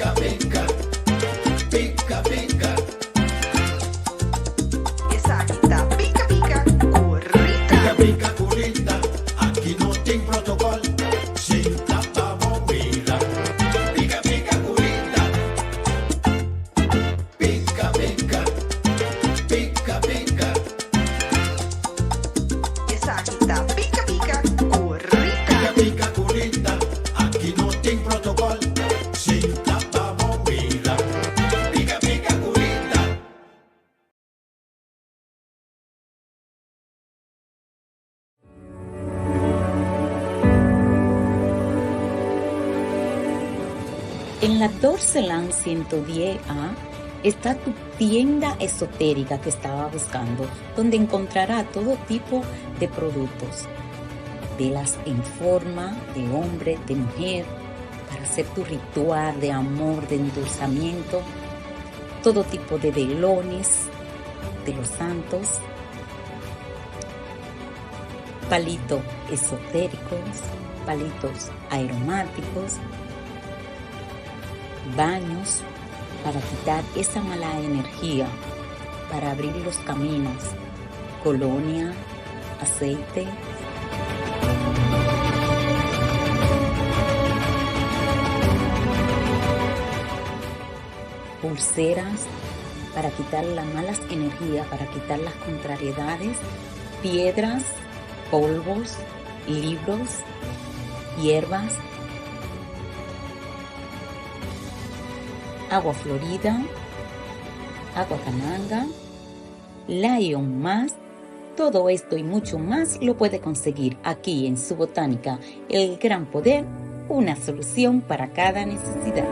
Pika pika, pika pika. Esaki ta Pika Pika ku Rita. Pika pika ku Rita, aki no tin protokòl. Sinta pa bo mira. Pika pika ku Rita. Pika pika, pika pika. Esaki ta Pika Pika ku Rita. Pika pika ku Rita, aki no tin protokòl. Sinta pa bo mira. Pika pika ku Rita. En la Dorseland 110A está tu tienda esotérica que estaba buscando, donde encontrará todo tipo de productos. Velas en forma de hombre, de mujer, para hacer tu ritual de amor, de endulzamiento, todo tipo de velones de los santos, palitos esotéricos, palitos aromáticos, baños para quitar esa mala energía, para abrir los caminos, colonia, aceite. Pulseras para quitar las malas energías, para quitar las contrariedades, piedras, polvos, libros, hierbas, agua florida, agua cananga, Lion más. Todo esto y mucho más lo puede conseguir aquí en su botánica, El Gran Poder, una solución para cada necesidad.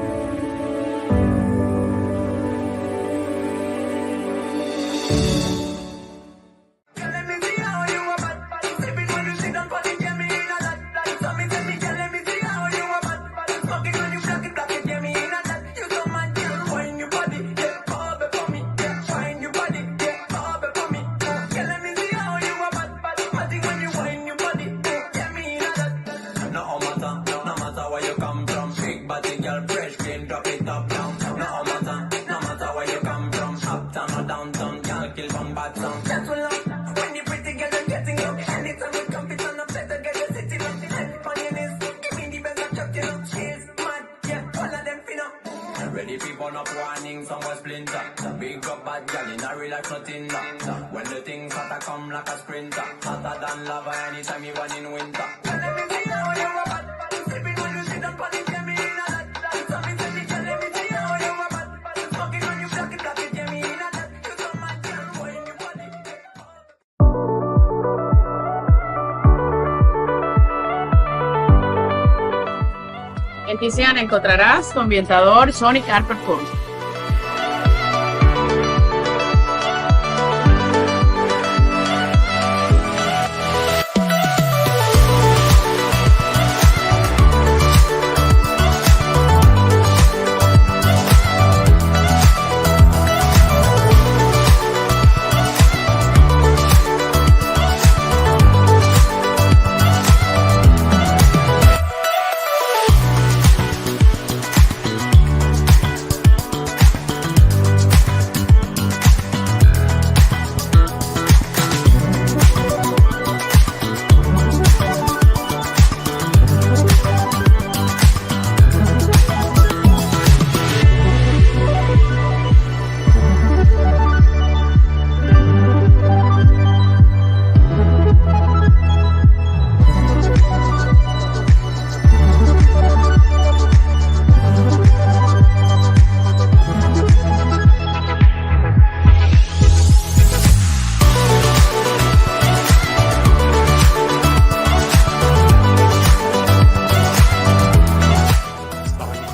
En Tiziana encontrarás tu ambientador Sonic Art Performance.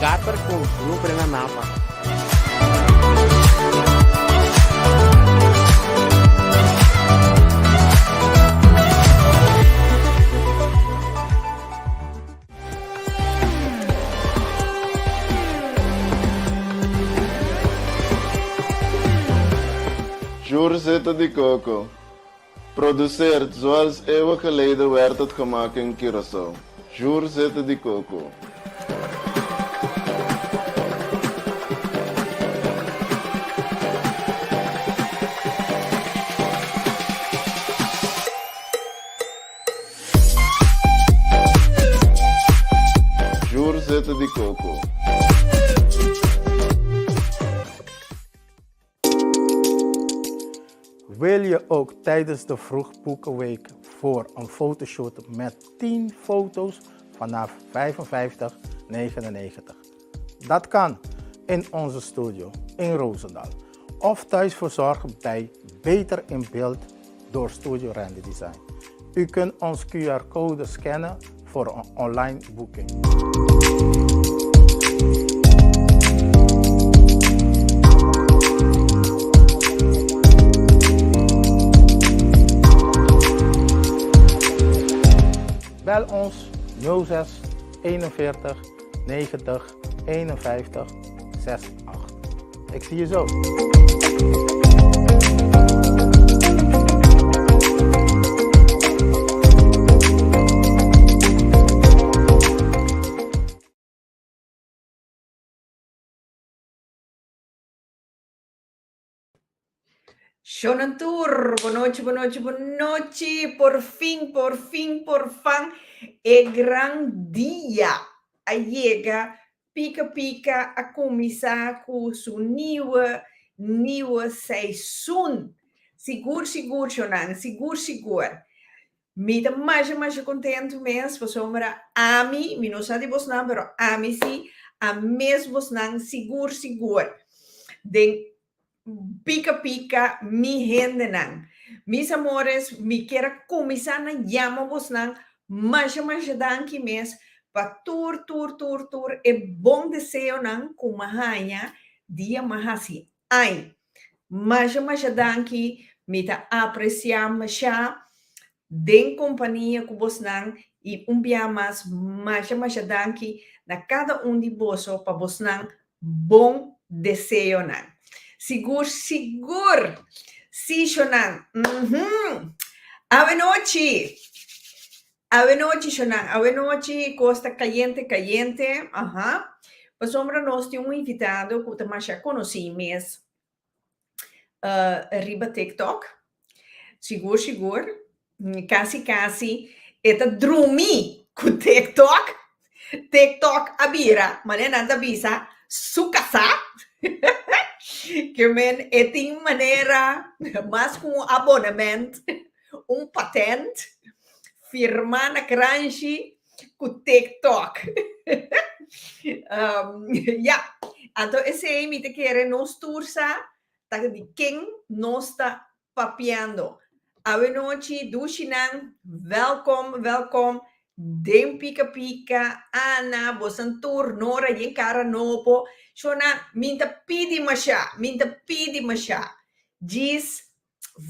Carper con lumbre na napa. Jur zeta di coco. Produceerd zoals eeuwen geleden werd het gemaakt in Curaçao. Jur zeta di coco. Wil je ook tijdens de vroegboekenweek voor een fotoshoot met 10 foto's vanaf 55,99? Dat kan in onze studio in Roosendaal of thuis verzorgd bij Beter in Beeld door Studio Randy Design. U kunt ons QR-code scannen voor een online boeking. Bel ons 06 41 90 51 68. Ik zie je zo. Shonan Tour, bonochi, bonochi, bonochi. Por fin, por fin, por fan, e gran dia a yega. Pika Pika a kuminsá ku su nieuwe, nieuwe seizoen. Sigur, sigur, Shonan, sigur, sigur. Mi ta masha, masha kontentu mes, pasobra ami, mi no sa di bosnan, pero ami si, a mes bosnan sigur, sigur. Den Pika pika mi hendenan. Mis amores, mi kier a kuminsá na yama bosnan masha masha danki mes pa tur tur tur tur e bon deseonan ku m'a haña dia m'a hasi ai. Masha masha danki, mi ta apresiá mashá den kompania ku bosnan i un bia mas masha masha danki na kada un di boso pa bosnan bon deseonan. Sigur sigur! Sí shonan, uhum! Awenochi! Awenochi shonan, awenochi kos ta kayente kayente, aha. Pasobra nos tin un invitado ku ta masha konosí mes riba TikTok. Sigur sigur, kasi kasi e ta drumi ku TikTok. TikTok a bira, manera nan ta bisa, su kasá. Ke men e tin manera mas ku un abonement, un patent firmá na kranshi ku TikTok. Ya, anto esei mi ta kere nos tur sa ta di ken nos ta papiando. Awenochi dushinan, welkom, welkom den Pika Pika, Ana, bosan tur, Nora yen kara nobo. Shona, min ta pidi masha, min ta pidi masha. Djis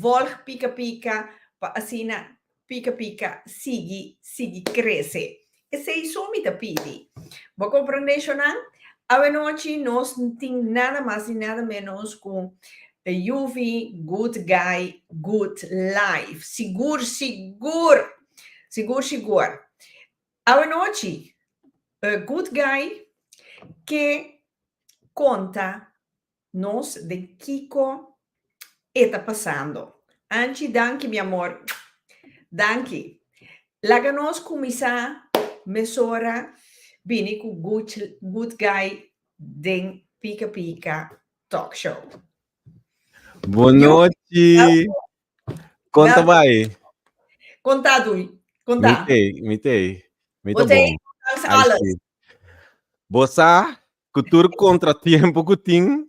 Volg Pika Pika pa asina Pika Pika sigui sigui krese. Esei so mi ta pidi. Bo komprendé shonnan? Awenochi nos tin nada mas ni nada ménos ku Yuvi Good Guy Good Life. Sigur sigur! Sigur sigur! Awenochi Good Guy ke konta nos den kiko e ta pasando. Anchi danki mi amor. Danki. Laga nos kuminsá mesora bini ku Good Guy den Pika Pika Talk Show. Bonochi. Kon ta bai? Kon ta dui? Kon ta? Mi tei, mi tei. Mi ta Bo tei? bon. Langs Ai alles. sí. Bo sa ku tur kontratiempo ku tin,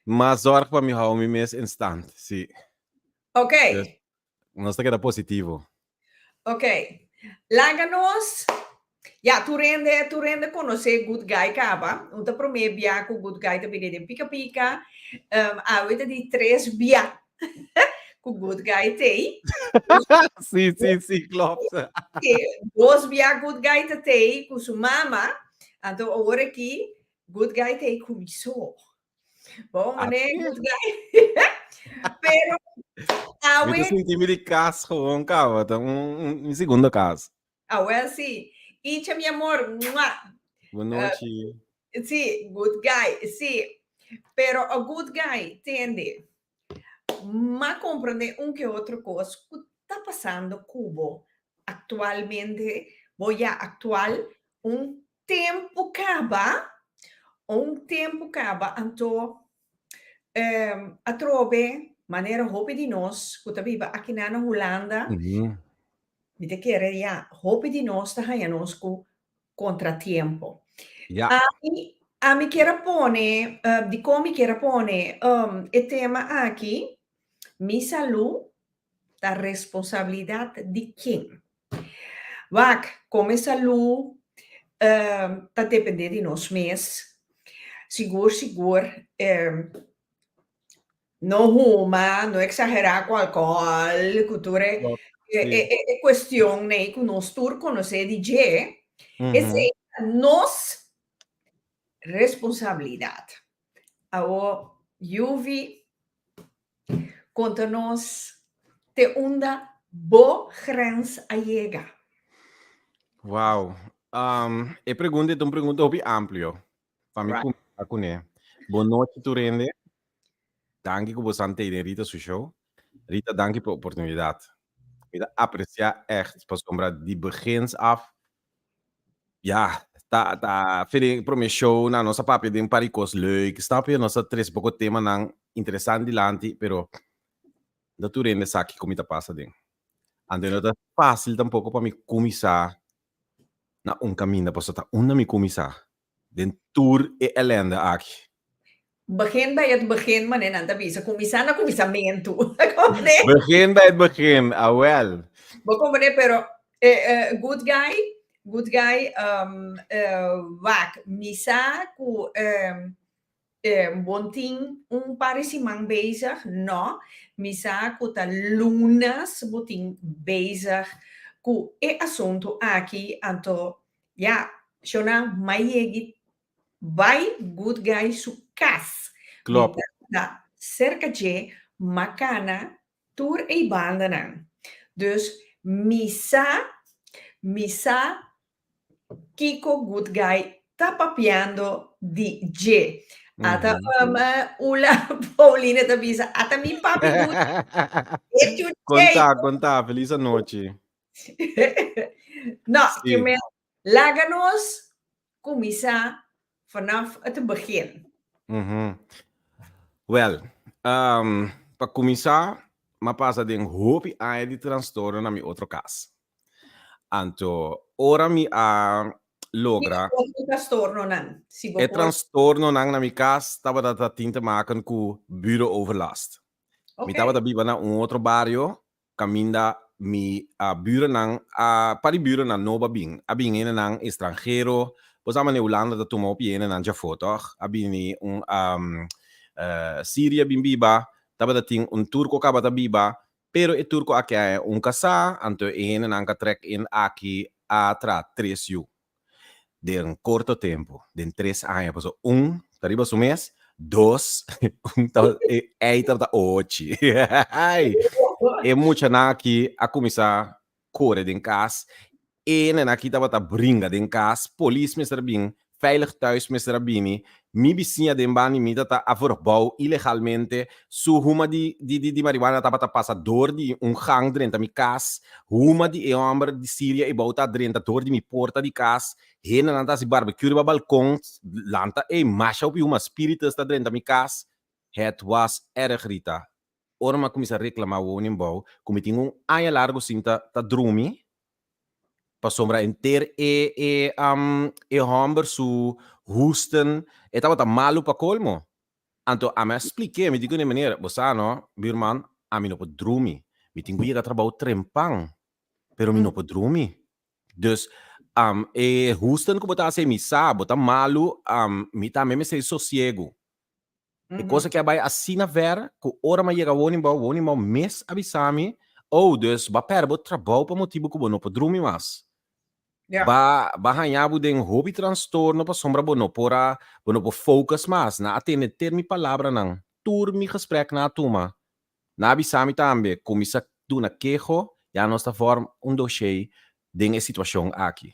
m'a zorg pa mi hou mi mes in stand, sí. Ok. Dus, nos ta keda positivo. Ok. Laga nos, ya, tur hende, tur hende konosé Good Guy kaba. Un ta promé bia ku Good Guy ta bini den Pika Pika. Um, awe ta di tres bia ku Good Guy t'ei. Sí, sí, sí, klopt. Sí, dos bia Good Guy ta t'ei ku su mama. Anto awor aki Good Guy t'ei ku mi so. Bon, meneer Good Guy. Pero awe... Mi ta sinti mi di kas gewoon kaba, ta un, mi segundo kas. Awel sí. Icha mi amor, mua. Bonochi. Sí, Good Guy, sí. Pero a Good Guy, tende, m'a comprende un ke otro kos ku ta pasando ku bo actualmente, bo ya actual un tempu kaba, un tempu kaba anto atrobe. Manera hopi di nos ku ta biba akinan na Hulanda, mi ta kere ya, hopi di nos ta haña nos ku kontratiempo. Ami, ami kier a pone, dikon mi kier a pone e tema aki, Mi salú ta responsabilidat di ken? Wak, kome salú ta dependé di nos mes. Sigur sigur no huma, no eksagerá ku alkohòl, ku tur e e kuestionnan ei ku nos tur konosé di dje, esei ta nos responsabilidat. Awor, Yuvi, konta nos te unda bo grens a yega. Wow. E pregunta ta un pregunta hopi amplio. Pa mi kuminsá kuné. Bon nochi tur hende. Danki ku boso a tei den Rita su show. Rita, danki pa e oportunidat. Mi ta apresiá ègt pasobra di begins af, ya, ta ta fe den e promé show nan nos a papia den un par di kos leuk, snap je? Nos a trese poko temanan interesante dilanti, pero no tur hende sa kiko mi ta pasa den. Anto no ta fásil tampoko pa mi kuminsá na un kaminda pasobra ta unda mi kuminsá den tur e elende aki. Begin bij het begin, manera nan ta bisa. Kuminsá na kuminsamentu. Begin bij het begin, awel. Bo komprendé, pero good guy, good guy, wak, mi sa ku Bon tin un par di siman bezig? No. Mi sa ku ta lunas bo tin bezig ku e asuntu aki, anto ya, shona mai yegi bai Good Guy su kas. Mi ta serka dje, m'a kana tur ei bandanan. Dus mi sa, mi sa Kiko Good Guy ta papiando di dje. Ata Ula Paulina ta bisa, ata mi papi Good Echu dje. Konta, konta, felis anochi. No, ke men laga nos kuminsá vanaf het begin. Wel, pa kuminsá, m'a pasa den hopi aña di trastorno na mi otro kas. Anto, ora mi a logra. Kiko e trastornonan? Si bo E por. trastornonan na mi kas tabata ta tin te maken ku buurenoverlast. Mi tabata biba na un otro bario kaminda mi burennan a par di burennan nobo a bin. A bin hendenan estranhero. Bo sa manera Hulanda ta tuma hopi hendenan djafó tòg? A bini un Siria bin biba, tabata tin un turko kaba ta biba. Pero e turko a kea un kasá, anto e hendenan ka trèk in aki a traha tres yu den korto tempu, den tres aña, pasobra un ta riba su mes, dos, un ta e ei tabata ochi. E muchanan aki a kuminsá kore den kas, E hendenan aki tabata bringa den kas, polis mester a bin, Veilig Thuis mester a bini, mi bisiña den bani mi ta a verbouw ilegalmente, su huma di di di marihuana tabata pasa door di un gang drenta mi kas, huma di e homber di Siria e bou ta drenta door di mi porta di kas, hendenan ta hasi barbecue riba balkon, lanta ey masha hopi huma spiritus ta drenta mi kas, het was erg Rita, ora mi a kuminsa reklama woningbouw ku mi tin un aña largu sin ta ta drumi, Pasobra henter e e e hòmber su husten e tabata malu pa kolmo. Anto ami a splik'é, mi di kuné, Meneer, bo sa no, buurman, ami no por drumi. Mi tin ku yega trabou trempan, pero mi no por drumi. Dus, e husten ku bo ta hasi mi sa, bo ta malu, mi tambe mester sosiegu. E kos aki a bai asina ver ku ora mi a yega woningbouw, woningbouw mes a bisa mi, Oh, dus bo a pèrdè bo trabou pa motibu ku bo no por drumi mas. Ba ba haña bo den hopi trastorno pasobra bo no por a bo no por focus mas. Nan a tende ter mi palabranan, tur mi gespreknan a tuma. Nan a bisa mi tambe, kuminsá duna keho, ya nos ta vorm un doshé den e situashon aki.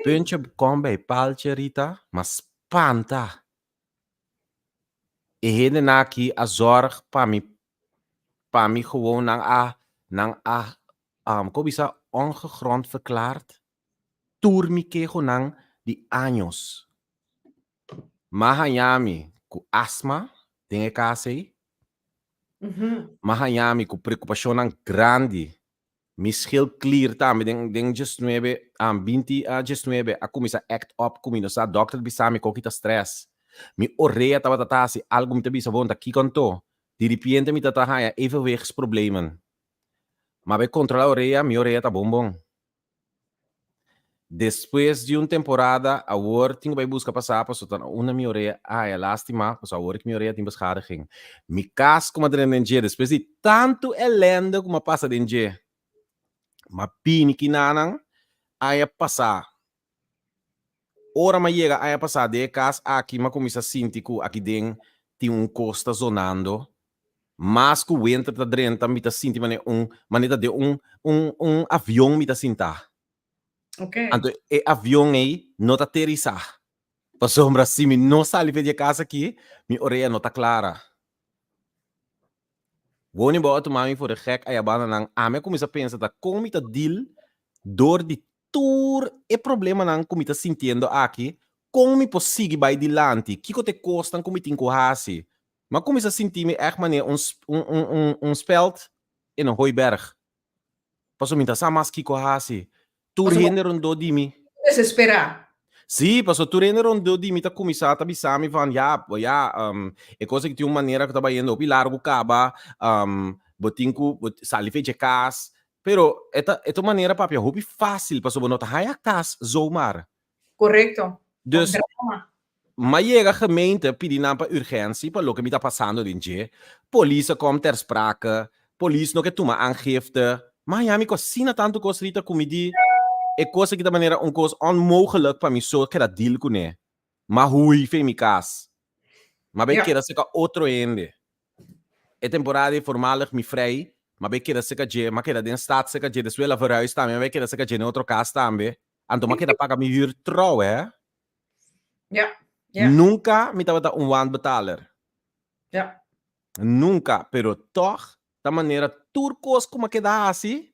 Puntje kom bij paaltje, Rita, ma spanta. E hendenan aki a zorg pa mi, pa mi gewoon nan a, nan a, kon bisa, ongegrond verklaard tur mi kehonan di años. M'a haña mi ku asma den e kas ei. M'a haña mi ku preokupashonnan grandi. Mi schildklier tambe den den diesnuebe, binti diesnuebe a kuminsá act up ku mi. No sa, dòkter bisa mi koki ta stress. Mi orea tabata ta hasi algu mi ta bisa bon ta kiko anto? Diripiente mi ta ta haña evenwichtsproblemen. M'a bai kontrolá orea, mi orea ta bon bon. Despues di un temporada, awor tin ku bai buska pasá pasobra ta na unda mi orea a haña lástima, pasobra awor ku mi orea tin beschadiging. Mi kas ku mi a drenta den dje despues di tantu elende ku mi a pasa den dje, mi a bini kinanan aña pasá. Ora mi a yega aña pasá den e kas aki mi a kuminsá sinti ku aki den tin un kos ta zonando. Mas ku winter ta drenta mi ta sinti manera un manera ta den un un un avion mi ta sintá. Okay. Anto e avion ei no ta aterisá. Pasobra si mi no sali for di e kas aki, mi orea no ta klara. Woningbouw a tuma mi for de gek aya banda nan. Ami a kuminsá pensa ta kon mi ta deal dor di tur e problemanan ku mi ta sintiendo aki, kon mi por sigui bai dilanti, kiko ta e kosnan ku mi tin ku hasi. Mi a kuminsá sinti mi ègt manera un un un un speld in een hooiberg. Pasobra mi ta sa mas kiko hasi. Tur hende rondó di mi. Desesperá. Sí, pasobra tur hende rondó di mi ta kuminsá ta bisa mi van ya, ya, e kos aki tin un manera ku ta bayendo hopi largu kaba, bo tin ku sali fecha e kas. Pero e ta e ta un manera papia hopi fásil pasobra bo no ta haña kas zomaar. Korekto. Dus, m'a yega gemeente pidi nan pa urgentie pa loke mi ta pasando den dje. Polis a kom ter sprake, polis no ke tuma aangifte. M'a haña mi ku asina tantu kos Rita ku mi di e kos aki ta manera un kos onmogelijk pa mi so keda deal kuné. M'a hui fe mi kas. M'a bai keda serka otro hende. E temporada ei voormalig mi frei, m'a bai keda serka dje, m'a keda den stad serka dje, despues el a verhuis tambe, m'a bai keda serka dje den otro kas tambe. Anto m'a keda paga mi huur trouw, hè. Ja, ja. Nunca mi tabata un wanbetaler. Ja. Nunca, pero tog ta manera tur cos cu m'a keda haci,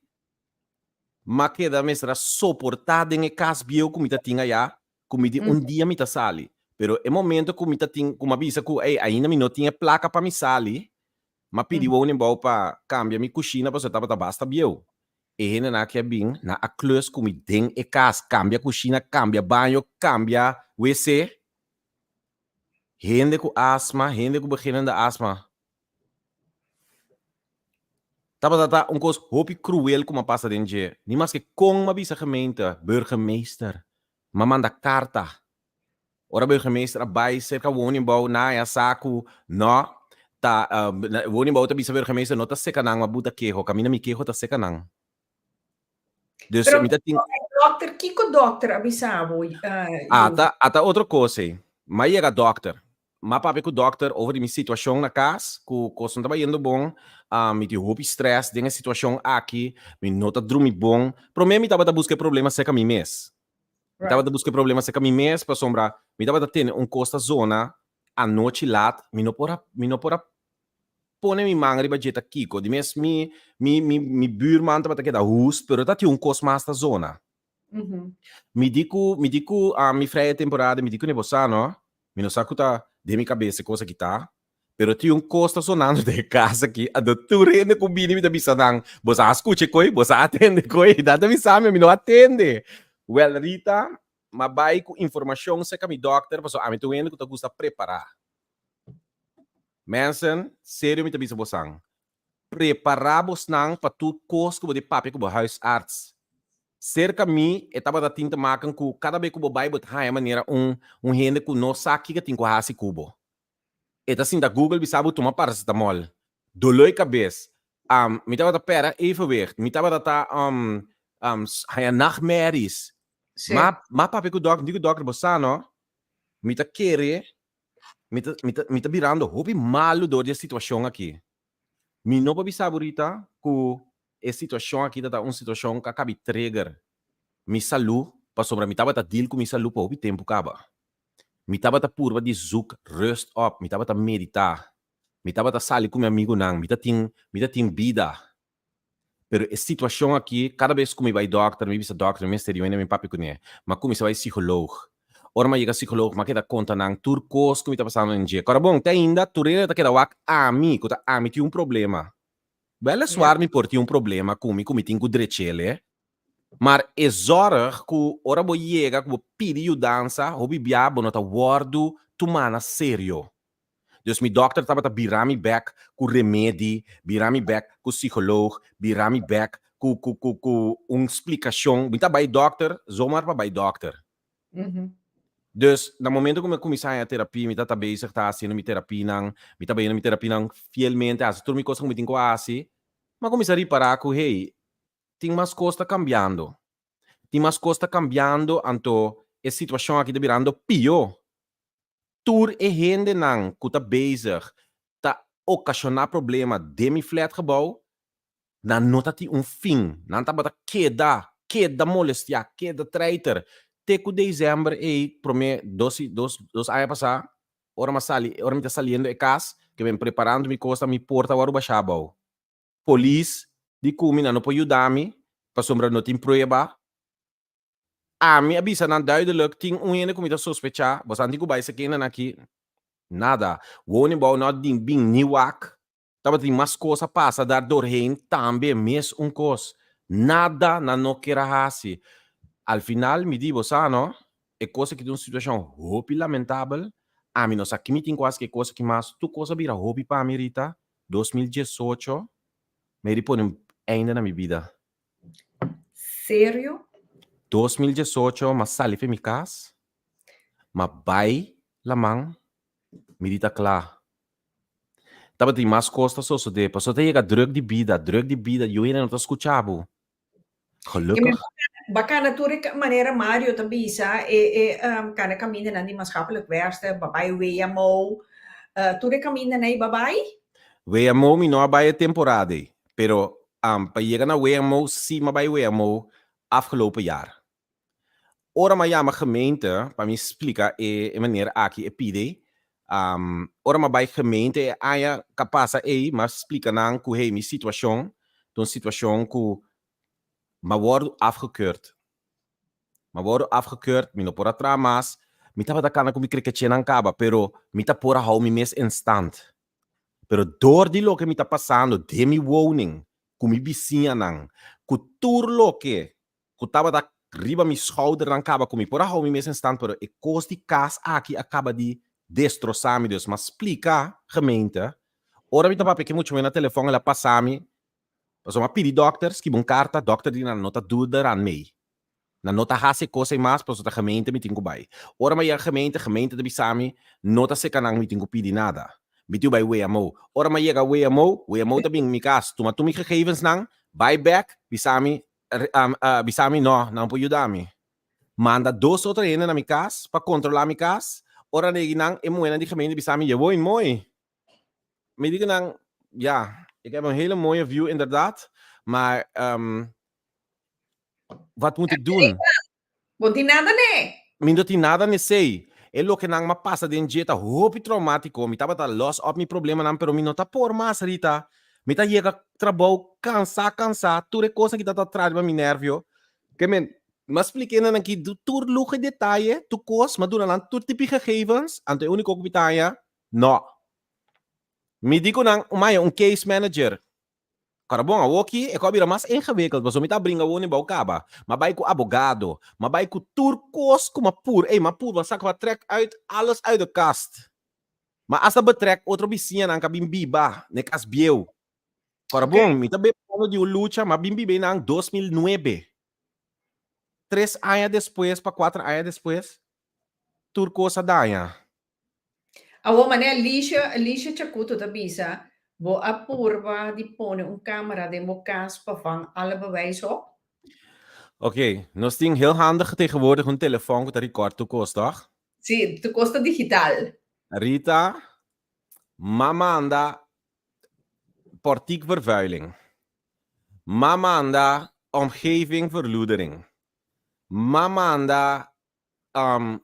m'a keda mester a soporta den e cas bieu cu mi ta tin aya, cu mi di un dia mi ta sali. Pero e momento cu mi ta tin, cu m'a bisa cu ey ainda mi no tin e placa pa mi sali, m'a pidi woningbouw pa cambia mi cushina pasobra tabata basta bieu. E hendenan aki a bin, nan a klus ku mi den e kas, kambia kushina, kambia baño, kambia wc. Hende ku asma, hende ku beginnende asma. Tabata ta un kos hopi kruel ku m'a pasa den dje. Ni maske kon m'a bisa gemeente, burgemeester, m'a manda karta. Ora burgemeester a bai serka woningbouw nan a sa ku no ta woningbouw ta bisa burgemeester no ta seka nan ma buta keho kaminda mi keho ta seka nan. Dus Pero mi ta tin dokter kiko dokter a bisa bo Ata ata otro kos ei. Mi a yega dokter. Mi a papia ku dokter over di mi situashon na kas ku kos no ta bayendo bon mi tin hopi stress den e situashon aki mi no ta drumi bon. Prome mi tabata buska e problema serka mi mes. Mi tabata buska e problema serka mi mes pasobra mi tabata tene un kos ta zona anochi lat, mi no por a mi no por a pone mi man riba dje ta kiko. Di mes mi mi mi mi buurman tabata keda hust pero ta tin un kos mas ta zona. Mi di ku mi di ku mi vrije temporada mi di ku ne bo sa no, mi no sa ku ta den mi kabes e kos aki ta, Pero tin un kos ta sonando den e kas aki, anto tur hende ku bini mi ta bisa nan, Boso a skucha e koi? Boso a atende e koi? Nan ta bisa mi, mi no atende. Wèl Rita, m'a bai ku informashon serka mi dòkter, pasobra ami ta un hende ku ta gusta prepará. Mensen, serio mi ta bisa bosan, prepará bosnan pa tur kos ku bo di papia ku bo huisarts. Serka mi e tabata tin te maken ku kada be ku bo bai bo ta haña manera un un hende ku no sa kiko tin ku hasi ku bo. E ta sinta Google bisa bo tuma paracetamol. Doló e kabes. Um, mi tabata pera evenwicht. Mi tabata ta um, um, haña nachtmerries. Sí. Ma, ma papia ku dòkter, mi di ku dòkter, bo sa no, mi ta kere, mi ta, mi ta, mi ta birando hopi malu dor di e situashon aki. Mi no por bisa bo Rita ku e situashon aki ta ta un situashon ku a kabi trigger mi salú, pasobra mi tabata deal ku mi salú pa hopi tempu kaba. Mi tabata purba di zoek rust op, mi tabata medita, mi tabata sali ku mi amigunan, mi ta tin, mi ta tin bida. Pero e situashon aki, kada bes ku mi bai dòkter, mi bisa dòkter, mi mester di wende mi papia kuné. Mi a kuminsá bai psikoloog. Ora mi a yega psicoloog mi a keda konta nan tur kos ku mi ta pasando den dje. Kòrda bon, te ainda tur hende ta keda wak ami ku ta ami tin un problema. Wèleswaar mi por tin un problema ku mi ku mi tin ku drech'el, maar e zòrg ku ora bo yega ku bo pidi yudansa hopi bia bo no ta wòrdu tumá na serio. Dus mi dòkter tabata bira mi bèk ku remedi, bira mi bèk ku psicoloog, bira mi bèk ku ku ku ku un splikashon. Mi ta bai dòkter zomaar pa bai dòkter. Dus na momento ku mi a kuminsá haña terapia, mi tabata bezig ta hasiendo mi terapianan, mi ta bayendo mi terapianan fielmente, hasi tur mi kosnan ku mi tin ku hasi, mi a kuminsá ripará ku hey, tin mas kos ta kambiando. Tin mas kos ta kambiando, anto e situashon aki ta birando pió. Tur e hendenan ku ta bezig ta okashoná problema den mi flatgebouw, nan no ta tin un fin. Nan tabata keda, keda molestiá, keda treiter. Te ku desèmber ei, promé dos dos dos aña pasá, ora mi a sali, ora mi ta saliendo e kas, ke mi preparando mi kosnan, mi porta wòrdu bashá abou. Polis di ku mi nan no por yuda mi, pasobra no tin prueba. Ami a bisa nan duidelijk, tin un hende ku mi ta sospechá, boso a tin ku bai sa kendenan aki? Nada. Woningbouw no a din bin ni wak. Tabatin mas kos a pasa dar doorheen tambe, mes un kos. Nada nan no kier a hasi. Al final mi di, bo sa no, e kos aki ta un situashon hopi lamentabel, ami no sa ki mi tin ku hasi ku e kos aki mas, tur kos a bira hopi pa mi Rita, 2018 mi a di pone un einde na mi bida. Serio? 2018 m'a sali fe mi kas, m'a bai laman, mi di ta kla. Tabatin mas kos ta sosodé, pasobra ta yega druk di bida, druk di bida, yu hende no ta skucha bo. Gelukkig. Bakana tur e manera Mario ta bisa e e kana kamindanan di maatschappelijk werkster, babai WMO, tur e kamindanan ei babai? WMO mi no a bai e temporada ei, pero pa yega na WMO si mi a bai WMO afgelopen jaar. Ora mi a yama gemeente pa mi splika e meneer aki e pidi, ora mi a bai gemeente e aña ka pasa ei mi a splika nan ku hey mi situashon ta un situashon ku mi a wòrdu afgekeurd. Mi a wòrdu afgekeurd, mi no por a traha mas, mi tabata kana ku mi krekechenan kaba pero mi ta por a hou mi mes in stand. Pero dor di loke mi ta pasando den mi woning ku mi bisiñanan, ku tur loke ku tabata riba mi schoudernan kaba ku mi por a hou mi mes in stand pero e kos di kas aki a kaba di destrosá mi dus m'a splika gemeente ora mi ta papia ke mucha muhé na telefòn el a pasa mi pasobra m'a pidi dòkter skibi un karta dòkter di nan no ta duda ran mei nan no ta hasi e kos ei mas pasobra ta gemeente mi tin ku bai ora m'a yega gemeente gemeente ta bisa mi no ta seka nan mi tin ku pidi nada mi tin ku bai WMO ora m'a yega WMO WMO ta bin mi kas tuma tur mi gegevensnan bai bèk bisa mi bisa mi no, nan por yuda mi. Manda dos otro hende na mi cas pa controla mi cas. Ora nan yega nan, e muhernan di gemeente bisa mi, je woont mooi. Mi di cu nan, ja, ik heb een hele mooie view inderdaad, maar wat moet ik doen? Bo no tin nada n'e. Mi no tin nada n'esei. E loke nan m'a pasa den dje ta hopi traumátiko. Mi tabata los op mi problemanan, pero mi no ta por mas, Rita. Mi ta yega trabou kansá kansá, tur e kosnan ki ta ta riba mi nèrvio. Ke men, m'a splik'é nan aki tur luho i detaye, tur kos, m'a duna nan tur tipi gegevens, anto e úniko ku mi ta haña, nò. Mi di ku nan, un haña un case manager. Kora bon, awoki e kos a bira mas ingewikkeld, pasobra mi ta bringa awor ni bou kaba. M'a bai ku abogado, m'a bai ku tur kos ku m'a pur, ey, m'a pur, m'a saka, m'a trek uit alles uit de kast. M'a asta betrek otro bisiñanan ku a bin biba na e kas bieu. Kora bon, mi ta bebe di un lucha, m'a bin biba einan 2009. Tres aña despues pa kuater aña despues, tur kos a daña. Awor manera Alicia, Alicia Chacuto ta bisa, bo a purba di pone un camera den bo cas pa van alle bewijs op? Oké, nos tin heel handig tegenwoordig un telefon ku ta record tur kos, toch? Sí, tur kos ta digital. Rita, m'a manda portiekvervuiling. M'a manda omgevingverloedering. M'a manda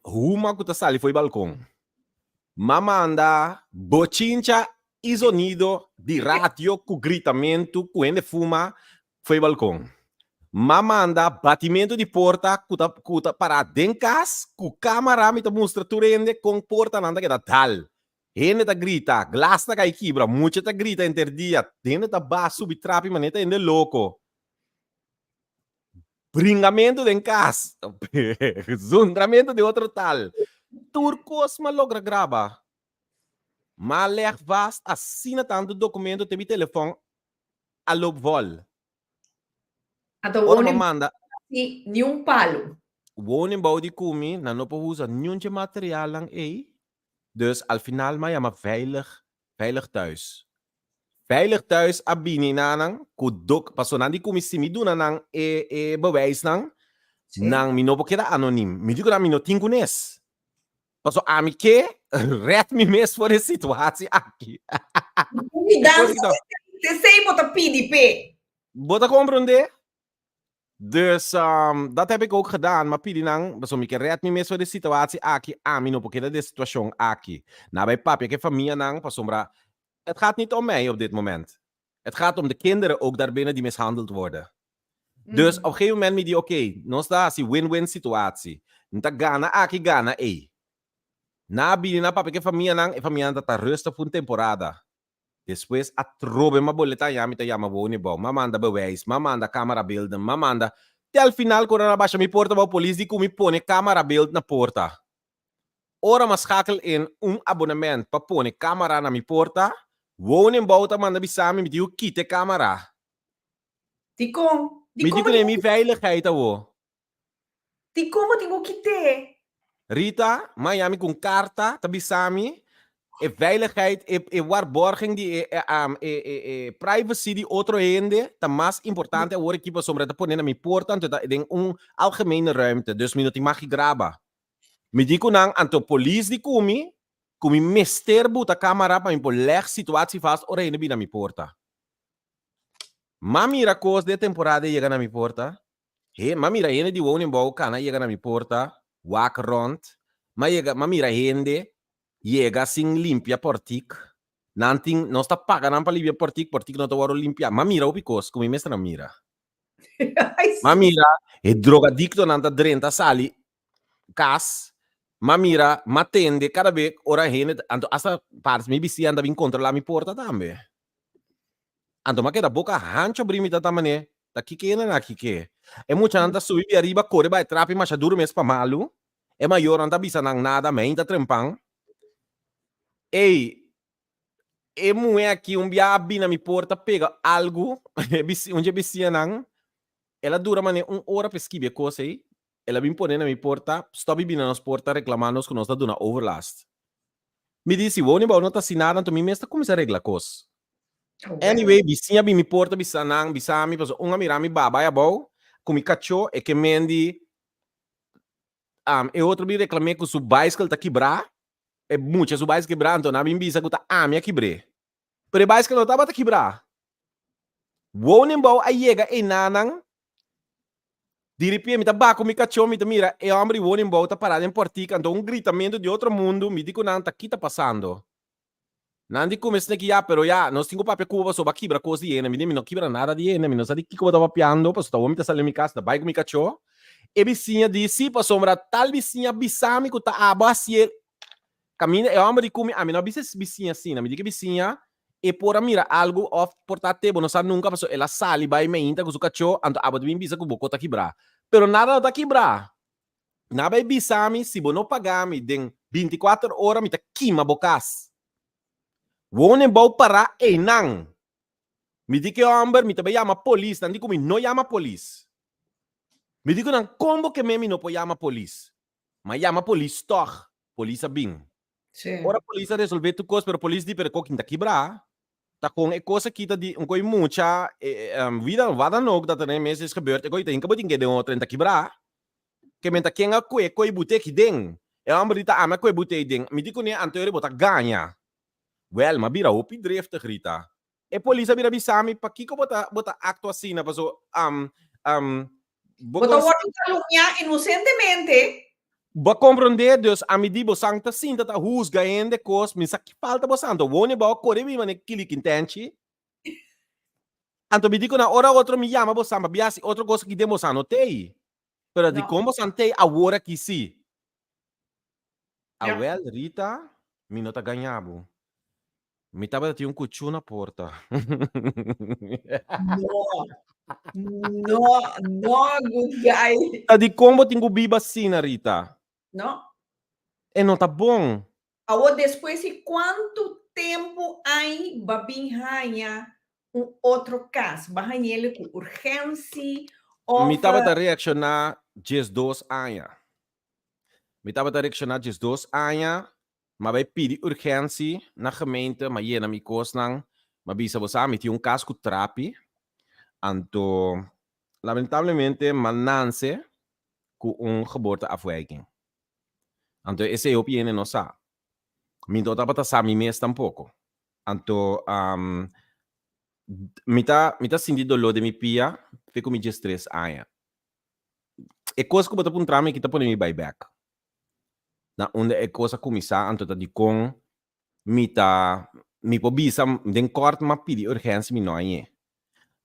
huma ku ta sali fo'i balkon. M'a manda bochincha i zonido di radio ku gritamentu ku hende fuma fo'i balkon. M'a manda batimentu di porta ku ta ku ta pará den kas ku kámara mi ta mustra tur hende kon portanan ta keda dal. Hende ta grita, glas ta kai kibra, mucha ta grita henter dia, hende ta baha subi trapi manera ta hende loko. Bringamentu den kas, zundramentu di otro tal. Tur kos m'a logra graba. M'a lèg vast asina tantu dokumento te mi telefòn a loop vòl. Anto Ora m'a woning manda. Si niun palu. Woningbouw di ku mi, nan no por usa niun dje materialnan ei. Dus al final m'a yama Veilig, Veilig Thuis. Veilig Thuis a bini na nan ku dok, paso nan di ku mi si mi duna nan e e bewijsnan, nan mi no por keda anonim. Mi di ku nan mi no tin kunes. Paso ami ke red mi mes for e situatie aki. Mudansa esei bo ta pidi p'e. Bo ta comprende? Dus um, dat heb ik ook gedaan. M'a pidi nan, paso mi ke red mi mes for e situatie aki, ami no por keda den e situacion aki. Nan a bai papia ku e famianan, pasobra het gaat niet om mij op dit moment. Het gaat om de kinderen ook daarbinnen die mishandeld worden. Dus op een gegeven moment mi di oké, nos ta hasi win-win situatie. Mi ta gana aki, gana ei. Nan a bini nan papia ku e famianan, e famianan ta ta rustig pa un temporada. Despues atrobe m'a boleta haña mi ta yama Wonibouw, m'a manda bewijs, m'a manda camerabeelden, m'a manda. Te al final ku ora nan a basha mi porta bou polis di ku mi pone camerabeeld na porta. Ora m'a schakel in un abonnement pa pone camera na mi porta, Wonibouw ta manda bisa mi mi tin ku kita e camera. Dikon? Mi di Dikon ku bo ne tin mi veiligheid awo. Dikon bo tin ku kit'é? Rita, m'a mi ku un karta ta bisa mi e veiligheid, e e waarborging di e e e e privacy di otro hende ta mas importante awor aki pasobra e ta pone na mi porta anto e ta den un algemene ruimte, dus mi no tin mag di graba. Mi di ku nan anto polis di ku mi ku mi mester buta kamara pa mi por leg situatie vast ora hende bini na mi porta. M'a mira kos den e temporada e yega na mi porta. He, m'a mira hende di woningbouw kana yega na mi porta, wak rond. M'a yega, m'a mira hende yega sin limpia portik. Nan tin, nos ta paga nan pa limpia portik, portik no ta wòrdu limpiá. M'a mira hopi kos ku mi mester a mira. M'a mira e drogadiktonan ta drenta sali kas. M'a mira, m'a tende kada be ora hende, anto asta parse mi bisiñanan ta bin kontrolá mi porta tambe. Anto m'a keda boka hancho abrí mi ta manera, ta kiko hende na kiko? E muchanan ta subi bi ariba kore bai trapi masha duru mes pa malu. E mayornan ta bisa nan nada, mei ta trempan. Ey, e muhé aki un bia a bini na mi porta pega algu, e bisi, un dje bisiñanan, el a dura manera un ora pa e skibi e kos ey, El a bin pone na mi porta, stop i bini na nos porta reclama nos cu nos ta duna overlast. Mi di, si woningbouw no ta haci nada, anto mi mes ta cuminsa regla cos. Anyway, bisiña bin mi porta bisa nan, bisa mi, pasobra un a mira mi baba ai abou cu mi cacho, e ke mendi, e otro bin reclame cu su bicycle ta kibra, e mucha su bicycle kibra, anto nan a bin bisa cu ta ami a kibr'e. Pero e bicycle no tabata kibra. Woningbouw a yega einanan. Diripie mi ta baku mi kachó, mi ta mira e hòmber di woningbouw ta pará den pòrtik, anto un gritamentu di otro mundu, mi di ku nan ta ki ta pasando? Nan di ku mi esaki ya, pero ya, nos tin ku papia ku bo pasobra bo a kibra kos di hende. Mi di mi no kibra nada di hende, mi no sa di kiko bo ta papiando, pasobra ta awor mi ta sali mi kas, ta bai ku mi kachó. E bisiña di, si, pasobra tal bisiña a bisa mi ku ta abo a hasié. Kaminda e hòmber di ku mi, ami no a bisa e bisiña asina, mi di ku e bisiña e por a mira algu òf por ta te bo no sa nunka pasobra el a sali bai meinta ku su kachó anto abo ta bin bisa ku bo ko ta kibrá pero nada no ta kibrá nan a bai bisa mi si bo no paga mi den binti kuater ora mi ta kima bo kas wonen bou pará einan mi di ku e hòmber mi ta bai yama polis nan di ku mi no yama polis mi di ku nan kon bo ke me mi no por yama polis mi a yama polis tòg polis a bin Ora polis a resolve tur kos, pero polis di pero e kokin ta kibrá, ta kon e kos aki ta di un koi mucha vida wat dan ook dat er den mes is gebeurd, e koi ta hinka bo tin ke den otro en ta kibrá. Ke men ta ken a kue koi bute aki den? E hòmber di ta ami a kue bute ei den. Mi di kuné anto eri bo ta gaña. Wèl, m'a bira hopi driftig, Rita. E polis a bira bisa mi, Pakiko bo ta bo ta aktua asina? Paso bo Bo ta wòrdu kalumniá inosentemente. Bo a komprondé? Dus ami di bo san ta sinta ta husga hende kos, mi sa ki falta bo santo. Woni bo a kore biba na e kilikintenchi. Anto mi di ku na ora otro mi yama bosan pa biasi otro kos aki den bosan no tei. Pero No. dikon bosan tei awor aki si? Ja. Awel Rita, mi no ta gaña bo. Mi tabata tin un kuchú na porta. No. No, no, good guy. Ta dikon bo tin ku biba asina, Rita? No. E no ta bon. Awor despues di kuantu tempu ai ba bin haña un otro kas? Ba hañ'el ku urgensi Mi of. tabata reakshoná 12 aña. Mi tabata reakshoná 12 aña, m'a bai pidi urgensi na gemeente, m'a yena mi kosnan, m'a bisa bo sa mi tin un kas ku trapi, anto lamentablemente m'a nanse ku un geboorteafwijking. Anto esei hopi hende no sa. Mi no tabata sa mi mes tampoko. Anto mi ta mi ta sinti doló den mi pia te ku mi 13 aña. E kos ku bo ta puntra mi aki ta pone mi bai bèk na unda e kos a kuminsá anto ta dikon mi ta mi por bisa den kòrt m'a pidi urgensia mi no a ñe.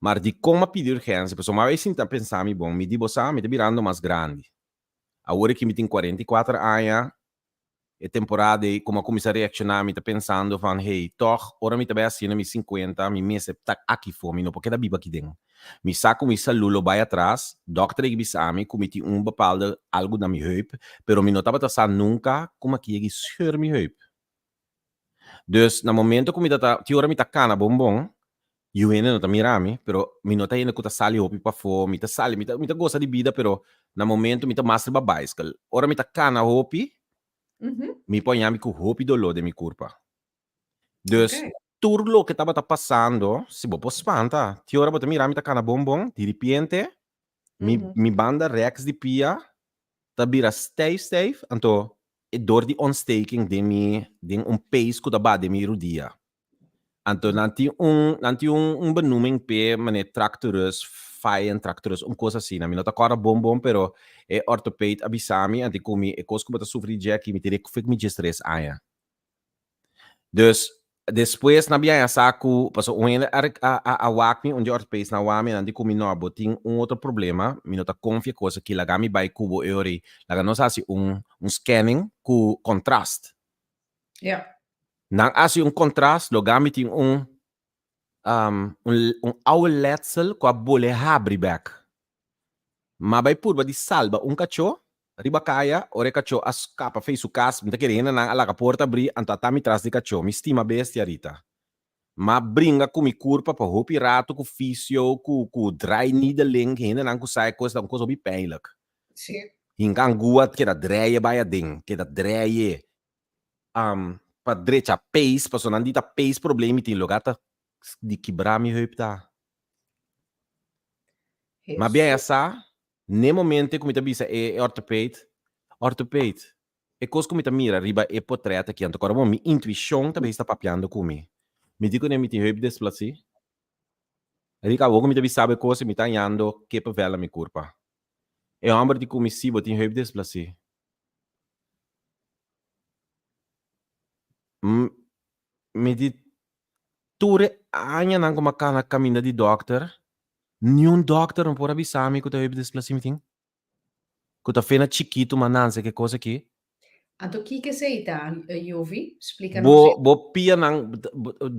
Mar dikon m'a pidi urgensia pasobra m'a bai sinta pensa mi bon mi di bo sa mi ta birando mas grandi. Awor aki mi tin 44 aña, e temporada ei como a cuminsa reacciona mi ta pensando van hey tog ora mi ta bay haciendo mi 50 mi mester ta aki for mi no por keda biba aki den. Mi sa cu mi salud lo bay atras, dokter a bisa mi cu mi tin un bepaalde algo na mi heup pero mi no tabata sa nunca como aki a scheur mi heup. Dus na momento cu mi ta ta tin ora mi ta cana bon bon Yu hende no ta mira mi, pero mi no ta hende ku ta sali hopi pafó, mi ta sali, mi ta mi ta gosa di bida, pero na momento mi ta mas riba baiskel. Ora mi ta kana hopi, mi por haña mi ku hopi doló den mi kurpa. Dus tur loke tabata pasando, si bo por spanta, tin ora bo ta mira mi ta kana bon bon, diripiente mi mi banda rèks di pia ta bira stijf stijf, anto e dor di ontsteking den mi den un pees ku ta baha den mi rudia. Anto nan tin un nan tin un un benoeming p'e manera tractorus, fire tractorus, un kos asina. Mi no ta kòrda bon bon pero e orthopeed a bisa mi anti ku mi e kos ku bo ta sufri di dje aki mi tin rek mi 13 aña. Dus despues nan biaña sa ku pasobra un hende a a a wak mi un di orthopeeds nan wak mi nan di ku mi no bo tin un otro problema mi no ta konfia e kos aki laga mi bai ku bo e ora ei laga nos hasi un un scanning ku contrast. Ja. Nan hasi un kontrast loga mi tin un un un ouwe letsel ku a bole habri bek. Ma bai purba di salba un kachó riba kaya, ora e kachó a skapa fei su kas, mi ta kere hendenan a laga porta abrí, anto a ta mi tras di kachó. Mi stima bestia, Rita. M'a bringa ku mi kurpa pa hopi ratu ku fisio, ku ku dry needling, hendenan ku sa e kos ta un kos hopi pijnlijk. Sí. Hinka angua keda dreie bai aden, keda dreie. Pa drecha pees, pasobra nan di ta pees probleem mi tin loga ta di kibra mi heup ta. Ma bien ya sa, n'e momente ku mi ta bisa e orthopeed, orthopeed, e kos ku mi ta mira riba e potret aki, anto kòrda bo mi intuishon ta bisa ta papiando ku mi. Mi di kuné mi tin heupdysplasie. Rica, awor ku mi ta bisa bo e kos mi ta hañando kippenvel na mi kurpa. E hòmber di ku mi si bo tin heupdysplasie. Mi di tur e añanan ku mi a kana kaminda di dòkter, niun dòkter no por a bisa mi ku ta heupdysplasie mi tin. Ku ta fena chikitu m'a nanse ke kos aki. Anto kiko esei ta, Jovi? Splika nos Bo e. bo pianan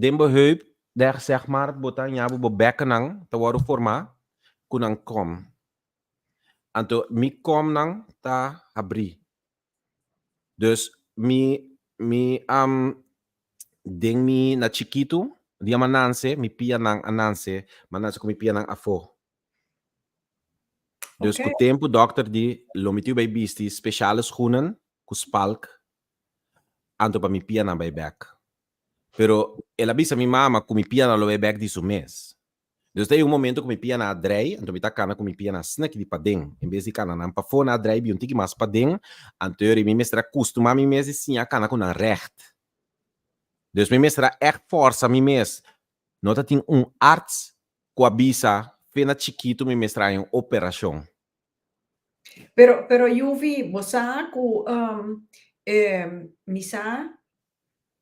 den bo heup, der zeg maar, bo ta haña bo bo bèkkennan ta wòrdu formá ku nan kòm. Anto mi kòmnan ta habrí. Dus mi mi den mi na chikitu dia m'a nanse mi pianan a nanse, m'a nanse ku mi pianan afó. Dus ku tempu dòkter di lo mi tin bai bisti speshale schoenen ku spalk anto pa mi pianan bai bèk. Pero el a bisa mi mama ku mi pianan lo bai bèk di su mes. Dus ta e un momento ku mi pianan a drei, anto mi ta kana ku mi pianan snèk di paden, en bes di kana nan pafó, nan a drei bi un tiki mas paden, anto yori mi mester a kustumá mi mes di siña kana ku nan règt. Dus mi mester a ègt fòrsa mi mes. No ta tin un arts ku a bisa fe na chikitu mi mester a haña un operashon. Pero, pero Yuvi, bo sa ku mi sa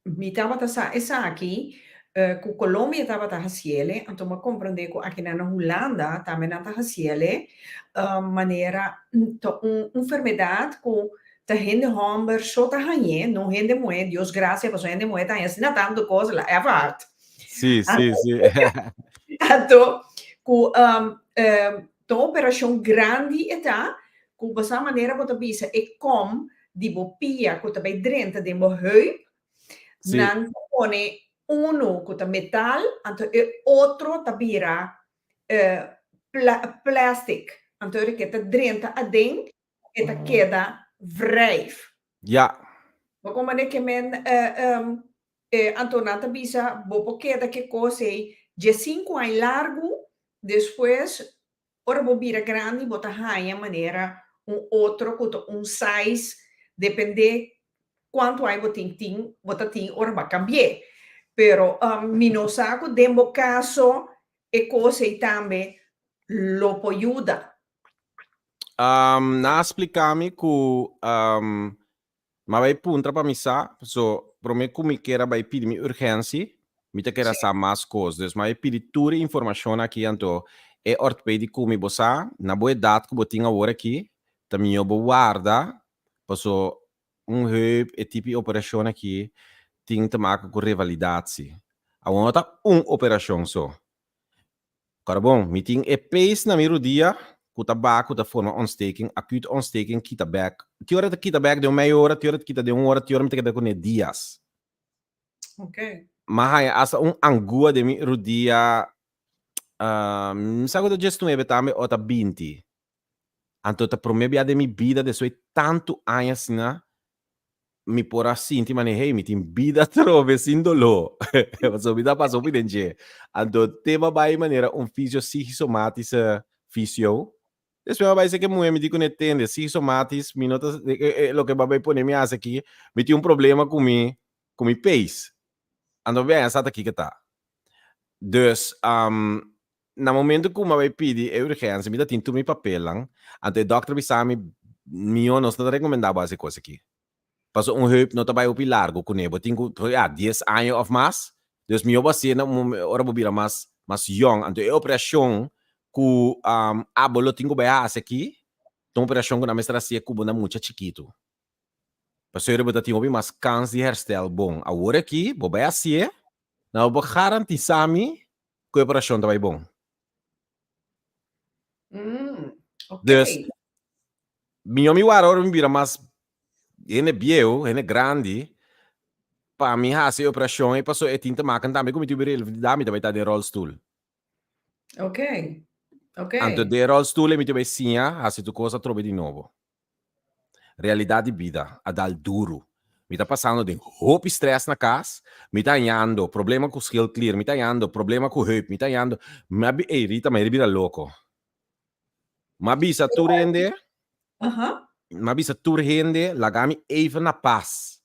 Mi tabata sa esaki. Ku Colombia tabata hasiele, anto mi a komprendé ku akinan na Hulanda tambe nan ta hasiele, manera ta un enfermedat ku ta hende hòmber so ta hañ'é, no hende muhé, Dios grasia pasobra hende muhé ta haña asina tantu kos, la èf hard. Sí, sí, sí. Anto ku ta un operashon grandi e ta, ku bo sa manera bo ta bisa e kòm di bo pia ku ta bai drenta den bo heup, Nan ta pone unu ku ta metal, anto e otro ta bira plastic. Anto ora ke ta drenta aden, e ta keda wrijf. Bo komprende ke men anto nan ta bisa bo por keda ke kos ei diesinku aña largu, despues Ora bo bira grandi bo ta haña manera un otro ku ta un size depende kuantu aña bo tin tin bo ta tin ora bo a kambi'é. Pero mi no sa ku den bo kaso e kos ei tambe lo por yuda. Nan a splika mi ku M'a bai puntra pa mi sa, paso prome ku mi ker a bai pidi mi urgensi, mi ta ker a sa mas kos. Dus m'a bai pidi tur e informashon aki anto e ortopedi ku mi bo sa, na bo edat ku bo tin awor aki, ta mihó bo warda, paso un heup, e tipo di operashon aki tin te maka ku revalidatsi. Awor no ta un operashon so. Kòrda bon, mi tin e pees na mi rudia ku ta baha ku ta forma ontsteking, acute ontsteking, kita bèk. Ki ora ta kita bèk? Den un mei ora, ki ora ta kita den un ora, ki ora mi ta keda kuné dias. Mi a haña asta un angua den mi rudia, mi sa ku ta diesnuebe tambe o ta binti. Anto ta promé bia den mi bida despues di tantu aña asina mi por a sinti manera hey mi tin bida atrobe sin doló. Pasobra mi ta pasa hopi den dje. Anto te mi a bai manera un fisio psigisomatische fisio. Despues mi a bai seke muhé mi di kuné tende psigisomatis mi no ta loke bo a bai pone mi hasi aki mi tin un problema ku mi ku mi pees. Anto mi a sa ta kiko ta. Dus Na momento ku mi a bai pidi e urgensia, mi ta tin tur mi papelnan, anto e dòkter a bisa mi, Mihó nos no ta rekomendá bo hasi e kos aki. Pasobra un heup no ta bai hopi largu kuné, bo tin ku, ya, dies aña òf mas, dus mihó bo hasié na un ora bo bira mas mas yòn. Anto e operashon ku abo lo tin ku bai hasi aki, ta un operashon ku nan mester hasié ku bo na mucha chikitu. Pasobra bo ta tin hopi mas kans di herstel bon. Awor aki bo bai hasié, nan bo por garantisá mi ku e operashon ta bai bon. Dus, mihó mi wara ora mi bira mas hende bieu, hende grandi, pa mi hasi e operashon ei pasobra e tin te maken tambe ku mi tin revalidat, mi ta bai ta den ròlstul. Anto den ròlstul ei mi tin bai siña hasi tur kos atrobe di nobo. Realidad di bida a dal duru. Mi ta pasando den hopi stress na cas, mi ta hañando problema cu schildklier, mi ta hañando problema cu heup, mi ta hañando, mi a bi, ey Rita, mi a bira loco. Mi a bisa tur hende, mi a bisa tur hende, laga mi even na pas.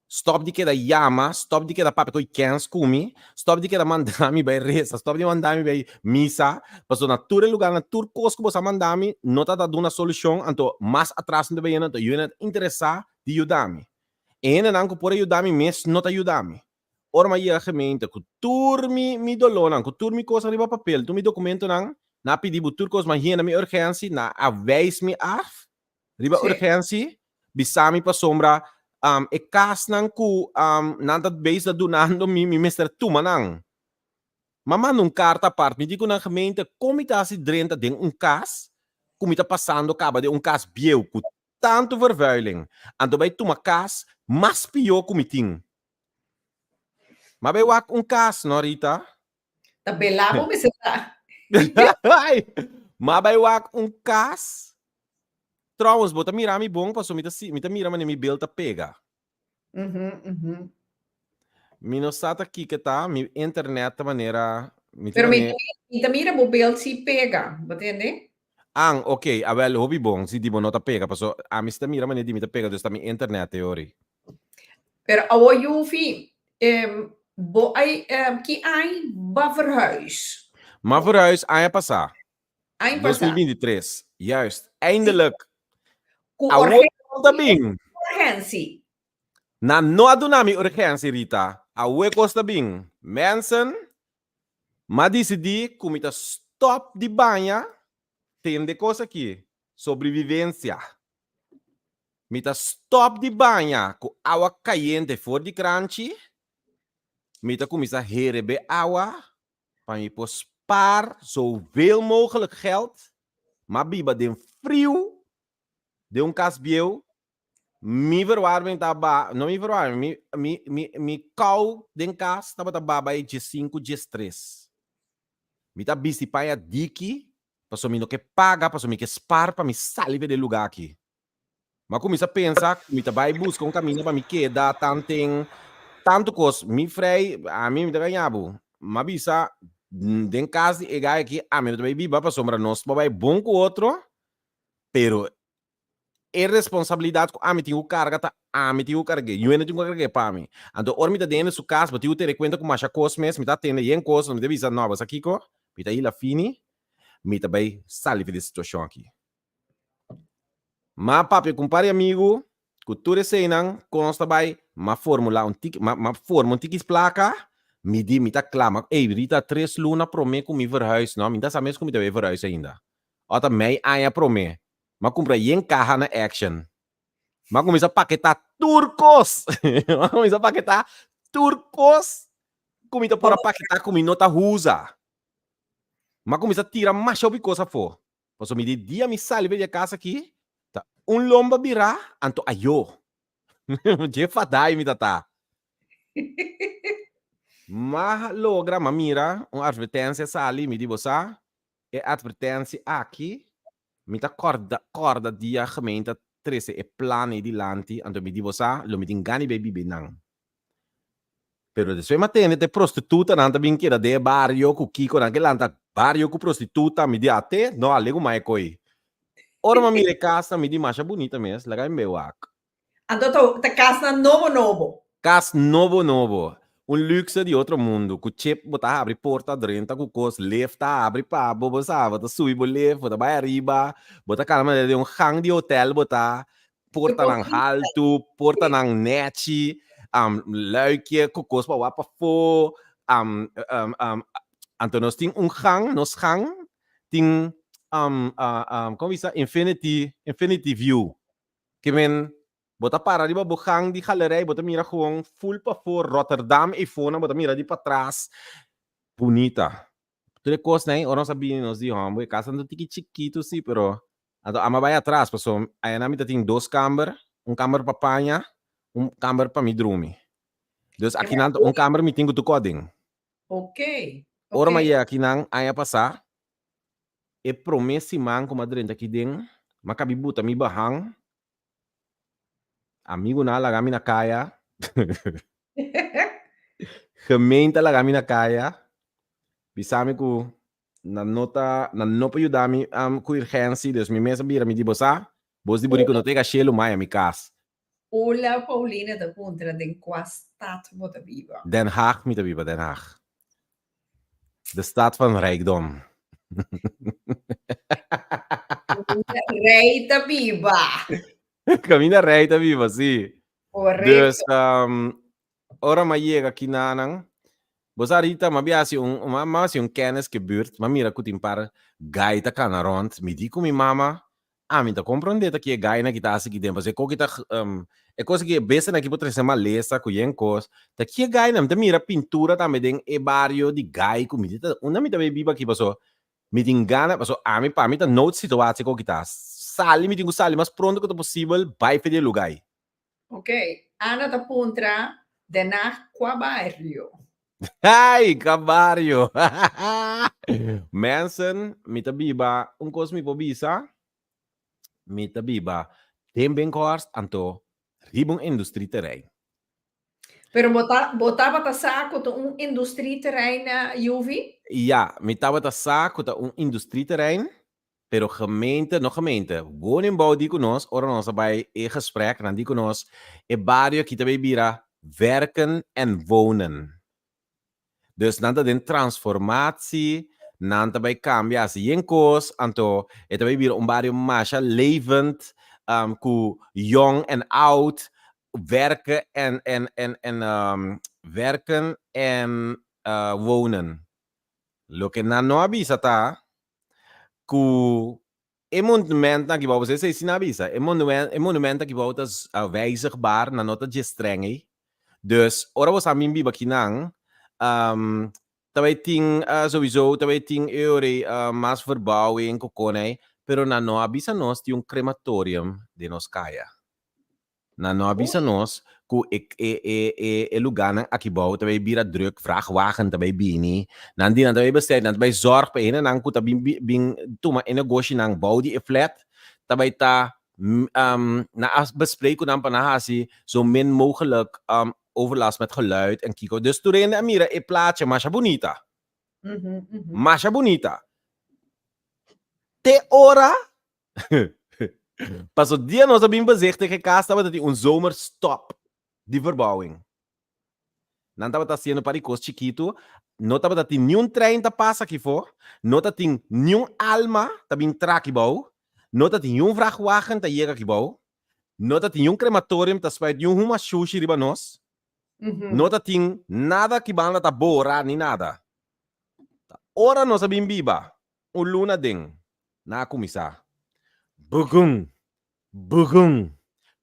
Stop di keda yama, stop di keda papia ku e kens ku mi, stop di keda manda mi bai resa, stop di manda mi bai misa, pasobra na tur e lugar, na tur kos ku boso a manda mi, no ta ta duna solushon, anto mas atras mi ta bayendo, anto yu no ta interesá di yuda mi. E hendenan ku por a yuda mi mes no ta yuda mi. Ora mi a yega gemeente ku tur mi mi dolónan, ku tur mi kosnan riba papel, tur mi dokumentonan, nan a pidi bo tur kos, mi a yena mi urgensi, nan a wijs mi af, Riba urgensi, bisa mi pasobra e kasnan ku nan ta bezig ta dunando mi, mi mester tuma nan. Mi a manda un karta apart, mi di ku nan gemeente, kon mi ta hasi drenta den un kas ku mi ta pasando kaba den un kas bieu ku tantu vervuiling, anto bai tuma kas mas pió ku mi tin. Mi a bai wak un kas, no Rita? Ta belá bo mester ta. Mi a bai wak un kas. Trouwens, bo ta mira mi bon pasobra mi ta si, mi ta mira manera mi bel ta pega. Mi no sa ta kiko ta, mi internet ta manera, mi ta Pero mi mi ta mira bo bel si pega, bo tende? An, ok, awel hopi bon si di bo no ta pega, pasobra ami si ta mira manera di mi ta pega, dus ta mi internet e ori. Pero awor Yufi, bo ai, ki aña ba verhuis? M'a verhuis aña pasá. Aña pasá. 2023, juist. Eindelijk. Ku Awor urgentie. nan ta bin. Urgentie. Nan no a duna mi urgentie, Rita. Awe kos ta bin. Mensen, m'a disidí ku mi ta stòp di baña, tende kos aki, sobrevivencia. Mi ta stòp di baña ku awa kayente for di kranchi, mi ta kuminsá herebé awa pa mi por spaar zoveel mogelijk geld, m'a biba den friu, den un kas bieu, Mi verwarming ta ba, no mi verwarming, mi, mi, mi, mi kou den kas tabata ba bai diesinku, diestres. Mi ta bisti paña diki, pasobra mi no ke paga, pasobra mi ke spar pa mi sali for di e lugá aki. Mi a kuminsá pensa ku mi ta bai buska un kaminda pa mi keda tanten, tantu kos. Mi frei, ami mi ta gaña bo. Mi a bisa, den kas di e gai aki ami no ta bai biba pasobra nos por bai bon ku otro, pero E responsabilidat ku ami tin ku karga ta ami tin ku karg'é, Yuena tin ku karg'é pa mi. Anto ora mi ta den su kas, bo tin ku tene kuenta ku masha kos mes, mi ta atende yen kos, mi ta bisa, no, bo sa kiko? Mi ta hila fini, mi ta bai sali for di e situashon aki. M'a papia ku un par di amigu, ku tur eseinan, kon nos ta bai, m'a formulá un tiki, m'a m'a forma un tiki plaka, mi di mi ta kla, m'a, ey, Rita, tres luna promé ku mi verhuis, no, mi ta sa mes ku mi ta bai verhuis ainda. Ò ta mei aña promé. M'a kumpra yen kaha na Action. M'a kuminsá paketá tur kos. M'a kuminsá paketá tur kos ku mi ta por a paketá ku mi no ta usa. M'a kuminsá tira masha hopi kos afó. Pasobra mi di dia mi sali for di e kas aki, ta un lomba birá, anto ayó. Dje fadai mi ta ta. M'a logra, m'a mira un advertensia sali, mi di bo sa, e advertensia aki Mi ta kòrda kòrda dia gemeente a trese e plan ei dilanti, anto mi di bo sa, lo mi tin gana di bai biba einan. Pero despues mi a tende ta e prostitutanan ta bin keda den e bario ku kiko, nan ke lanta bario ku prostituta, mi di ate, no ale ku mai koi. Ora mi a mira e kasnan mi di masha bunita mes, laga mi bai wak. Anto ta ta kasnan nobo nobo. Kas nobo nobo. Un luxe di otro mundu. Ku chip bo ta habri porta drenta ku kos, lift ta habri pa bo, bo sa, bo ta subi bo lift, bo ta bai ariba, bo ta kana manera den un gang di hotel bo ta, portanan haltu, portanan nechi, luikje ku kos pa wak pafó, anto nos tin un gang, nos gang tin, komo bisa, infinity, infinity view. Ke men, bo ta para riba bo gang di galerij, bo ta mira gewoon full pafó Rotterdam eifonan, bo ta mira di patras. Bunita. Tur e kosnan ei, ora nos a bini nos di homber, e kasnan ta tiki chikitu si, pero anto amo a bai atras pasobra ayanan mi ta tin dos kamber, un kamber pa paña, un kamber pa mi drumi. Dus akinan ta un kamber mi tin ku tur kos aden. Ora mi a yega akinan aña pasá, E prome siman ku m'a drenta aki den, m'a kabi buta mi bahan. Amigunan a laga mi na kaya. Gemeente a laga mi na kaya. Bisa mi ku nan no ta, nan no por yuda mi ku urgensi, dus mi mes a bira mi di bo sa, bos di buriku no ta yega shelu mai a mi kas. Hola Paulina ta puntra den kua stad bo ta biba? Den Haag mi ta biba, Den Haag. De stad van rijkdom. Kaminda rei ta biba. Kaminda rei ta biba, si. Correcto. Dus, um, ora m'a yega kinanan, bo sa Rita, m'a bia hasi un, m'a m'a hasi un kennis ku e buurt, m'a mira ku tin par gai ta kana rond, mi di ku mi mama, Ami ta comprende ta ki e gainan ki ta hasi ki den, pasobra e ko ki ta e kos ki e bestianan ki por trese malesa ku yen kos, ta ki e gainan, mi ta mira pintura tambe den e bario di gai ku mi di ta unda mi ta bay biba aki pasobra mi tin gana, pasobra ami pa mi ta nood situatie ko ki ta, sali mi tin ku sali mas pronto ku ta posibel bay for di e lugai. Ok, Ana ta puntra Den Haag kua bario? Ay, kua bario? Mensen, mi ta biba, un kos mi por bisa, mi ta biba den Binkhorst, anto riba un industrieterrein. Pero bo ta, bo tabata sa ku ta un industrieterrein na Yuvi? Ya, mi tabata sa ku ta un industrieterrein, Pero gemeente, no gemeente, woningbouw di ku nos, ora nos a bai e gesprek, nan di ku nos, e bario aki ta bai bira werken en wonen. Dus nan ta den transformatie, nan ta bai kambia hasi yen kos, anto e ta bai bira un bario masha levend, ku jong en oud, werken en en en en. Werken en wonen. Loke nan no a bisa ta ku e monumentnan aki bou, esei si nan a bisa, e monument e monument aki bou ta wijzigbaar, nan no ta dje streng ei. Dus ora bo sa bin biba akinan, ta bai tin souiso ta bai tin e ora ei mas verbouwing ku kon ei, pero nan no a bisa nos tin un crematorium den nos kaya. Nan no a bisa nos ku e e e e e lugánan aki bou ta bai bira drùk, vrachtwagen ta bai bini, nan di nan ta bai bestèd, nan ta bai zòrg pa e hendenan ku ta bin bin tuma e negoshinan bou di e flat ta bai ta nan a bespreek ku nan pa nan hasi zo min mogelijk overlast met geluid en kiko. Dus tur hende a mira e plaatje masha bunita. Masha bunita. Te ora Paso dia nos a bin bezichtig e cas tabata tin un zomerstop di verbouwing. Nan tabata haciendo par di cos chikitu, no tabata tin niun trein ta pasa akifo, no ta tin niun alma ta bin tra akibou, no ta tin niun vrachtwagen ta yega akibou, no ta tin niun crematorium ta spuit niun huma shushi riba nos, no ta tin nada akibanda ta bora ni nada. Ta ora nos a bin biba un luna den Nan a kuminsá, Bugun! Bugun!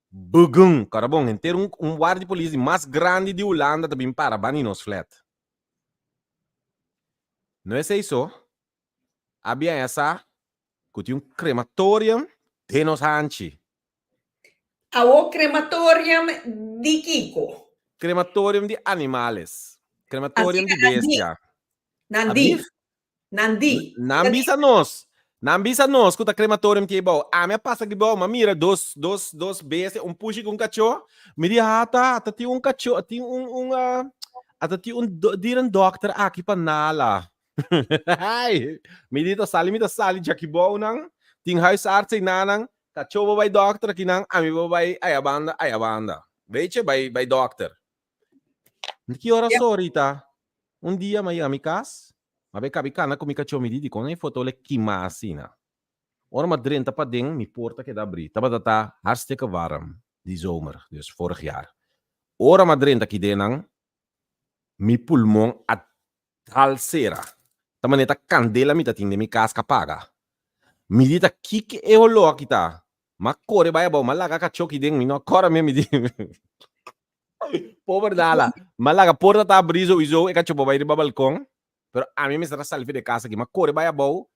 Bugun! Kòrda bon, henter un un guardia di polis di mas grandi di Hulanda ta bin para bani nos flat. No esei so, a bin haña sa ku tin un krematorium den nos hanchi. Awor krematorium di kiko? Krematorium di animales. Krematorium di Asina nan di. bestia. Nan A di. bif? Nan di. Nan bisa nos. Nan bisa nos ku ta krematorium tin ebou. Ami a pasa aki bou, m'a mira dos, dos, dos bestia, un pushi ku un kachó. Mi di, ata, ata tin un kachó, tin un, un, ata tin un dierendokter aki pa Nala. Ai, mi di ta sali, mi ta sali djaki bou nan. Tin huisarts einanan. Kachó bo bai dokter akinan, ami bo bai ayabanda, ayabanda. Weet je, bai, bai dokter. Ki ora so, Rita? Un dia m'a yega mi kas, m'a bai kabi kana ku mi kachó mi di dikon e foto le kima asina. Ora m'a drenta paden mi porta keda abrí, tabata ta hartstikke warm di zomer, dus vorig jaar. Ora m'a drenta kidenan mi pulmon a dal sera, ta manera ta kandela mi ta tin den mi kas ka paga. Mi di ta kiko e holó aki ta? M'a kore bai abou, m'a laga kachó kiden, mi no a kòrda mi, mi di. Pober Dala. M'a laga porta ta abrí souiso, e kachó bai riba balkon. Pero ami mester a sali for di e kas aki. M'a kore bai abou,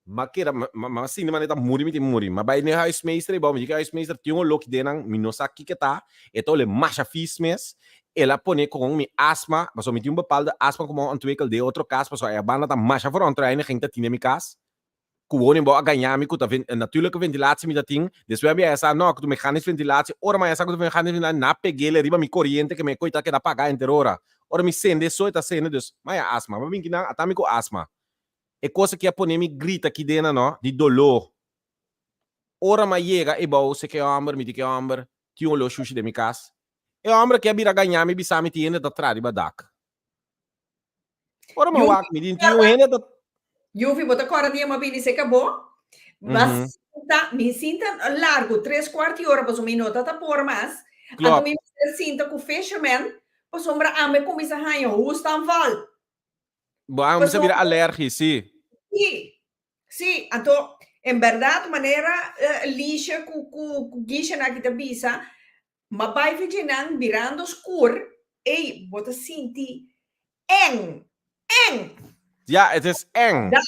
m'a keda, m'a sinti manera ta muri mi tin muri. M'a bai n'e huismeester ei bou, mi di ku e huismeester tin un oló ki den nan, mi no sa kiko ta. E ta ole masha fis mes. El a pone kon mi asma, pasobra mi tin un bepaalde asma ku mi a ontwikkel den otro kas, pasobra e banda ta masha verontreiniging ta tin den mi kas. Ku woningbouw a gaña mi ku ta natuurlijke ventilatie mi ta tin, despues a mi a sa no ku ta mechanisch ventilatie, ora mi a sa ku ta mechanisch ventilatie nan a peg'ele riba mi koriente ke mi koe ta keda paga henter ora, ora mi sende so e ta sende dus mi a asma, mi a bin kinan ata mi ku asma, e kos aki a pone mi grita kidena no di doló, ora mi a yega ebou seke e hòmber mi di ke hòmber tin un oló shushi den mi kas, e hòmber aki a bira gaña mi bisa mi tin hende ta tra riba dak. Ora mi wak, mi di tin un hende ta. Yuvi, bo ta kòrda dia mi a bini serka bo? Ba sinta, mi sinta largu, tres kuart di ora, pasobra mi no ta ta por mas. Anto mi mester sinta ku fisherman, pasobra ami a kuminsá haña hoestaanval. Bo a kuminsá bira alergi, sí. Sí, sí. Anto, en bèrdat, manera Lisha ku ku Gisha nan aki ta bisa, Ma bai fi dje nan birando skur, ey, bo ta sinti eng, eng! Ja, het is eng. Da,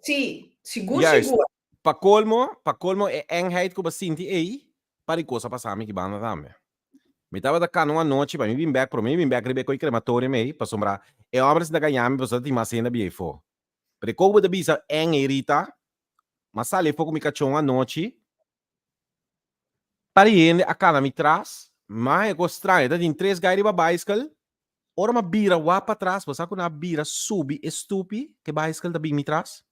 sí, sigur, Juist. sigur. Pa colmo, pa colmo e engheid cu bo sinti ey, pa di cos a pasa mi ki banda tambe. Mi tabata cana un anochi pa mi bin bek, prome mi bin bek riba e coy crematorium ey, pasobra e homber si ta gaña mi pasobra tin mas hende a bia eyfo. Pero e co cu bo ta bisa eng ey Rita, m'a sali eyfo cu mi cachon un anochi, Par di hende a kana mi tras, m'a haña kos straño. Ta tin tres gai riba baiskel. Ora m'a bira wak patras, bo sa ku nan a bira subi e stupi ku e baiskel ta bin mi tras?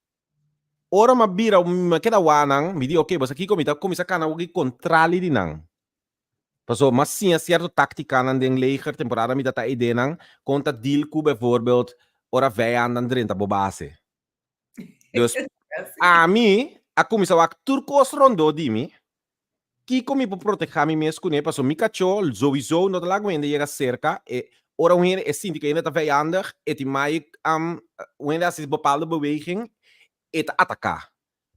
Ora m'a bira, m'a keda wak nan, mi di oke, bo sa kiko, mi ta kuminsá kana wak i kontrali di nan. Pasobra m'a siña sierto táktikanan den leger, temporada mi ta ta ei den nan, kon ta deal ku bijvoorbeeld ora vijanden drenta bo base. Dus ami a kuminsá wak tur kos rondó di mi, kiko mi por protehá mi mes kuné, pasobra mi kachó souiso no ta laga un hende yega serka, e Ora un hende e sinti ku e hende ta vijandig, e tin mai un hende hasi bepaalde beweging, e ta ataká.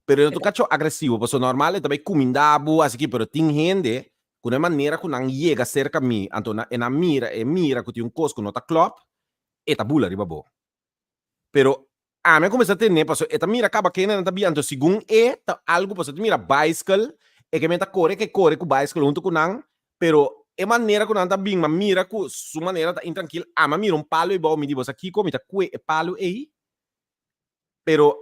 Pero e no ta un kachó agresivo, pasobra normal e ta bai kuminda bo, asiki, pero tin hende ku na e manera ku nan yega serka mi, anto nan e nan mira, e mira ku tin un kos ku no ta klòp, e ta bula riba bo. Pero ami a kuminsá tene pasobra e ta mira kaba kende nan ta bia, anto segun e ta algu pasobra e ta mira baiskel, e ke men ta kore, e ke kore ku baiskel huntu ku nan, pero e manera ku nan ta bin, mi a mira ku su manera ta intrankil, ami a mira un palu ei bou, mi di bo sa kiko, mi ta kue e palu ei, pero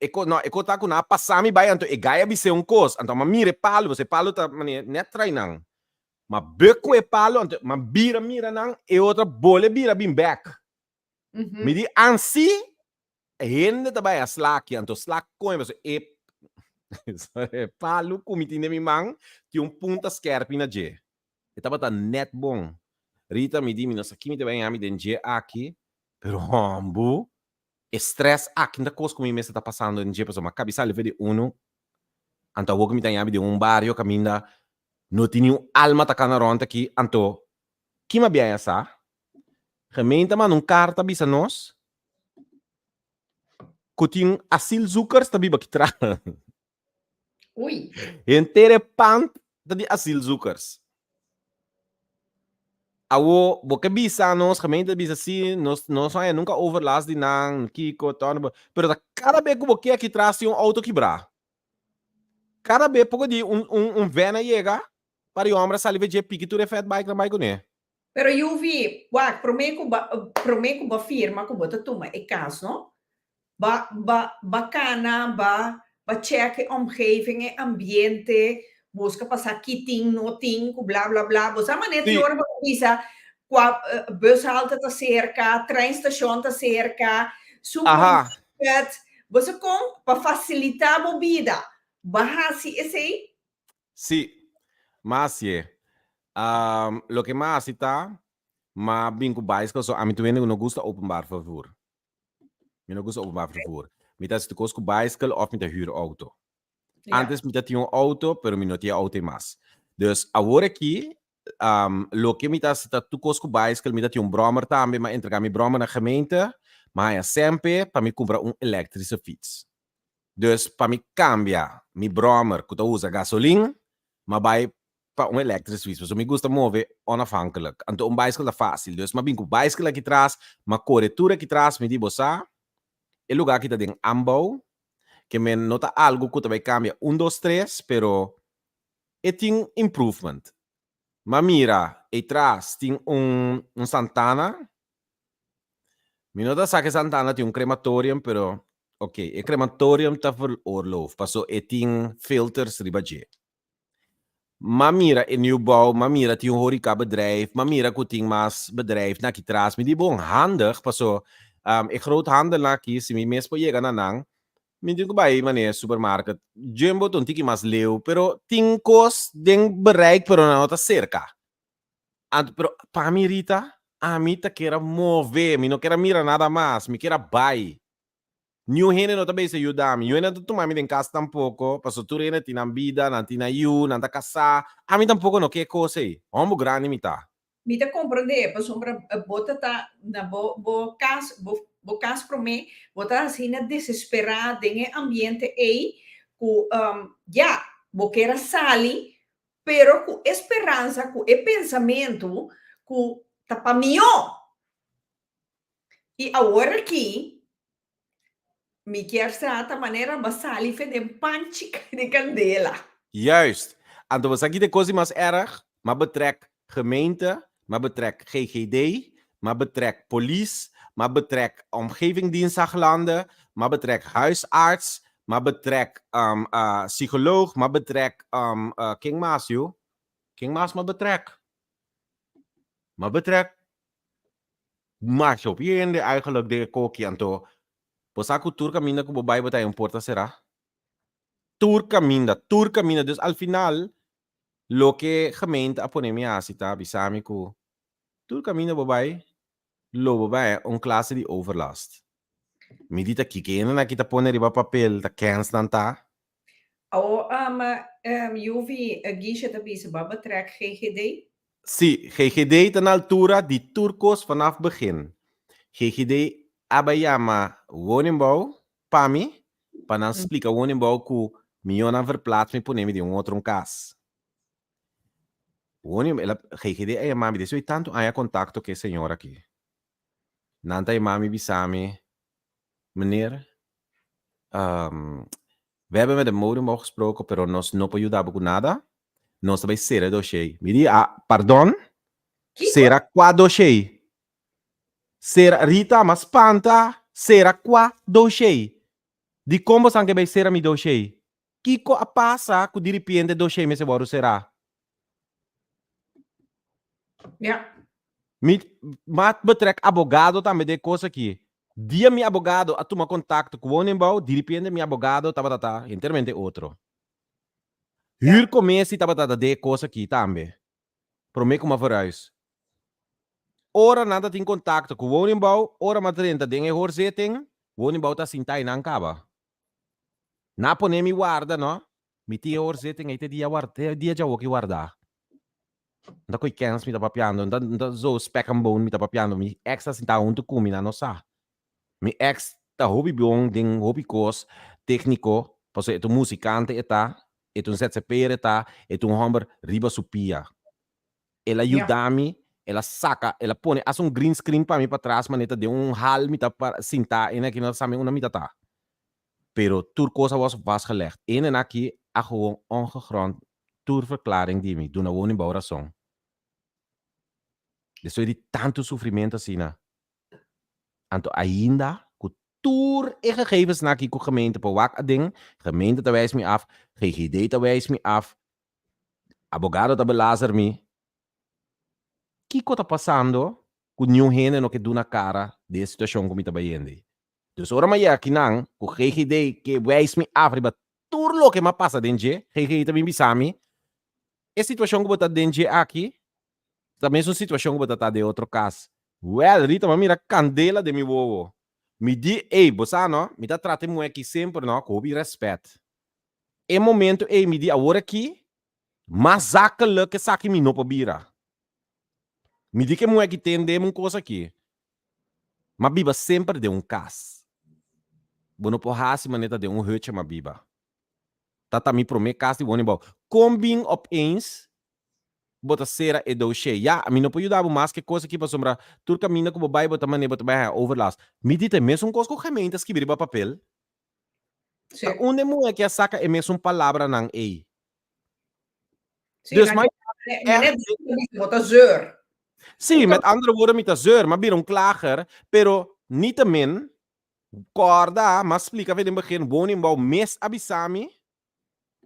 e ko, no, e ko ta ku nan a pasa mi bai, anto e gai a bis'é un kos, anto ami a mira e palu, pasobra e palu ta manera nèt trai nan, mi a bek ku e palu, anto mi a bira mira nan, e otro a bole bira bin bèk. Mi di ansi hende ta bai a sla aki, anto sla koño pasobra e e palu ku mi tin den mi man tin un punta skerpi na dje. E tabata nèt bon. Rita mi di mi no sa ki mi ta bai haña mi den dje aki, pero hòmbu e strès aki no ta kos ku mi mester ta pasando den dje pasobra mi a kabi sali for di unu, anto awor ku mi ta haña mi den un bario kaminda no tin niun alma ta kana rònt aki, anto ki mi a biaña sa? Gemeente a manda un karta bisa nos ku tin asielzoekers ta biba aki tras. Ui. Henter e pand ta di asielzoekers. Awo bo ke bisa nos, gemeente ta bisa si, nos no haña nunka overlast di nan, kiko, tòno, pero ta kada be ku bo ke aki tras tin un outo kibrá. Kada be poko di un un un vèn a yega, par e hòmber a sali for dje piki tur e fatbike nan bai kuné. Pero Yuvi, wak, promé ku ba, promé ku bo firma ku bo ta tuma e kas, no? Ba, ba, ba kana, ba, ba check e omgeving, e ambiente, buska pa sa ki tin, no tin, ku bla bla bla. Bo sa manera tin ora bo ta bisa kua bushalte ta serka, treinstation ta serka, supermarket. Bo sa kon? Pa fasilitá bo bida. Bo a hasi esei? Sí, m'a hasié. Loke m'a hasi ta, m'a bin ku baiskel, so ami tur hende ku no gusta openbaar vervoer. Mi no gusta openbaar vervoer. Mi ta hasi tur kos ku baiskel òf mi ta hür outo. Antes mi ta tin un outo, pero mi no tin e outo ei mas. Dus awor aki, loke mi ta hasi ta tur kos ku baiskel, mi ta tin un bròmer tambe, m'a entregá mi bròmer na gemeente, m'a haña sempe pa mi kumpra un elektrische fiets. Dus pa mi cambia mi brommer cu ta usa gasolin, m'a bay pa un electrisch fiets, pasobra mi gusta move onafhankelijk. Anto un bicycle ta facil, dus m'a bin cu bicycle aki tras, m'a core tur aki tras, mi di bo sa, e lugar aki ta den aanbouw, ke men no ta algo cu ta bay cambia un dos tres, pero e tin improvement. M'a mira ey tras tin un un santana, Mi no ta sa ke Santana tin un crematorium, pero ok, e crematorium ta veroorloof, paso e tin filters riba dje. M'a mira e nieuwbouw, m'a mira tin un horeca bedrijf, m'a mira ku tin mas bedrijfnan aki tras. Mi di bon, handig, paso e groothandelnan aki, si mi mes por yega na nan, mi tin ku bai manera supermarket. Jumbo ta un tiki mas leu, pero tin kos den bereik, pero nan no ta serka. Anto, pero pa mi Rita, ami ta kier a move, mi no kier a mira nada mas, mi kier a bai. Niun hende no ta bisa yuda mi, niun hende no ta tuma mi den kas tampoko, pasobra tur hende tin nan bida, nan tin nan yu, nan ta kasá, ami tampoko no ke kos ei, hòmber grandi mi ta. Mi ta komprendé, pasobra bo ta ta na bo bo kas, bo bo kas promé, bo ta asina desesperá den e ambiente ei ku ya, bo kier a sali, Pero ku e speransa, ku e pensamentu ku ta pa mihó. I awor aki mi kier sa ta manera bo a sali fe den panchi di kandela. Juist. Anto bo sa ki ta e kos di mas erg? M'a betrek gemeente, m'a betrek GGD, m'a betrek polis, m'a betrek Omgevingdienst Haaglanden, m'a betrek huisarts, M'a betrek psycholoog, m'a betrek ken mas yu? Ken mas m'a betrek? M'a betrek masha hopi hende eigenlijk den e koki, anto bo sa ku tur kaminda ku bo bai bo ta haña un porta será. Tur kaminda, tur kaminda, dus al final loke gemeente a pone mi hasi ta bisa mi ku tur kaminda bo bai lo bo bai un klase di overlast. Mi di ta kiko hende nan ki ta pone riba papel ta kens nan ta. Awo ama Yuvi Gisha ta bisa bo a betrek GGD? Sí, GGD ta na altura di tur kos vanaf begin. GGD a bai yama woningbouw pa mi, pa nan splika woningbouw ku miónan verplaats mi pone mi den un otro un kas. Woning, el a, GGD a yama mi, despues di tantu aña kontakto ku e señor aki. Nan ta yama mi bisa mi, Meneer, we hebben met de woningbouw gesproken, pero nos no por yuda bo ku nada. Nos ta bai sera e doshé. Mi di, ah, pardon? Kiko? Sera kua doshé? Sera, Rita, m'a spanta. Sera kua doshé? Dikon bosan ke bai sera mi doshé? Kiko a pasa ku diripiente doshé mester wòrdu será? Ja. Mi m'a betrek abogado tambe den e kos aki. Dia mi abogado a tuma kontakto ku woningbouw, diripiente mi abogado tabata ta hentermente otro. Huurcommissie tabata ta den e kos aki tambe, promé ku m'a verhuis. Ora nan ta tin kontakto ku woningbouw, ora m'a drenta den e hoorzitting, woningbouw ta sinta einan kaba. Nan a pone mi warda no, mi tin e hoorzitting ei te dia war te dia djawoki wardá. N ta koe kens mi ta papiando, n ta n ta zo spek en bone mi ta papiando, mi ex ta sintá huntu ku mi, nan no sa. Mi ex ta hopi bon den hopi kos tekniko, pasobra e ta un musikante e ta, e ta un zzp'er e ta, e ta un hòmber riba su pia. El a yuda mi, el a saka, el a pone hasta un green screen pa mi patras manera ta den un hal mi ta sintá ene aki no ta sa mi unda mi ta ta. Pero tur kos a wòrdu vastgelegd. Ene aki a gewoon ongegrond tur verklaring di mi duna woningbouw rason. Despues di tantu sufrimentu asina. Anto ainda ku tur e gegevensnan aki ku gemeente por wak aden, gemeente ta wijs mi af, GGD ta wijs mi af, abogado ta belazer mi. Kiko ta pasando ku niun hende no ke duna kara di e situashon ku mi ta bayende? Dus ora mi a yega akinan ku GGD ke wijs mi af riba tur loke mi a pasa den dje, GGD ta bin bisa mi, e situashon ku bo ta den dje aki Ta mesun situacion cu bo ta ta den otro cas. Wel, Rita, m'a mira candela den mi wowo. Mi di, Ey, bo sa no, mi ta trata e muhe aki semper no, cu hopi respet. E momento ey mi di, awor aki, mas zakelijk esaki mi no por bira. Mi di cu e muhe aki tende un cos aki. M'a biba semper den un cas. Bo no por haci manera ta den un hutje m'a biba. Ta ta mi prome cas di woningbouw. Con bin opeens bo ta sera e doshé. Ya, mi no por yuda bo mas ku e kos aki pasobra tur kaminda ku bo bai bo ta manera bo ta bai haña overlast. Mi di ta e mesun kos ku gemeente a skibi riba papel. Sí. Ta unda e muhé ki a saka e mesun palabranan ei? Sí, Dus nan mai ke net bo ta zeur. Sí, met andere woorden mi ta zeur, m'a bira un klager, pero niettemin, kòrda, m'a splika for den begin, woningbouw mes a bisa mi,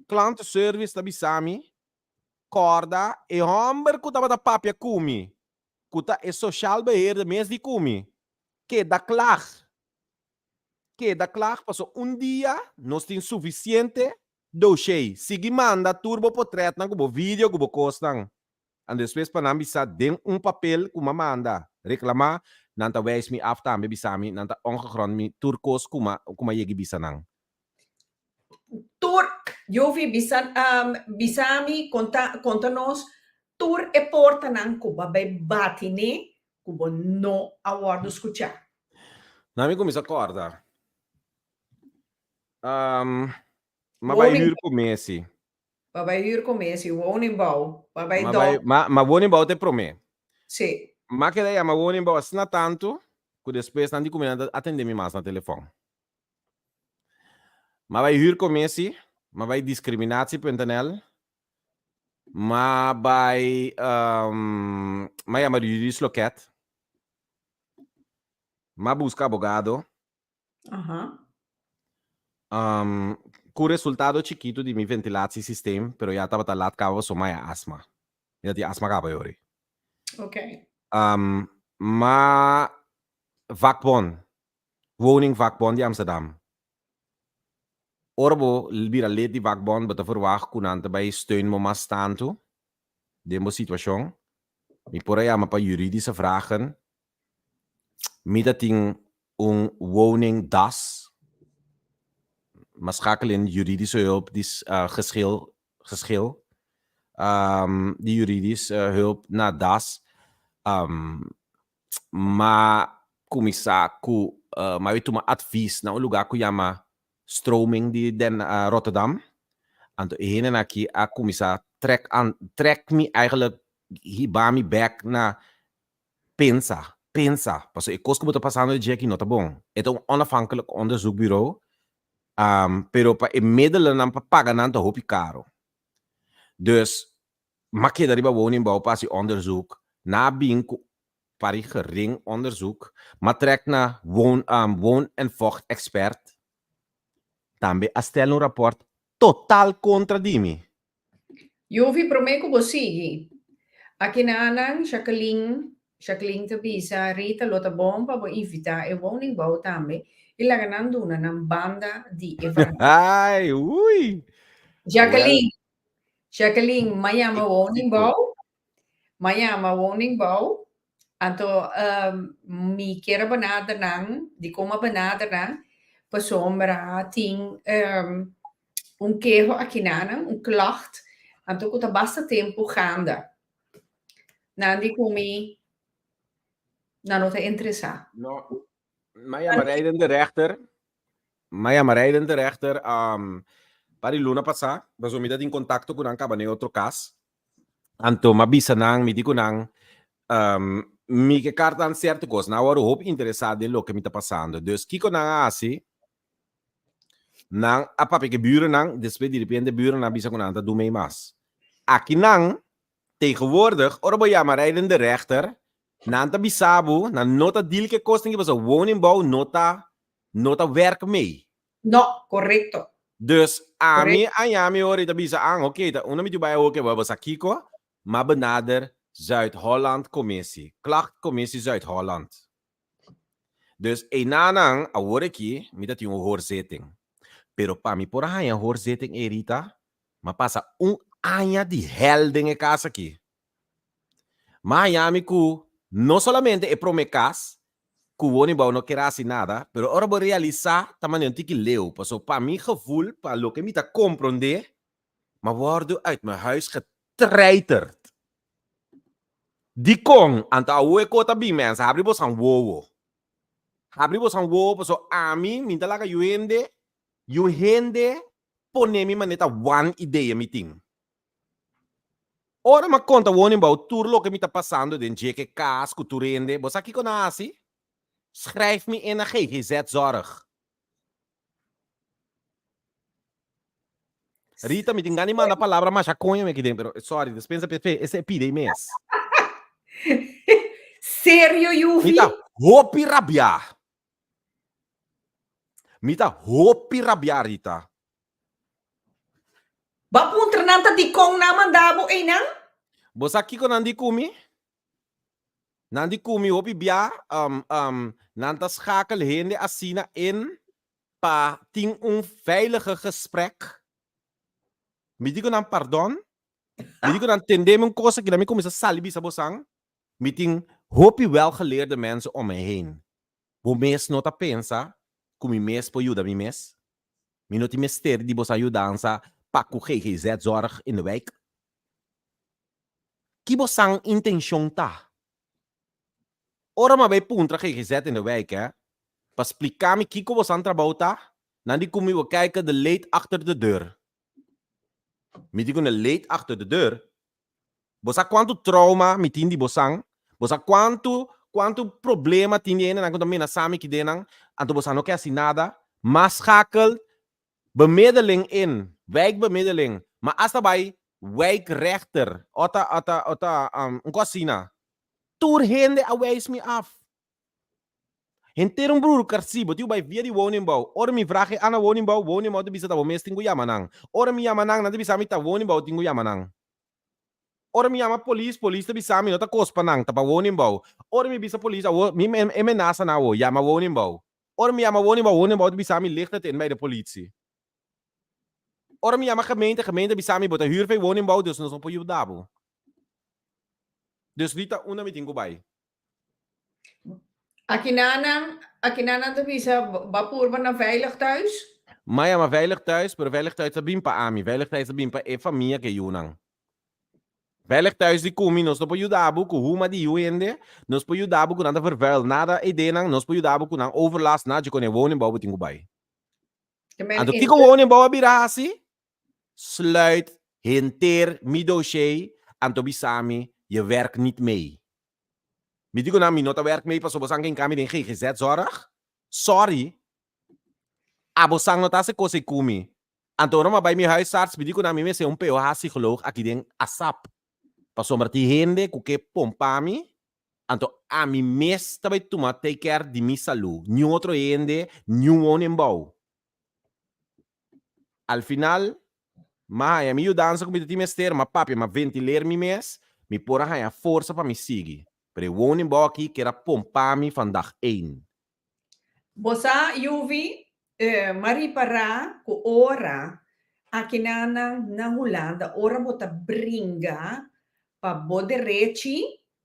klantenservice ta bisa mi, Kòrda e hòmber ku tabata papia ku mi, ku ta e sociaal beheerder mes di ku mi, keda klag. Keda klag paso un dia nos tin sufisiente doshé. Sigui manda tur bo potrètnan ku bo video ku bo kosnan. Anto despues pa nan bisa den un papel ku m'a manda reklamá, nan ta wijs mi af tambe bisa mi nan ta ongegrond mi tur kos ku m'a ku m'a yegi bisa nan. Tur, Jovi, bisa, um, bisa mi, konta, konta nos, tur e portanan ku bo a bai bati ne, ku bo no a wòrdu skuchá. Na mi kuminsá kòrda. Um, m'a bai Woning, hür ku Messi. bo a bai hür ku Messi, woningbouw, bo a bai M'a bai, dòk. ma, ma woningbouw ta e promé. Sí. M'a keda yama woningbouw asina tantu, ku despues nan di ku mi nan ta atendé mi mas na telefòn. M'a bai huurcommissie, m'a bai discriminatie.nl, m'a bai m'a yama juridisch loket, m'a busca abogado, cu resultado chikito di mi ventilatiesysteem, pero ya tabata lat caba pasobra m'a ya asma. Mi ta tin asma caba yori. M'a vakbond Woningvakbond di Amsterdam. Ora bo bira lid di vakbond bo ta verwagt ku nan ta bai steun bo mas tantu den bo situashon. Mi por a yama pa juridische vragen. Mi ta tin un woningdas. M'a schakel in juridische hulp di geschil geschil. Di juridisch hulp na das. M'a kuminsá ku m'a bai tuma advies na un lugá ku yama Stroming di den Rotterdam. Anto e hendenan aki a kuminsá trèk an trèk mi eigenlijk hiba mi bèk na pensa, pensa, pasobra e kos ku bo ta pasando di dje aki no ta bon. E ta un onafhankelijk onderzoekbureau, pero pa e middelennan pa paga nan ta hopi karo. Dus m'a keda riba woningbouw pa hasi onderzoek, nan a bin ku pari gering onderzoek, m'a trek na woon woon en vocht expert, tambe a stel un raport total kontra di mi. Yuvi, promé ku bo sigui, akinanan Jacqueline, Jacqueline ta bisa, Rita lo ta bon pa bo invitá e woningbouw tambe i laga nan duna nan banda di e verhaal. Ai, ui! Jacqueline, Jacqueline, m'a yama woningbouw, m'a yama woningbouw, anto mi kier a benader nan, dikon m'a benader nan? Pasobra tin un keho akinanan, un klacht, anto ku ta basta tempu ganda. Nan di ku mi nan no ta interesá. No, m'a yama rijdende rechter, m'a yama rijdende rechter pa di luna pasá, pasobra mi ta tin kontakto ku nan kaba na e otro kas. Anto m'a bisa nan, mi di ku nan, mi ke karta nan sierto kos, nan a wòrdu hopi interesá den loke mi ta pasando. Dus kiko nan a hasi? Nan a papia ku e burennan, despues direpente e burennan a bisa ku nan ta dumei mas. Akinan, tegenwoordig, ora bo yama rijdende rechter, nan ta bisa bo, nan no ta deal ku e kosnan aki pasobra woningbouw no ta no ta werk mee. No, korekto. Dus ami a yami ora i ta bisa, an, oké, ta unda mi tin bai awor ke bo a sa kiko? M'a benader Zuid-Holland Commissie, Klachtcommissie Zuid-Holland. Dus einanan, awor aki, mi ta tin un hoorzitting. Pero pa mi por a haña hoorzitting ei, Rita, m'a pasa un aña di hèl den e kas aki. M'a haña mi ku no solamente e promé kas, ku woningbouw no ker hasi nada, pero ora bo realisá ta manera un tiki leu, pasobra pa mi gevoel, pa loke mi ta komprondé, m'a wòrdu uit mi huis getreiterd. Dikon? Anto awo e ko ta bin mens, habri bosan wowo. Habri bosan wowo paso ami mi ta laga yu hende, yu hende pone mi manera ta wan idea mi tin. Ora mi a konta woningbouw tur loke mi ta pasando den dje ke kas ku tur hende, bo sa kiko nan a hasi? Schrijf mi in na GGZ Zorg. Rita, mi tin gana di manda palabra masha koño mi aki den, pero sorry, despensa pe ese e pide i mes. Serio, Yuvi? Mi ta hopi rabiá. Mi ta hopi rabiá, Rita. Bo a puntra nan ta dikon nan a manda bo einan? Bo sa kiko nan di ku mi? Nan di ku mi hopi bia, nan ta schakel hende asina in pa tin un veilige gesprek. Mi di ku nan pardon, mi di ku nan tende mi un kos aki, mi kuminsá sali bisa bosan, mi tin hopi welgeleerde mensen om me heen. Bo mes no ta pensa ku mi mes por yuda mi mes? Mi no tin mester di bosan yudansa pa ku GGZ zorg in de wijk. Ki bosan intencion ta? Ora mi a bay puntra GGZ in de wijk hè, pa splica mi kico bosan trabou ta, nan di cu mi we kijken de leed achter de deur. Mi di cu de leed achter de deur? Bo sa cuanto trauma mi tin di bosan? Bo sa cuanto cuanto problema tin di hendenan cu ta menasa mi kidenan? Anto bosan no ke haci nada? Mas schakel Bemiddeling in, wijkbemiddeling, ma asta bai wijkrechter ota ota ota un kos asina. Tur hende a wijs mi af. Henter un broer karsi, bo tin ku bai via di woningbouw. Ora mi vraag e aan na woningbouw, woningbouw ta bisa ta bo mes tin ku yama nan. Ora mi yama nan, nan ta bisa mi ta woningbouw tin ku yama nan. Ora mi yama polis, polis ta bisa mi no ta kos pa nan, ta pa woningbouw. Ora mi bisa polis awo, mi e menasa nan awo, yama woningbouw. Ora mi yama woningbouw, woningbouw ta bisa mi ligt het in bij de politie. Ora mi yama gemeente, gemeente bisa mi bo ta huur vei woningbouw dus nos no por yuda bo. Dus di ta unda mi tin ku bai. Akinanan, akinanan ta bisa bo a purba na Veilig Thuis? Mi a yama Veilig Thuis, pero Veilig Thuis ta bin pa ami, Veilig Thuis ta bin pa e famia ku e yunan. Veilig Thuis di ku mi, nos no por yuda bo ku huma di yu hende, nos por yuda bo ku nan ta vervuil nada idenan, nos por yuda bo ku nan overlast na dje kon e woningbouw bo tin ku bai. Anto kiko woningbouw a bira hasi? Sluit henter mi dossier anto bisa mi je werkt niet mee. Mi di ku nan mi no ta werk mee pasobra bo san ken kami den GGZ zorg? Sorry, abo san no ta hasi kos ei ku mi. Anto ora mi a bai mi huisarts mi di ku nan mi mester un POH psycholoog aki den asap pasobra tin hende ku ke pompa mi anto ami mes ta bai tuma take care di mi salu niun otro hende niun woningbouw. Al final m'a haña mi yudansa ku mi ta tin mester, m'a papia, m'a ventiler mi mes, mi por a haña forsa pa mi sigui. Pero e woningbouw aki ker a pompa mi van dag één. Bo sa, Yuvi, m'a ripará ku ora akinanan na Hulanda, ora bo ta bringa pa bo derechi,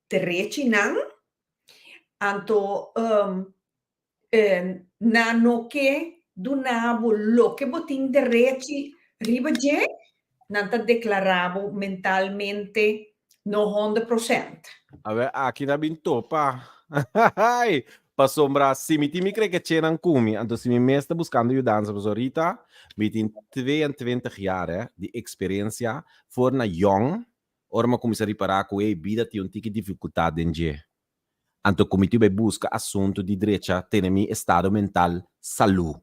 derechinan, anto Nan no ke duna bo loke bo tin derechi riba dje, nan ta deklará bo mentalmente no 100%. Awe aki na bin topa. Ai! Pasobra si mi tin mi krekechenan ku mi, anto si mi mes ta buskando yudansa, pasobra Rita, mi tin 22 jaar hè, di eksperensia for na yòn, ora mi a kuminsá ripará ku ey bida tin un tiki difikultat den dje. Anto ku mi tin bai buska asuntu di drecha tene mi estado mental salú.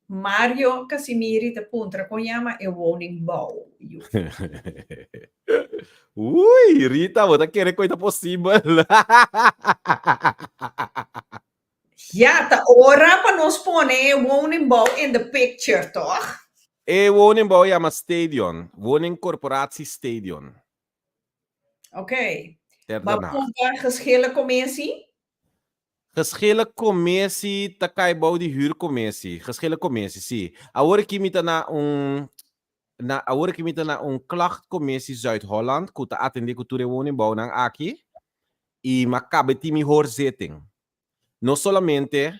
Mario Casimiri ta puntra kon yama e woningbouw yu. Ui, Rita, bo ta kere ku ei ta posibel? Ya, ta ora pa nos pone e woningbouw in the picture, toch? E woningbouw yama Stadion, Woningcorporatie Stadion. Ok. Ter Maar Den Haag. punta geschillencommissie? Geschillencommissie ta kai bou di huurcommissie. Geschillencommissie, si. Awor aki mi ta na un na awor aki mi ta na un klachtcommissie Zuid-Holland ku ta atende ku tur e woningbouwnan aki i m'a kaba tin mi hoorzitting. No solamente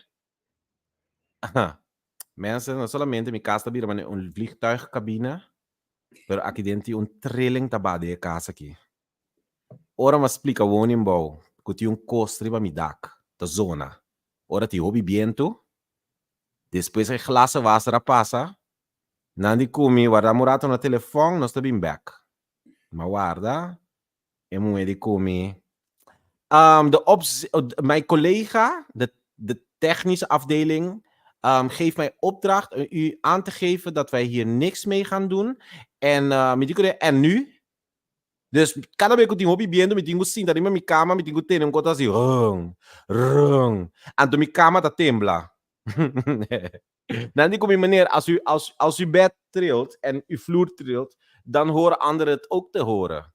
Mensen, no solamente mi cas ta bira manera un vliegtuigcabine, pero aki den tin un trilling ta ba den e cas aki. Ora mi a splica woningbouw cu tin un cos riba mi dak ta zona ora tin hopi bientu, despues e glazenwaser a pasa, nan di cu mi warda un rato na telefon, nos ta bin bek. Mi a warda, E muhé di ku mi. Um, de opz mijn collega, de, de technische afdeling, um, geeft mij opdracht om u aan te geven dat wij hier niks mee gaan doen. En, uh, mi di ku en nu? Dus kada bes ku tin hopi biento, mi tin ku sinta riba mi kama, mi tin ku tene un kos asi, rung, rung. Anto mi kama ta tembla. Nan di ku mi, meneer, als u, als, als uw bed trilt en uw vloer trilt, dan horen anderen het ook te horen.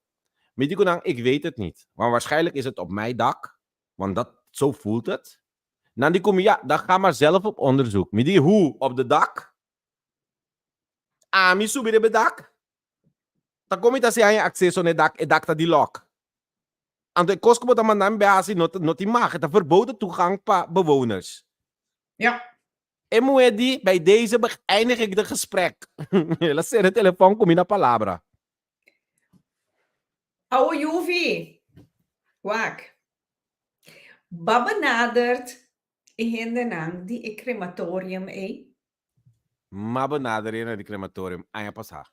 Mi di ku nan, ik weet het niet. Maar waarschijnlijk is het op mijn dak, want dat, zo voelt het. Nan di ku mi, ja, dan ga maar zelf op onderzoek. Mi di, hoe? Op de dak? Ami subi riba e dak? Ta kon mi ta hasi haña akseso na e dak, e dak ta di lòk. Anto e kos ku bo ta manda mi bai hasi no ta no tin mag, e ta verboden toegang pa bewoners. Ja. E muhé di, bij deze beëindig ik de gesprek. El a sera e telefòn ku mi na palabra. Awo Yuvi, wak. Ba benadert e hendenan di e crematorium ei? M'a benader e na di crematorium aña pasá.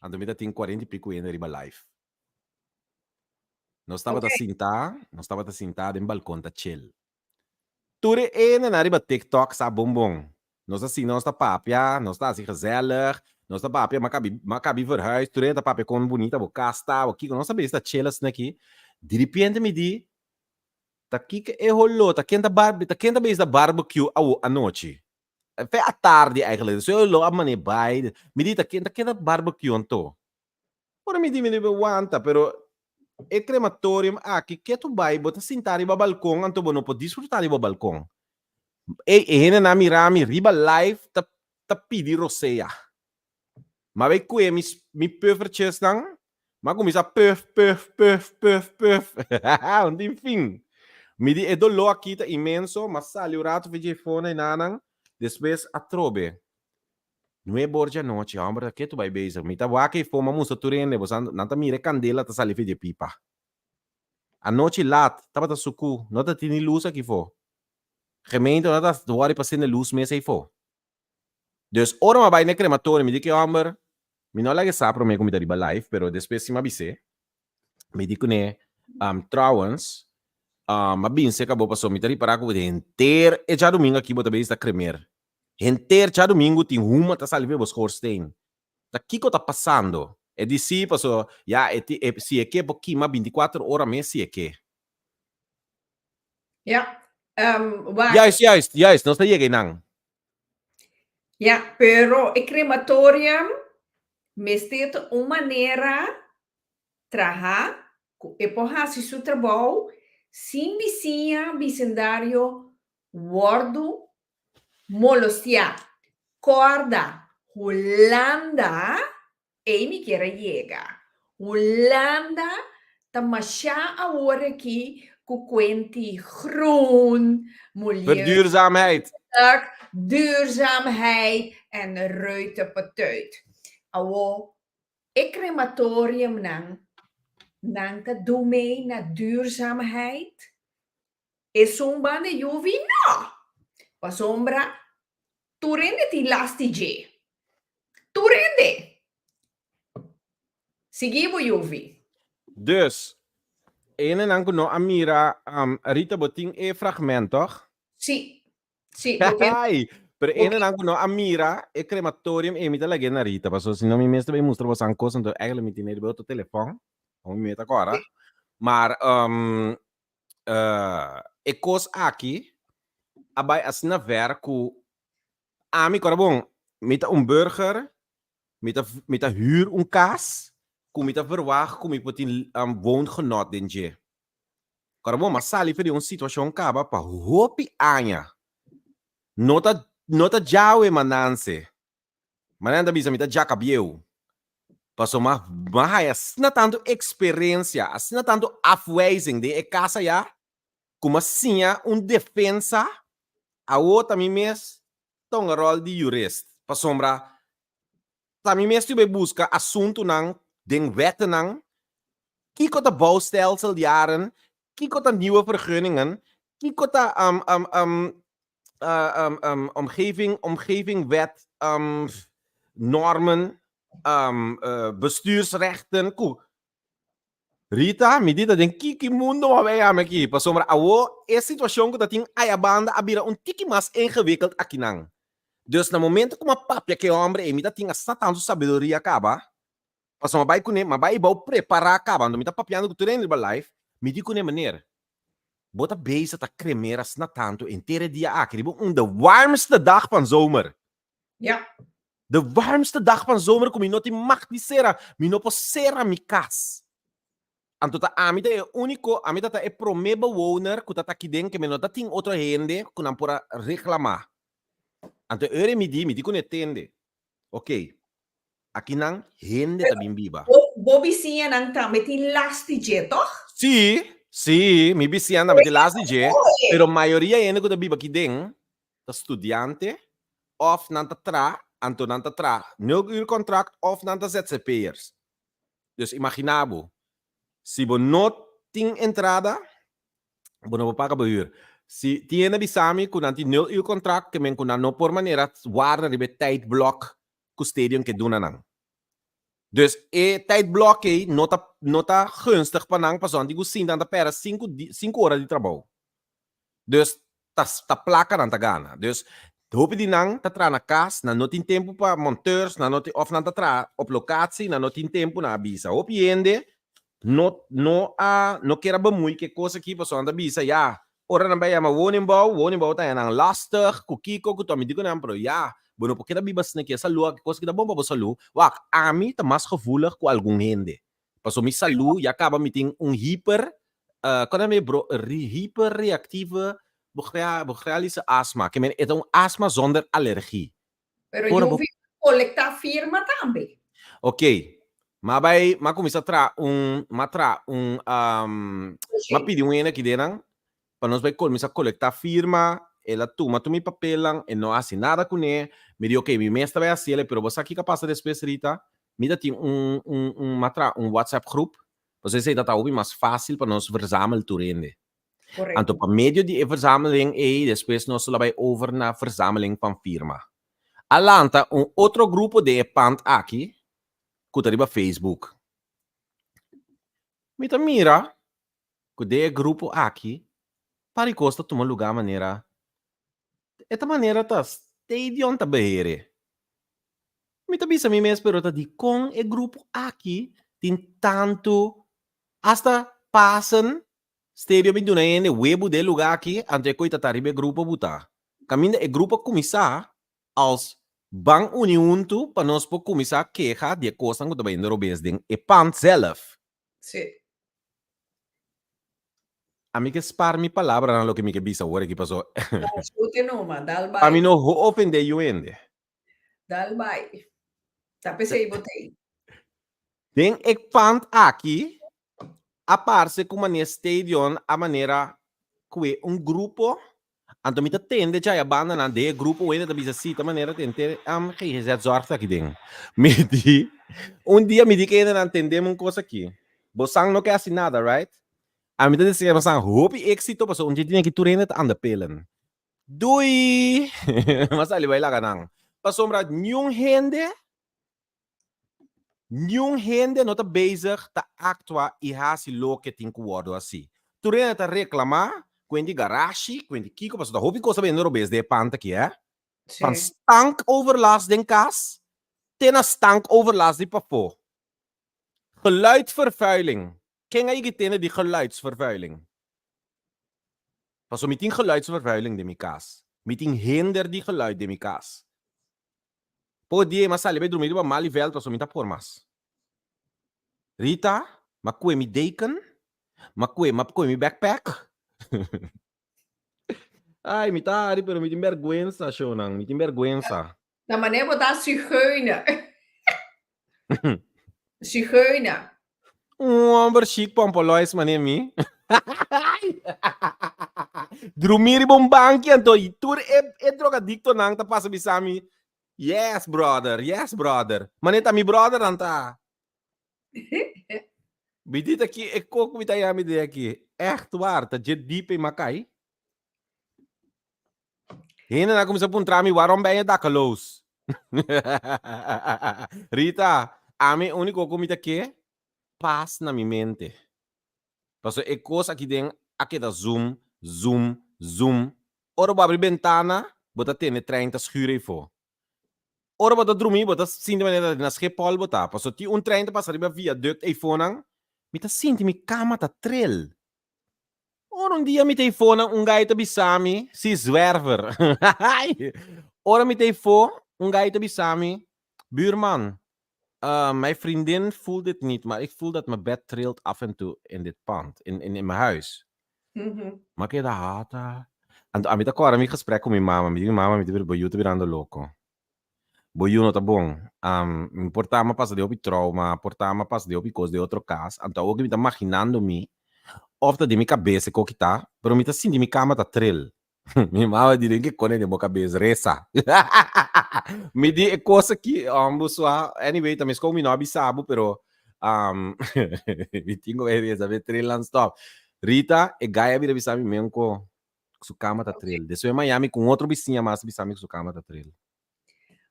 Anto mi ta tin cuarenta y pico hende riba live. Nos tabata sintá, nos tabata sintá den balcon ta chill. Tur e hendenan riba TikTok sa bon bon. Nos ta sinta, nos ta papia, nos ta hasi gezellig, nos ta papia, m'a kabi, m'a kabi verhuis, tur hende ta papia kon bunita bo kas ta, bo kiko. Nos ta bezig ta chill asina aki. Diripiente mi di, Ta kiko e holó? Ta ken ta barbe, ta ken ta bezig ta barbecue awo anochi? Fe atardi eigenlijk. So e holó a manera bai. Mi di, ta ken, ta ken ta barbecue anto? Ora mi di mi debe wanta, pero e crematorium aki ke tu bai bo ta sinta riba balcon anto bo no por disfruta riba balcon. Ey, e hendenan mira mi riba live ta ta pidi rosea. Ma bay kue mi mi puffertjesnan, m'a kuminsá puf puf puf puf puf un tin fin. Mi di e doló aki ta inmenso, m'a sali un rato for dje fona enanan, despues atrobe. Nuebe or djanochi, homber ta ketu bai bezig. Mi ta wak ei for, mi a mustra tur hende, boso nan ta mira e kandela ta sali for di e pipa. Anochi lat, tabata suku, no ta tin ni lus aki for. Gemeente no ta wòri pa sende lus mes ei for. Dus ora mi a bai na e krematorio, mi di ku e homber, mi no a laga e sa promé ku mi ta riba live, pero despues si mi a bis'é, mi di kuné, Trouwens, mi a bin serka bo pasobra mi ta ripará ku henter e djadumingu aki bo ta bezig ta kremer. Henter djadumingu tin huma ta sali for bo schoorsteen. Ta kiko ta pasando? E di si paso ya e ti e si e ke por kima bintikuater ora mes si e ke. Ja, wak. Juist, juist, juist, nos ta yega einan. Ja, pero e crematorium mester ta un manera traha ku e por hasi su trabou sin bisiña, bisindario wòrdu Molostiá, Kòrda, Hulanda, ei mi kier a yega. Hulanda ta mashá awor aki ku kuenti groen, Verduurzaamheid. Duurzaamheid en reutepeteut. Awor, e krematoriumnan, nan ta du mee na duurzaamheid? Esun banda yuvi no! Pasobra tur hende tin last di dje. Tur hende! Sigui bo yuvi. Dus, e hendenan ku no a mira, Rita bo tin e fragment toch? Sí, sí, bo tin. Ai, pero e hendenan ku no a mira e crematorium ei mi ta lag'é na Rita, pasobra si no mi mes ta bay mustra boso an kos, anto eigenlijk mi tin e riba otro telefòn, mi meta kòrda. Maar E kos aki a bai asina ver ku ami kòrda bon, mi ta un burger, mi ta mi ta hür un kas ku mi ta verwagt ku mi por tin woongenot den dje. Kòrda bon, mi a sali for di un situashon kaba pa hopi aña. No ta no ta djawe mananse. Manera nan ta bisa mi ta djaka bieu. Pasobra mi a haya asina tantu eksperensia, asina tantu afwijzing den e kas aya, ku mi a siña un defensa, awor ta mi mes ta hunga ròl di jurist. Pasobra ta mi mes tin bai buska asuntunan den wettenan, kiko ta bouwstelsel jaren, kiko ta nieuwe vergunningen, kiko ta omgeving, omgevingwet, normen, bestuursrechten, ku Rita, mi di ta den kiki mundo bo a bay ami aki, pasobra awo e situashon ku ta tin aya banda a bira un tiki mas ingewikkeld akinan. Dus na momento ku mi a papia ku e hombre ei mi ta tin asina tantu sabiduria kaba, pasobra mi a bay kuné, mi a bay bou prepará kaba, anto mi ta papiando ku tur hende riba live, mi di kuné, meneer, Bo ta bezig ta kremer asina tantu henter e dia aki riba un de warmste dag van zomer. Ja. De warmste dag van zomer ku mi no tin mag di sera, mi no por sera mi kas. Anto ta ami ta e úniko, ami ta ta e promé bewoner ku ta ta aki den ke mi no ta tin otro hende ku nan por a reklamá. Anto e ora mi di, mi di ku no e tende. Oké, akinan hende ta bin biba. Bo, bo bisiñanan tambe tin last di dje, toch? Sí, sí, mi bisiñanan tambe tin last di dje, pero mayoria hende ku ta biba aki den ta studiante òf nan ta traha, anto nan ta traha nul uur contract òf nan ta ZZP'ers. Dus imaginá bo, si bo no tin entrada, bo no por paga bo huur. Si tin hende bisa mi ku nan tin nul uur contract ke men ku nan no por manera warda riba e tijdblok ku stadion ke duna nan. Dus e tijdblok ei no ta no ta gunstig pa nan pasobra nan tin ku sinta nan ta pèrdè sinku sinku ora di trabou. Dus ta ta plaka nan ta gana. Dus hopi di nan ta traha na kas, nan no tin tempu pa monteurs, nan no tin òf nan ta traha op lokatie, nan no tin tempu, nan a bisa. Hopi hende no no a no kier a bemoei ku e kos aki pasobra nan ta bisa ya ora nan bai yama woningbouw, woningbouw ta haña nan lastig ku kiko ku to. Mi di ku nan pero ya bo no por keda biba asina aki e salú aki kos aki ta bon pa bo salú. Wak ami ta mas gevoelig ku algun hende pasobra mi salú ya kaba mi tin un hiper Kon nan bro hyperreactieve bronchialische asma, ke men e ta un asma zonder alergie. Pero yo vi kolektá firma tambe. Ok, m'a bai, m'a kuminsá traha un, m'a traha un, m'a pidi un hende aki den nan pa nos bai kuminsá kolektá firma. El a tuma tur mi papelnan, e no a hasi nada kuné. Mi di, oké, mi mes ta bai hasiel, pero bo sa kiko a pasa despues, Rita? Mi ta tin un, un, un, m'a traha un WhatsApp groep, pasobra esei ta ta hopi mas fásil pa nos verzamel tur hende. Anto pa medio di e verzameling ei, despues nos lo bai over na verzameling van firma. A lanta un otro grupo den e pand aki ku ta riba Facebook. Mi ta mira ku den e grupo aki par di kos ta tuma lugá manera e ta manera ta stadion ta behere. Mi ta bisa mi mes pero ta dikon e grupo aki tin tantu hasta pasen stadion mi duna hende webu den e lugá aki anto e koi ta ta riba e grupo buta. Kaminda e grupo a kuminsá als ban uni huntu pa nos por kuminsá keha di e kosnan ku ta bayendo robes den e pand zelf. Sí. Ami ke spar mi palabranan loke mi ke bisa awor aki paso. No, scote numa, dal Pa mi bai. no ho ofende yu hende. Dal bai. Ta pesey bo tei. Den e pand aki a parse ku manera stadion a manera kue un grupo, anto mi ta tende djaya bandanan den e grupo wende ta bisa si ta manera tente am GGZ zorg ta aki den. Mi di un dia mi di ke hendenan tendem un kos aki, bosan no ke hasi nada right? Ami ta desea bosan hopi éxito pasobra un dje tin aki tur hende ta anda pelen. Dui! Mi a sali bai laga nan. Pasobra niun hende Niun hende no ta bezig ta actua y haci loke tin cu wordo haci. Tur hende ta reclama cu hende garashi, cu hende kico, pasobra ta hopi cos ta bende robes den e pand aki, eh. Van stankoverlast den cas te na stankoverlast di pafó. Geluidvervuiling. Ken a yigi tende di geluidsvervuiling? Pasobra mi tin geluidsvervuiling den mi cas. Mi tin hinder di geluid den mi cas. Por dia m'a sali bai drumi riba Malieveld pasobra mi ta por mas. Rita, m'a kue mi deken, m'a kue, m'a kue mi backpack. Ay, mi ta hari pero mi tin bergwensa, shownan, mi tin bergwensa. Na manera bo ta zigeuner. Zigeuner. Un homber chic pompolois mane mi. Drumi riba un banki anto y tur e e drogadictonan ta pasa bisa mi, Yes brother, yes brother. Mane ta mi brother nan ta. Mi di ta ki e kok mi ta yami de aki. Echt waar, ta dje diep e makai. Hendenan a kuminsá puntra mi, Waarom ben je dakkeloos? Rita, ami úniko ku mi ta ke, pas na mi mente. Pasobra e kos aki den a keda zum, zum, zum. Ora bo abri bentana, bo ta tende trein ta schuur eifó. Ora bo ta drumí, bo ta sinti manera ta na Schiphol bo ta. Pasobra tin un trein ta pasa riba viaduct eifónan, mi ta sinti mi kama ta tril. Ora un dia mi ta efo nan un gai ta bisa mi, si zwerver. Ora mi ta efo, un gai ta bisa mi, buurman, uh, mijn vriendin voelt dit niet, maar ik voel dat mijn bed trilt af en toe in dit pand, in, in, in mijn huis. M'a keda hata. Anto ami ta kòrda mi gesprek ku mi mama, mi di mi mama, mi ta bira, bo yu ta birando loko. Bo yu no ta bon. Mi por ta mi a pasa den hopi trauma, por ta mi a pasa den hopi kos den otro kas, anto awor ku mi ta maginando mi, òf ta den mi kabes e koki ta, pero mi ta sinti mi kama ta tril. Mi mama di den ke kone den bo kabes, resa. Mi di e kos aki, bo sua, anyway ta meskos mi no a bisa bo, pero mi tin ku resa p'e tril nan stòp. Rita, e gai a bira bisa mi men ku su kama ta tril. Despues Miami ku un otro bisiña mas a bisa mi ku su kama ta tril.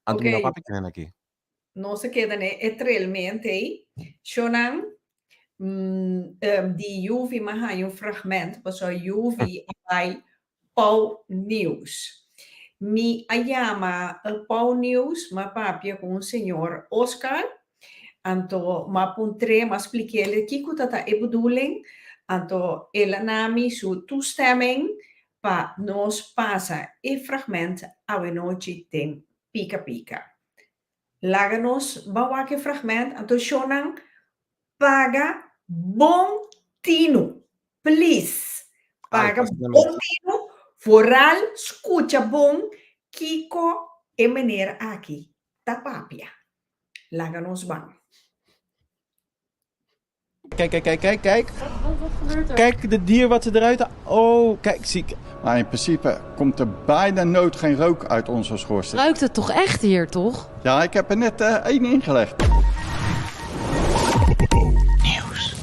Anto mi no papia ku hende aki. Nos a keda ne e trilment ei. Shonan, di Yuvi m'a haña un fragment pasobra Yuvi a bai Pau News. Mi a yama Pau News, m'a papia ku un señor Oscar, Anto m'a puntr'é, m'a splik'é kiko ta ta e bedoeling, anto el a na mi su toestemming pa nos pasa e fragment awenochi den Pika Pika. Laga nos ban wak e fragment, anto shownan paga bon tinu, please, paga bon tinu, vooral skucha bon kiko e meneer aki ta papia. Laga nos ban. Kijk, kijk, kijk, kijk, kijk. Wat, wat gebeurt er? Kijk, de dier wat ze eruit... Oh, kijk, zie. Maar in principe komt er bijna nooit geen rook uit onze schoorsteen. Ruikt het toch echt hier, toch? Ja, ik heb er net eh, één ingelegd.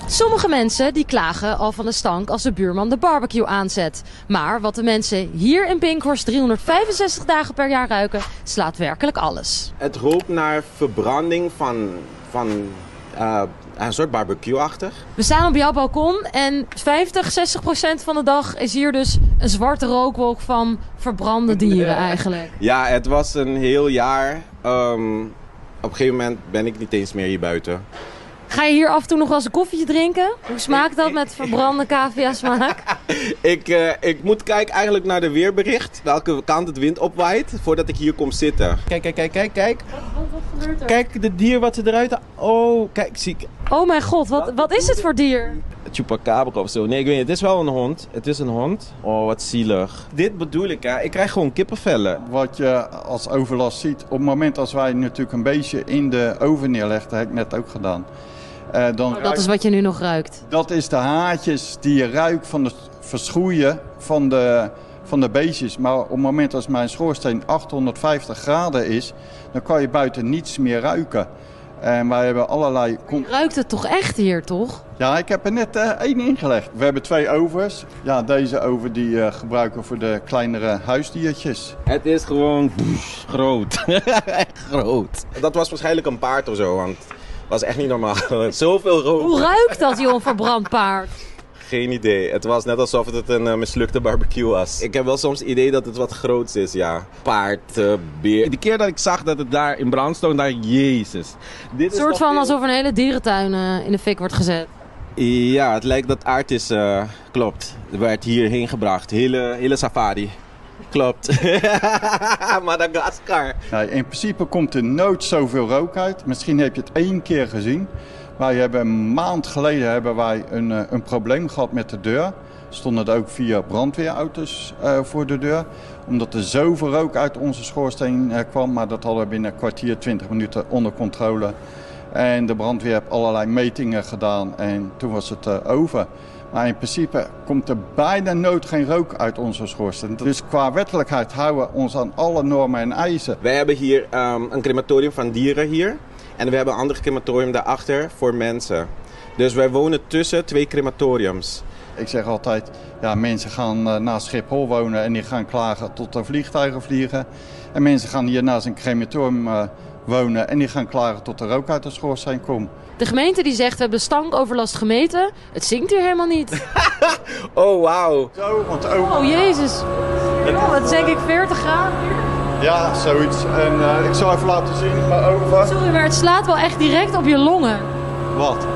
Sommige mensen die klagen al van de stank als de buurman de barbecue aanzet. Maar wat de mensen hier in Binkhorst 365 dagen per jaar ruiken, slaat werkelijk alles. Het rookt naar verbranding van, van eh, een soort barbecue-achtig. We staan op jouw balkon en 50, 60 procent van de dag is hier dus een zwarte rookwolk van verbrande dieren eigenlijk. Ja, het was een heel jaar. Ehm, op een gegeven moment ben ik niet eens meer hier buiten. Ga je hier af en toe nog wel eens een koffietje drinken? Hoe smaakt dat met verbrande cavia smaak? Ik, eh, ik moet kijken eigenlijk naar de weerbericht. Welke kant het wind opwaait voordat ik hier kom zitten. Kijk, kijk, kijk, kijk, kijk. Wat, gebeurt er? Kijk, de dier wat ze eruit... Oh, kijk, zie ik. Oh mijn god, wat, wat is het voor dier? Chupacabra of zo. Nee, ik weet niet. Het is wel een hond. Het is een hond. Oh, wat zielig. Dit bedoel ik, hè. Ik krijg gewoon kippenvellen. Wat je als overlast ziet, op het moment als wij natuurlijk een beestje in de oven neerleggen, dat heb ik net ook gedaan. eh, dan Oh, dat is wat je nu nog ruikt. Dat is de haartjes die je ruikt van het verschroeien van de, van de beestjes. Maar op het moment als mijn schoorsteen 850 graden is, dan kan je buiten niets meer ruiken. En wij hebben allerlei... con- Ruikt het toch echt hier, toch? Ja, ik heb er net eh, één ingelegd. We hebben twee ovens. Ja, deze oven die eh, gebruiken we voor de kleinere huisdiertjes. Het is gewoon pff, groot. echt groot. Dat was waarschijnlijk een paard of zo, want het was echt niet normaal. Zoveel rook. Hoe ruikt dat, joh, een verbrand paard? Geen idee. Het was net alsof het een eh, mislukte barbecue was. Ik heb wel soms het idee dat het wat groots is, ja. Paard, eh, beer. De keer dat ik zag dat het daar in brand stond, dacht ik, jezus. Dit Een is soort nog van veel- alsof een hele dierentuin eh, in de fik wordt gezet. Ja, het lijkt dat aard is, eh, klopt. Er werd hierheen gebracht. Hele, hele safari. Klopt. Madagaskar. Nee, in principe komt er nooit zoveel rook uit. Misschien heb je het één keer gezien. Wij hebben een maand geleden hebben wij een, eh, een probleem gehad met de deur. Stonden er ook vier brandweerauto's eh, voor de deur. Omdat er zoveel rook uit onze schoorsteen eh, kwam. Maar dat hadden we binnen een kwartier, 20 minuten onder controle. En de brandweer heeft allerlei metingen gedaan en toen was het eh, over. Maar in principe komt er bijna nooit geen rook uit onze schoorsteen. Dus qua wettelijkheid houden we ons aan alle normen en eisen. Wij hebben hier ehm, een crematorium van dieren hier. En we hebben een ander crematorium daarachter voor mensen. Dus wij wonen tussen twee crematoriums. Ik zeg altijd, ja, mensen gaan eh, naast Schiphol wonen en die gaan klagen tot er vliegtuigen vliegen. En mensen gaan hier naast een crematorium eh, wonen en die gaan klagen tot de rook uit de schoorsteen komt. De gemeente die zegt, we hebben stankoverlast gemeten. Het zinkt hier helemaal niet. Oh, wauw. Zo, want ook... Oh, jezus. Oh, het is denk ik 40 graden hier. Ja, zoiets. En eh, ik zal even laten zien, mijn oven. Sorry, maar het slaat wel echt direct op je longen. Wat?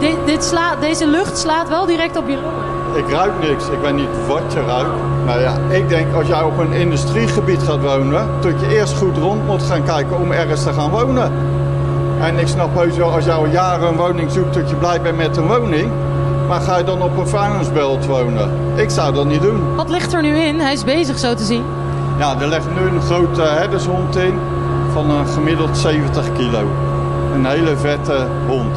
Dit, dit slaat, deze lucht slaat wel direct op je longen. Ik ruik niks. Ik weet niet wat je ruikt. Maar ja, ik denk als jij op een industriegebied gaat wonen, dat je eerst goed rond moet gaan kijken om ergens te gaan wonen. En ik snap heus wel, als jij al jaren een woning zoekt, dat je blij bent met een woning. Maar ga je dan op een vuilnisbelt wonen? Ik zou dat niet doen. Wat ligt er nu in? Hij is bezig zo te zien. Ja, er ligt nu een grote herdershond in van een gemiddeld 70 kilo. Een hele vette hond.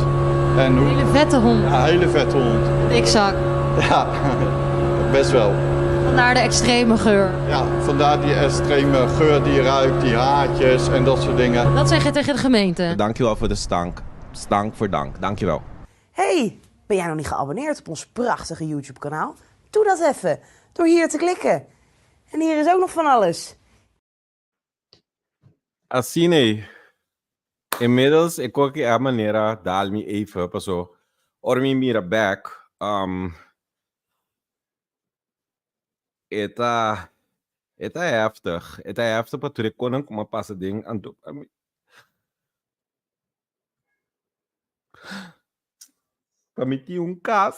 En hoe... Een hele vette hond. Ja, een hele vette hond. Dikzak. Ja, best wel. Vandaar de extreme geur. Ja, vandaar die extreme geur die je ruikt, die haartjes en dat soort dingen. Dat zeg je tegen de gemeente. Dankjewel voor de stank. Stank voor dank. Dankjewel. Hey, ben jij nog niet geabonneerd op ons prachtige YouTube kanaal? Doe dat even door hier te klikken. En hier is ook nog van alles. Asina, inmiddels ik ook e manera dal mi even paso ora mi mira back um, e ta e ta heftig e ta heftig pa tur e konan ku a pasa den anto pa mi pa mi tin un kas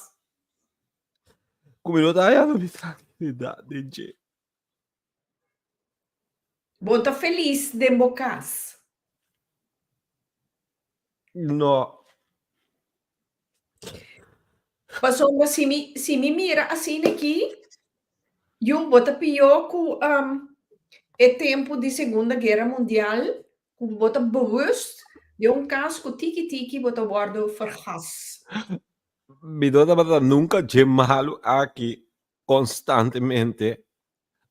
ku mi no ta haya mi trankilidat den dje. Bo ta felis den bo kas? No. Pasobra si mi si mi mira asina aki, yu bo ta pió ku e tempu di Segunda Guera Mundial, ku bo ta bewust den un kas ku tiki tiki bo ta wòrdu vergas. Mi no tabata nunka dje malu aki konstantemente.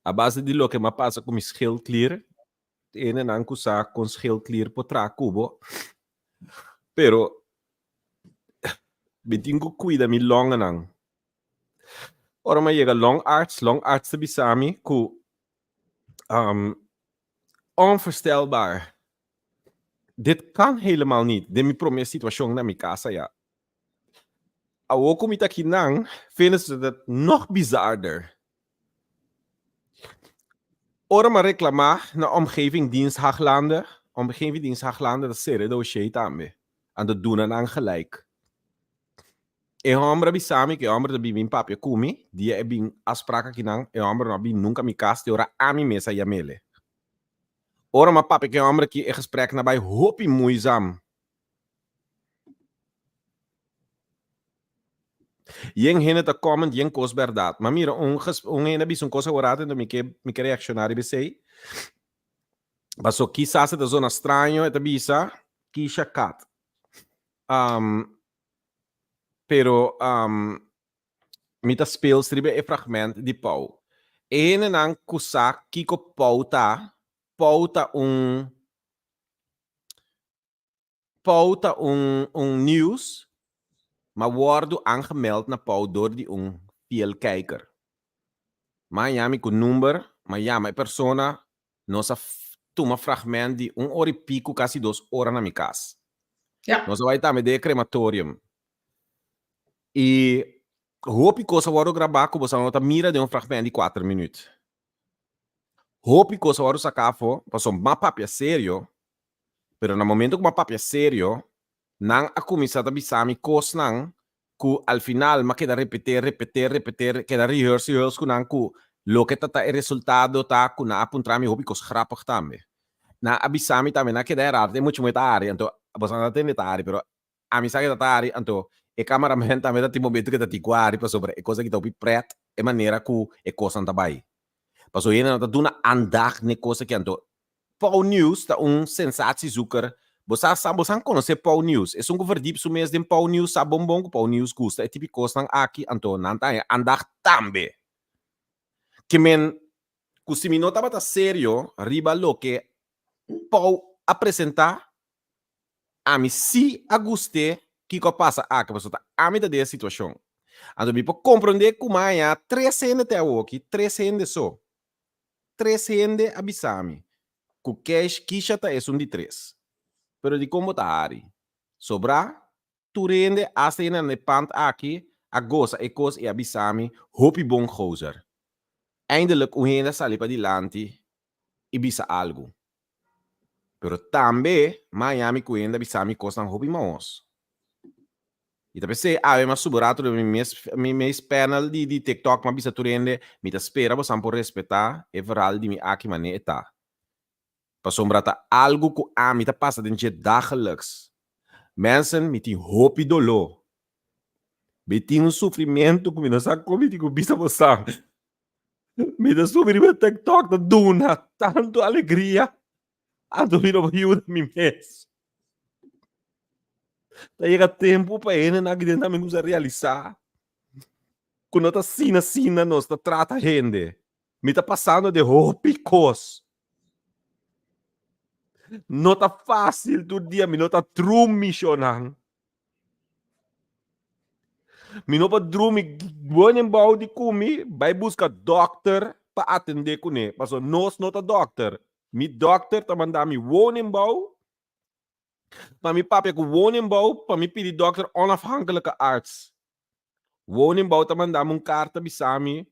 A base di loke m'a pasa ku mi schildklier, hendenan ku sa kon schildklier por traha ku bo, pero mi tin ku kuida mi longanan. Ora m'a yega longarts, longarts ta bisa mi ku onvoorstelbaar, dit kan helemaal niet den mi prome situashon na mi kas aya. Awor ku mi ta akinan, vinden ze het nog bizarder. Ora m'a reklamá na Omgevingdienst Haaglanden, Omgevingdienst Haaglanden ta sera e dossier tambe, anto duna nan gelijk. E hòmber a bisa mi ku e hòmber ta bin bin papia ku mi, dia e bin afsprak akinan, e hòmber no a bin nunka mi kas te ora ami mes a yam'ele. Ora m'a papia ku e hòmber aki, e gesprek na bai hopi moeizaam. Yen hende ta comment yen kos bèrdat. Ma mira un un hende a bisa un kos aworato enton mi ke mi ke reakshoná riba esei. Paso kisas e ta zona straño e ta bisa Kisha Kat. Pero mi ta speels riba e fragment di Pau. E hendenan ku sa kiko Pau ta, Pau ta un Pau ta un un nieuws, ma wordu aangemeld na Pau door di un fiel kijker. Ma yami ku number, ma yama e persona, nos a tuma fragment di un ora i piku kasi dos ora na mi kas. Nos a bai tambe den e crematorium. I hopi kos a wordu grabá ku boso no ta mira den un fragment di kuater minuut. Hopi kos a wordu saka afo, pasobra m'a papia serio, Pero na momento ku m'a papia serio, nan a kuminsá ta bisa mi kosnan ku al final m'a keda repete, repete, repete, keda rehearse, rehearse ku nan ku loke ta ta e resultado ta ku nan a puntra mi hopi kos grapig tambe. Nan a bisa mi tambe, nan a keda herald, e mucha muhe ta hari, anto boso nan ta tende ta hari, pero ami sa ke ta ta hari, anto e cameraman tambe ta tin momento ke ta tin ku hari pasobra e kos aki ta hopi pret e manera ku e kosnan ta bai. Pasobra hende nan ta duna aandacht n'e kos aki, anto Pauw Nieuws ta un sensatiezoeker. Bo sa sa, bo san konosé Pauw Nieuws. Esun ku verdiep su mes den Pauw Nieuws sa bon bon ku Pauw Nieuws gusta e tipi kosnan aki, anto nan ta haña aandacht tambe. Ke men ku si mi no tabata serio riba loke Pauw a presentá, ami sí a gust'é kiko a pasa aki, pasobra ta ami ta den e situashon. Anto mi por komprondé ku mi a haña tres hende te awoki, tres hende so. Tres hende a bisa mi ku Kesh Kisha ta esun di tres. Pero dikon bo ta hari? Sobrá, tur hende, asta hende na e pant aki, a gosa e kos i a bisa mi, Hopi bon, gozer. Eindelijk un hende a sali padilanti i bisa algu. Pero tambe m'a haña mi ku hende a bisa mi kosnan hopi mahos. I ta p'esei awe m'a subi rato riba mi mes mi mes panel di di TikTok m'a bisa tur hende mi ta spera bosan por respetá e verhal di mi aki manera e ta. Pasobra ta algu ku ami ta pasa den dje dagelijks. Mensen mi tin hopi doló. Mi tin un sufrimentu ku mi no sa kon mi tin ku bisa bosan. Mi ta subi riba TikTok ta duna tantu alegria anto mi no por yuda mi mes. Ta yega tempu pa hendenan aki den tambe kuminsá realisá ku no ta asina asina nos ta trata hende. Mi ta pasando den hopi kos. No ta fásil tur dia, mi no ta drumi shownan. Mi no por drumi wonen bou di ku mi bai buska dòkter pa atendé kuné, pasobra nos no ta dòkter. Mi dòkter ta manda mi wonen bou pa mi papia ku woningbouw pa mi pidi dòkter onafhankelijke arts. Woningbouw ta manda mi un karta bisa mi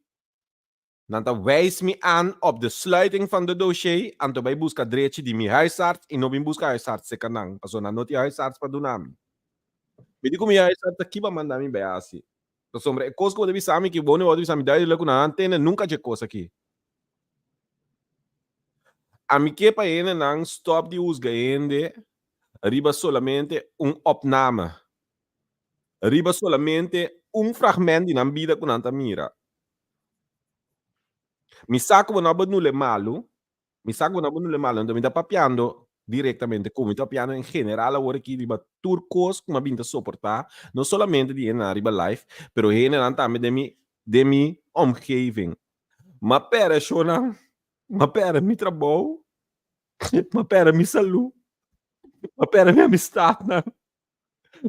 nan ta wijs mi aan op de sluiting van de dossier anto bai buska drechi di mi huisarts i no bin buska huisarts serka nan pasobra nan no tin huisarts pa duna mi. Mi di ku mi huisarts ta kiba manda mi bai hasi pasobra e kos ku bo ta bisa mi ki woningbouw ta bisa mi duidelijk ku nan a tende nunka dje kos aki. Ami ke pa hendenan stop di husga hende riba solamente un opname, riba solamente un fragment di nan bida ku nan ta mira. Mi sa ku bo no a benul e malu, mi sa ku bo no a benul e malu, anto mi ta papiando direktamente ku mi ta papiando en general awor aki riba tur kos ku mi a bin ta soportá, no solamente di hendenan riba live, pero hendenan tambe den mi den mi omgeving. M'a pèrdè shownan, m'a pèrdè mi trabou, m'a pèrdè mi salú, m'a pèrdè mi amistatnan,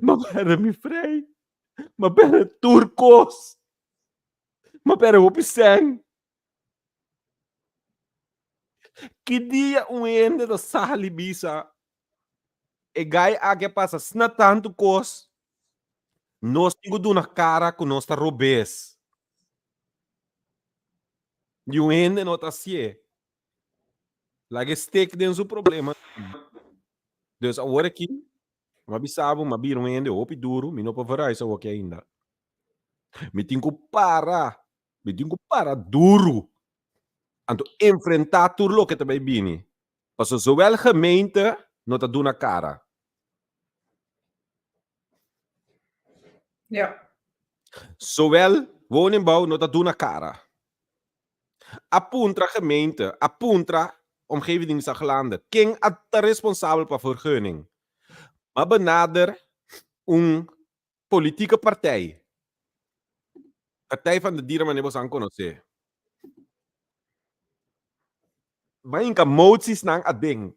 m'a pèrdè mi frei, m'a pèrdè tur kos, m'a pèrdè hopi sèn. Ki dia un hende ta sali bisa e gai aki a pasa asina tantu kos, nos tin ku duna kara ku nos ta robes. Di un hende no ta hasié. Laga e stek den su problema. Dus awor aki, mi a bisa bo, mi a bira un hende hopi duru, mi no por verhuis awoki ainda. Mi tin ku para Mi tin ku para duru anto enfrentá tur loke ta bai bini, pasobra zowel gemeente no ta duna kara. Ja. Zowel woningbouw no ta duna kara. A puntra gemeente, a puntra Omgevingsdienst Zaglanden, ken a ta responsabel pa vergunning? Ma benader un Politieke partij. Partij van de Dieren manera boso an konosé. Ban hinka moties-nan aden.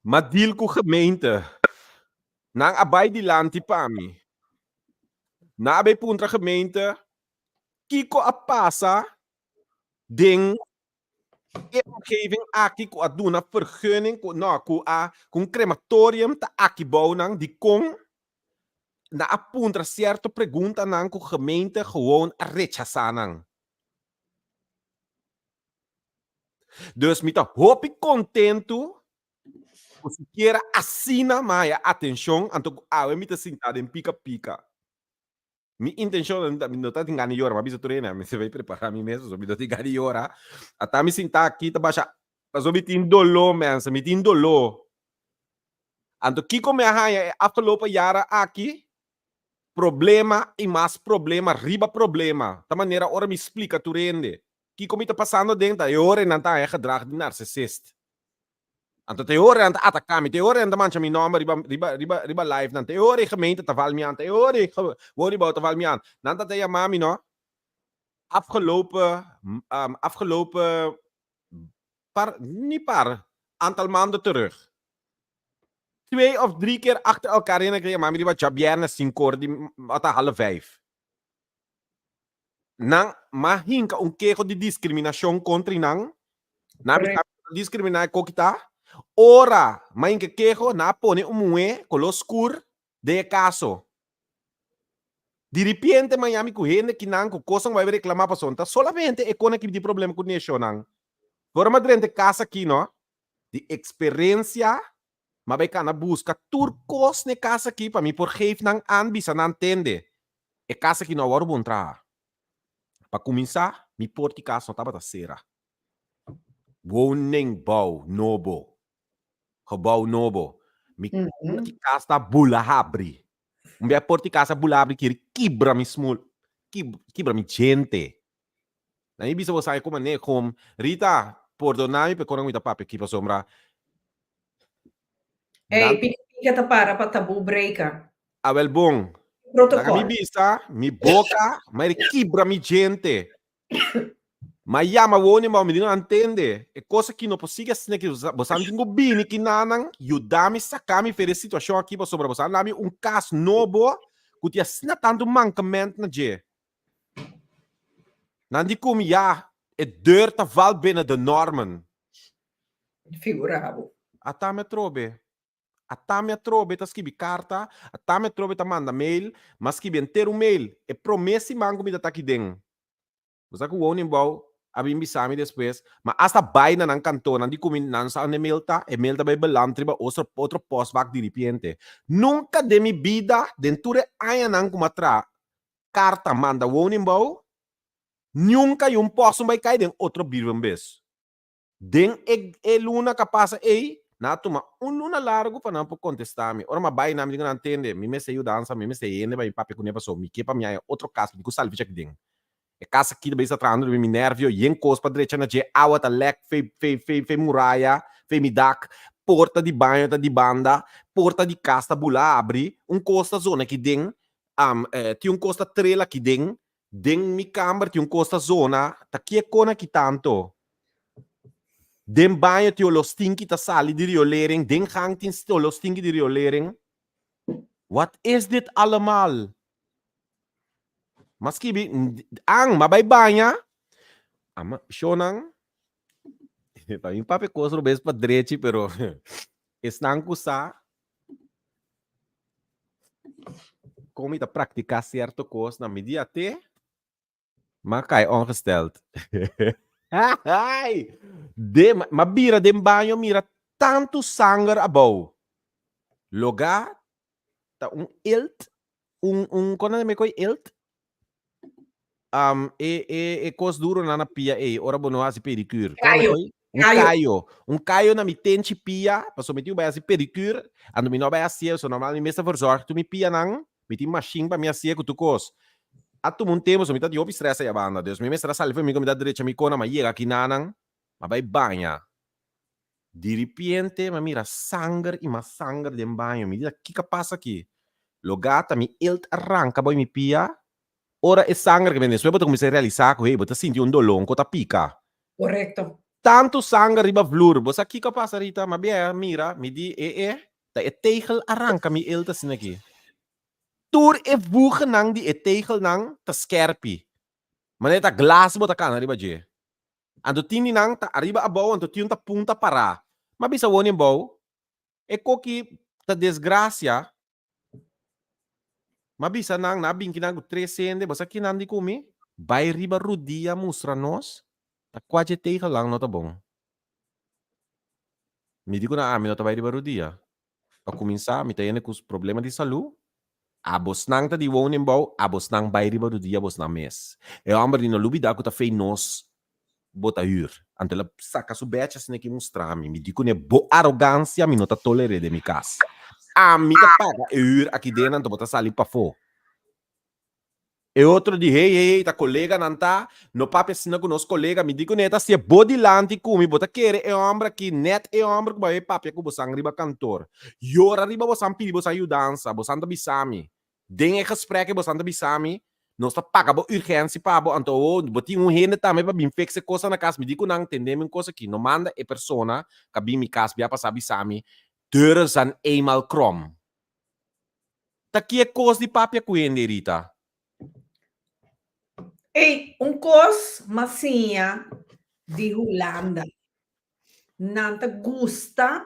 M'a deal ku gemeente. Nan a bai dilanti pa mi. Nan a bai puntra gemeente kiko a pasa den E omgeving aki ku a duna vergunning ku no ku a ku un crematorium ta aki bou nan dikon nan a puntra sierto preguntanan ku gemeente gewoon a rechasa nan. Dus mi ta hopi kontentu ku sikiera asina mi a haya atenshon anto ku awe mi ta sinta den pika pika. Mi intencion mi no ta tin gana di yora, mi a bisa tur hende, mi mester prepara mi mes pasobra mi no tin gana di yora. Ata mi sinta aki ta basha, pasobra mi tin doló mensen, mi tin doló. Anto kiko mi a haña e afgelopen jaren aki? Problema y mas problema riba problema. Ta manera ora mi splica tur hende kiko mi ta pasando aden ta e ora nan ta haña gedrag di narcisist. Anto te ora nan ta ataká mi, te ora nan ta mancha mi nòmber riba riba riba riba live nan, te ora e gemeente ta val mi an, te ora e woningbouw ta val mi an. Nan ta ta yama mi no, afgelopen afgelopen par ni par aantal maanden terug. Twee of drie keer achter elkaar heen a yama mi riba djabièrnè sinku or di ota half vijf. Nan m'a hinka un keho di diskriminashon kontri nan. Nan a bisa mi ta diskriminá e koki ta. Ora m'a hinka e keho, nan a pone un muhé koló skur den e kaso. Diripiente m'a yami ku hende kinan ku kosnan ku bai reklamá pasobra ta solamente e kona ki tin problema ku neshonnan. Ora m'a drenta e kas aki no, di eksperensia m'a bai kana buska tur kos na e kas aki pa mi por geef nan an bisa nan tende. E kas aki no a wòrdu bon traha. Pa kuminsá, mi por di kas no tabata sera. Woningbouw nobo. Gebouw nobo. Mi por di kas ta bula habri. Un bia por di kas a bula habri kiri kibra mi smul, kibra mi djente. Na mi bisa bo sa e kuma ne kom. Rita, pordona mi pa e kos ku mi ta papia aki pasobra Ey, pika pika ta para pa taboo breaker. Awel bon. Protocol. Laga mi bisa, mi boca, ma e kibra mi djente. Ma yama woni ma mi di no antende. E cosa aki no por sigui asina aki. Bo sa tin ku bini kinanan, yuda mi saka mi for e situacion aki pasobra bo sa na mi un cas nobo ku tin asina tantu mankement na dje. Nan di ku mi ya, e deur ta val binnen de normen. Figura bo. Ata mi atrobe. Ata mi atrobe ta skibi karta, ata mi atrobe ta manda mail, m'a skibi henter un mail. E promé siman ku mi ta ta aki den. Bo sa ku woningbouw a bin bisa mi despues, ma asta bai na nan kantor, nan di ku mi nan sa unda e mail ta, e mail ta bai beland riba otro otro postbak diripiente. Nunka den mi bida, den tur e añanan ku m'a traha karta manda woningbouw, niunka yun post no bai kai den otro brievenbus. Den e e luna ka pasa ei, nan a tuma un luna largu pa nan por kontestá mi. Ora mi a bai nan, mi di ku nan, Tende, mi mester yudansa, mi mester hende pa mi papia kuné pasobra mi ke pa mi haña otro kas, mi tin ku sali ficha aki den. E kas aki ta bisa trahando riba mi nervio, yen kos pa drecha na dje, awa ta lèk fei fei fei fei muraya, fei mi dak, porta di baño ta di banda, porta di kas ta bula abri, un kos ta zona aki den, tin un kos ta trel aki den. Den mi kamber tin un kos ta zona, ta kie kona ki tanto? Den baño tin olor stinky ta sali di riolering, den gang tin olor stinky di riolering. Wat is dit allemaal? M'a skibi, An, m'a bai baña. Ama, shownan, pa mi papia kos robes pa drechi, pero esnan ku sa kon mi ta praktiká sierto kos na mi dia te, m'a kai ongesteld. De, m'a bira den baño mira tantu sanger abou. Logá ta un elt, un, un, kon nan yama e elt? Um, e, e, e kos duro nan na pia ei, ora bo no hasi pedicure. Kon nan Kayo. koi? Un Kayo. kayo. Un kayo na mi tenchi pia, paso mi tin bai hasi pedicure, anto mi no bai hasié, so normal mi mes ta verzorg tur mi pianan, mi tin machine pa mi hasié ku tur kos. A tuma un tempo, so mi ta tin hopi stress aya banda, dus mi mester a sali for mi ku mi ta drecha mi kona, m'a yega kinanan, m'a bai baña. Diripiente mi a mira sanger i mas sanger den baño. Mi di, Kiko a pasa aki? Logá ta mi elt a ranka bo'i mi pia. Ora e sanger ke bini despues bo ta kuminsá realisá ku hey bo ta sinti un dolon ku ta pika. Korekto. Tantu sanger riba vlur. Bo sa kiko a pasa Rita? Mi a bia a mira, mi di, E e, ta e tegel a ranka mi elt asina aki. Tur e vugenan di e tegelnan ta skèrpi. Manera ta glas bo ta kana riba dje. Anto tin di nan ta ariba abou, anto tin un ta punta pará. M'a bisa woni abou, e koki ta desgracia. M'a bisa nan, nan a binki nan ku tres hende, bo sa ki nan di ku mi? Bai riba rudia mustra nos ta kua dje tegelnan no ta bon. Mi di ku nan, ami no ta bai riba rudia. Pa kuminsá, mi ta hende ku problema di salú. Abosnan ta di woningbouw, abosnan bai riba rudia bosnan mes. E hòmber di no lubidá ku ta fei nos bo ta hür. Anto el a saka su bèchi asina ki mustra mi. Mi di kuné, Bo arogansia mi no ta toler'é den mi kas. Ami ta paga e hür aki den, anto bo ta sali pafó. E otro di, Hey, hey, hey, ta koleganan ta, no papia asina ku nos kolega. Mi di kuné, ta si'e bo dilanti ku mi, bo ta kere e hòmber aki, nèt e hòmber ku bo a bai papia ku bosan riba kantor. Yora riba bosan pidi bosan yudansa, bosan ta bisa mi. Den e gesprek ei bosan ta bisa mi, nos ta paga bo urgensi pa bo, anto awor bo tin un hende tambe pa bin fix e kosnan na kas. Mi di ku nan, tende mi un kos aki, no manda e persona ku a bin mi kas bia pasa bisa mi, deuren zijn eenmaal krom. Ta ki e kos di papia ku hende, Rita? Ey, un kos m'a siña di Hulanda. Nan ta gusta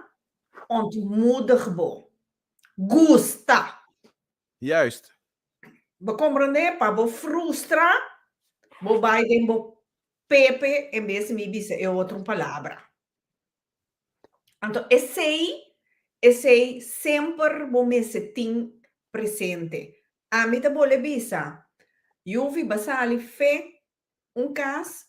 ontmoedig bo. Gusta! Juist. Bo komprendé? Pa bo frustra, bo bai den bo pepe en bes di mi bisa e otro palabra. Anto esei, esei semper bo mester tin presente. Ami ta bole bisa, Yuvi ba sali fe un kas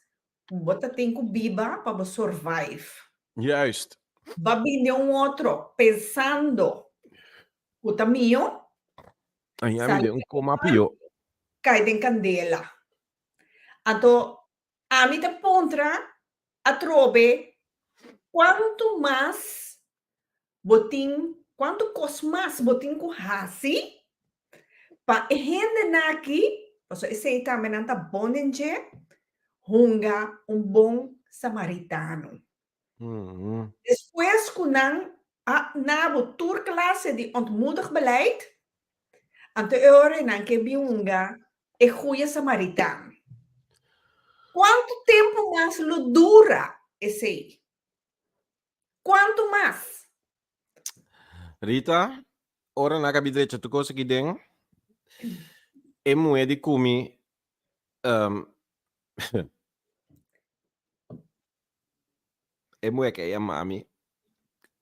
ku bo ta tin ku biba pa bo survive. Juist. Ba bin den un otro pensando ku ta mio. Aña mi den un koma pio. Kai den kandela. Anto ami ta puntra Atrobe, kuantu mas bo tin, kuantu kos mas bo tin ku hasi pa e hendenan aki, pasobra esei tambe nan ta bon den dje, hunga un bon samaritano. Despues ku nan a na bo tur klase di ontmoedig beleid, anto e ora nan ke bin hunga e goeie Samaritaan. Kuantu tempu mas lo dura esei? Kuantu mas? Rita, ora nan kabi drecha tur kos aki den, e muhé di ku mi, e muhé ke a yama mi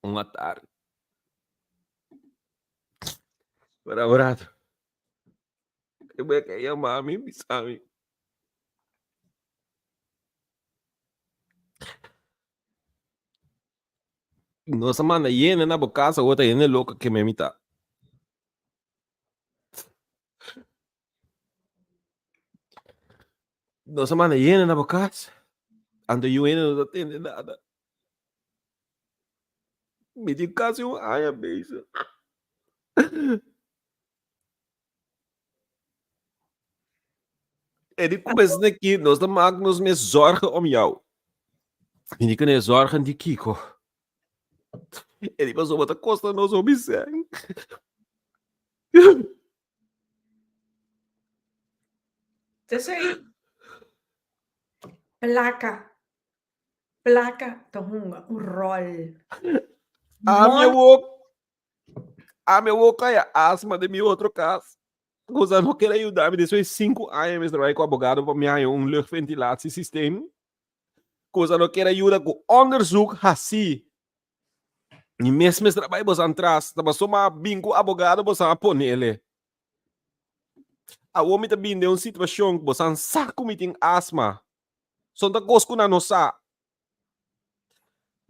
un atardi. Ora un rato. E muhé ke a yama mi bisa mi. Nos a manda yende na bo kas awor ta yende loko keme mi ta. Nos a manda yende na bo kas anto yu hende no ta tende nada. Mi tin kasi un aña bezig. E di ku esne ki nos ta mak nos mes zorgen om jou. Mi di kuné zorgen di kiko? E di pasobra ta kosta nos hopi sèn. T'esei plaka, plaka ta hunga un ròl. Ami awor, ami awor kaya asma den mi otro kas. Goza no kere yuda mi despues di sinku aña mi mester bai ku abogado pa mi haña un luchtventilatiesysteem. Goza no kere yuda ku onderzoek hasi. Mi mes mester a bai bosan tras, ta pasobra mi a bin ku abogado bosan a ponele. Awor mi ta bin den un situashon ku bosan sa ku mi tin asma. Son ta kos ku nan no sa.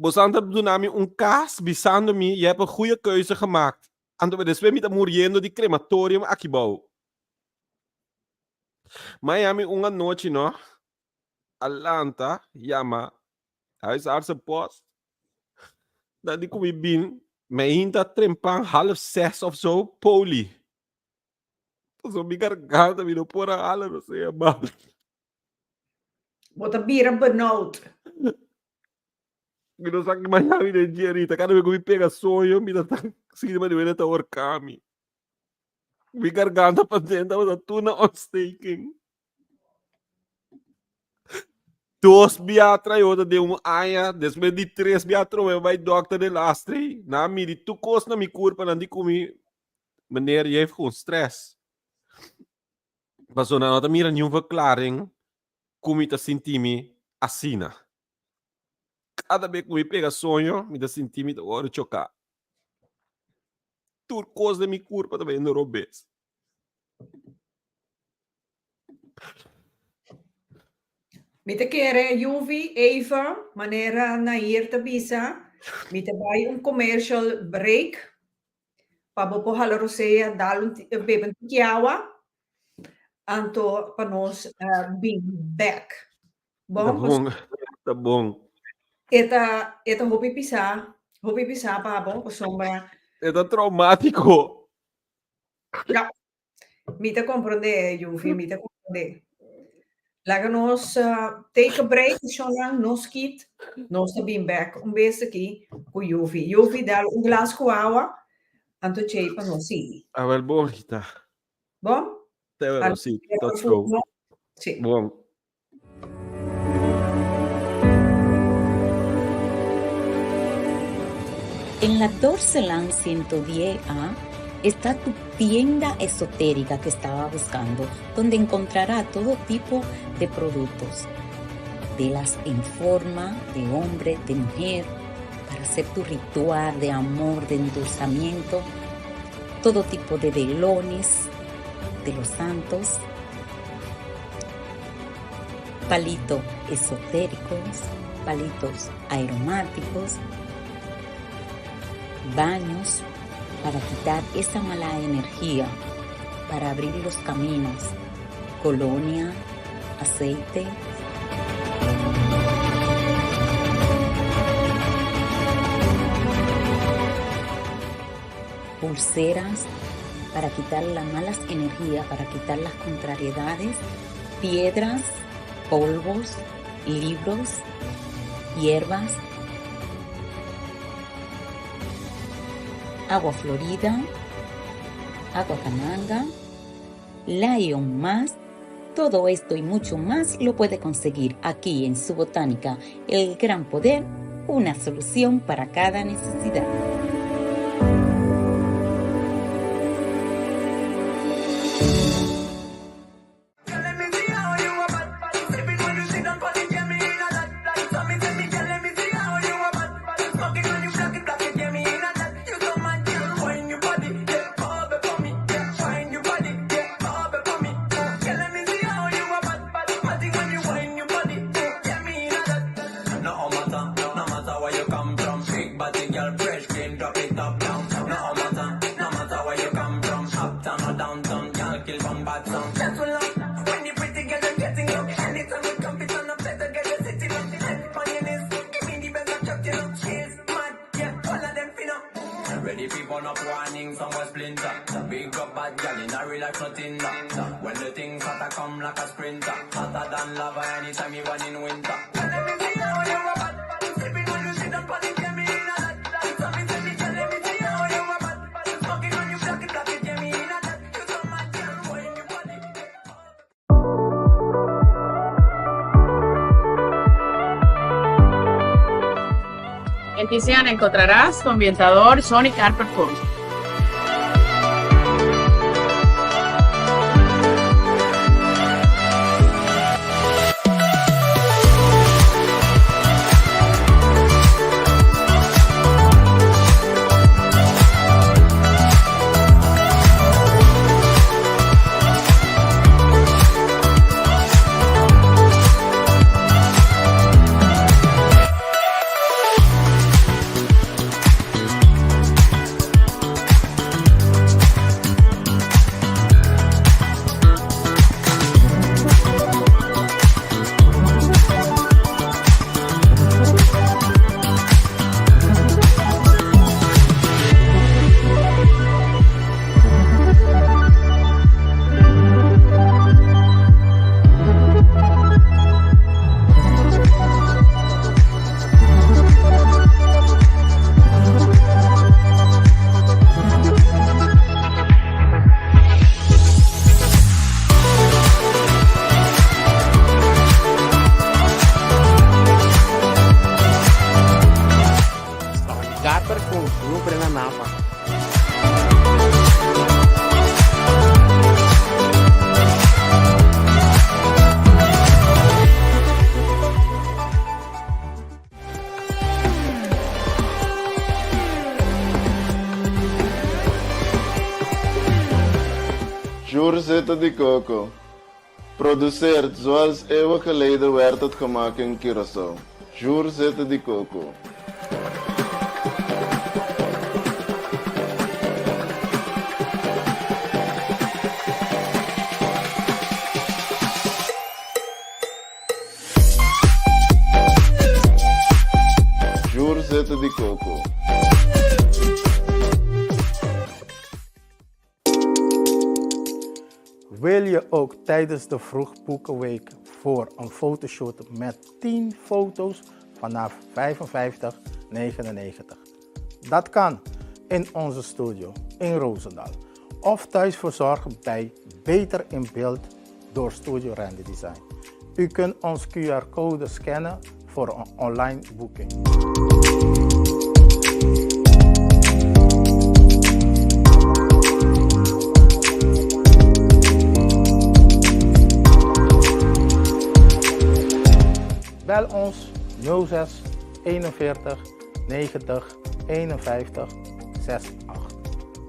Bosan ta duna mi un kas bisando mi, je hebt een goeie keuze gemaakt. Anto despues mi ta muriendo di crematorium aki bou. Miami un anochi no a lanta yama huisartsenpost. Nan di ku mi bin meinta trempan half zes of zo poli. Pasobra mi garganta mi no por a hala no sea mal. Bo ta bira benauwd. Mi no sa ki Miami den dje ahorita. Kada bes ku mi pega soño, mi ta sinti manera wende ta horka mi. Mi garganta paden tabata tur na ontsteking. Dos bia trae otro den un aña, despues di tres bia atrobe bai dokter de lastre. Nan a midi tur kos na mi kurpa, nan di ku mi, meneer, je heeft gewoon stress. Pasobra nan no ta mira niun verklaring ku mi ta sinti mi asina. Kada bes ku mi pega soño, mi ta sinti mi ta wòrdu choká. Tur kos den mi kurpa ta bayendo robes. Mi ta kere Yuvi, Eva, manera Nair ta bisa, mi ta bai un commercial break pa bo por hala rosea, dal un bebe un tiki awa, anto pa nos bin bek. Ta Bon, bon, ta bon. E ta, e ta hopi pisá, hopi pisá pa bo, pasobra. E ta traumático. Ja. Mi ta comprende, Yuvi, mi ta comprende. Laga nos take a break, shonnan, nos kit, nos ta bin back un bes aki ku Yuvi. Yuvi, dal un glas ku awa, anto chei pa nos sigui. Awel bon, Rita. Bon? Te wero, si. Tot zo. Si. Bon. En la Dorseland 110A está tu tienda esotérica que estaba buscando, donde encontrará todo tipo de productos. Velas en forma de hombre, de mujer, para hacer tu ritual de amor, de endulzamiento, todo tipo de velones de los santos, palitos esotéricos, palitos aromáticos, baños para quitar esa mala energía, para abrir los caminos, colonia, aceite. Pulseras para quitar las malas energías, para quitar las contrariedades, piedras, polvos, libros, hierbas, agua florida, agua cananga, Lion más. Todo esto y mucho más lo puede conseguir aquí en su botánica, El Gran Poder, una solución para cada necesidad. Ready fi burn up warning, some boy splinter. Big up bad gal in a real life, nothing that. When the things hotter come like a sprinter. Hotter than lava anytime even in winter. Well, let me see how you a bad. Sipping on you, sit down, pon it, get me in a that. So me say, me tell, let me see how you a bad. Smoking on you, black it, black it, get me in a that. You so mad, girl, wine your body. En Tiziana encontrarás tu ambientador Sonic Art Perfumes. Garper ku Rupre na Napa. Zuurzette di Coco. Produceerd zoals eeuwen geleden werd het gemaakt in Curaçao. Zuurzette di Coco. Zuurzette di Coco. Wil je ook tijdens de vroegboekenweek voor een fotoshoot met 10 foto's vanaf 55,99? Dat kan in onze studio in Roosendaal of thuis verzorgd bij Beter in Beeld door Studio Randy Design. U kunt ons QR-code scannen voor een online boeking. Bel ons 06 41 90 51 68.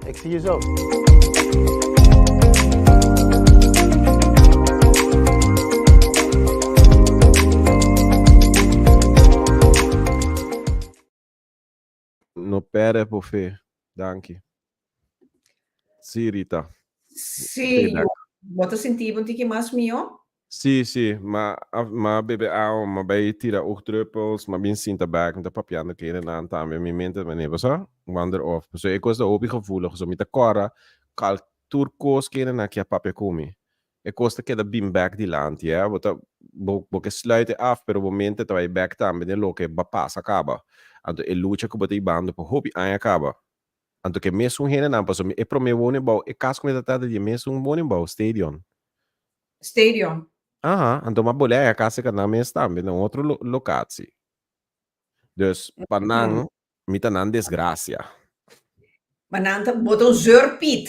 Ik zie je zo. No perde por fe. Danki. Sí, Rita. Sí, bo ta sinti bo un tiki mas mihó? Sí, sí, ma ma bebe awa, ma bay tira oogdruppels, ma bin sinta bek, mi ta papiando ku hendenan tambe, mi mente manera, bo sa, wander off. Pasobra e kos ta hopi gevoelig, so mi ta kòrda kal tur kos ku hendenan ke a papia ku mi. E kos ta keda bin bek dilanti, ya, bo ta, bo bo ke sluit e af, pero bo mente ta bay bek tambe den loke ba pasa kaba. Anto e lucha ku bo ta hibando pa hopi aña kaba. Anto ke mesun hendenan, pasobra mi e prome woningbouw, e kas ku mi ta trata di e mesun woningbouw, stadion. Stadion. Aha, anto m'a bolé a kas serka nan mes tambe, na un otro lokatie. Dus pa nan, mi ta nan desgrasia. Ma nan ta, bo ta un zeurpiet.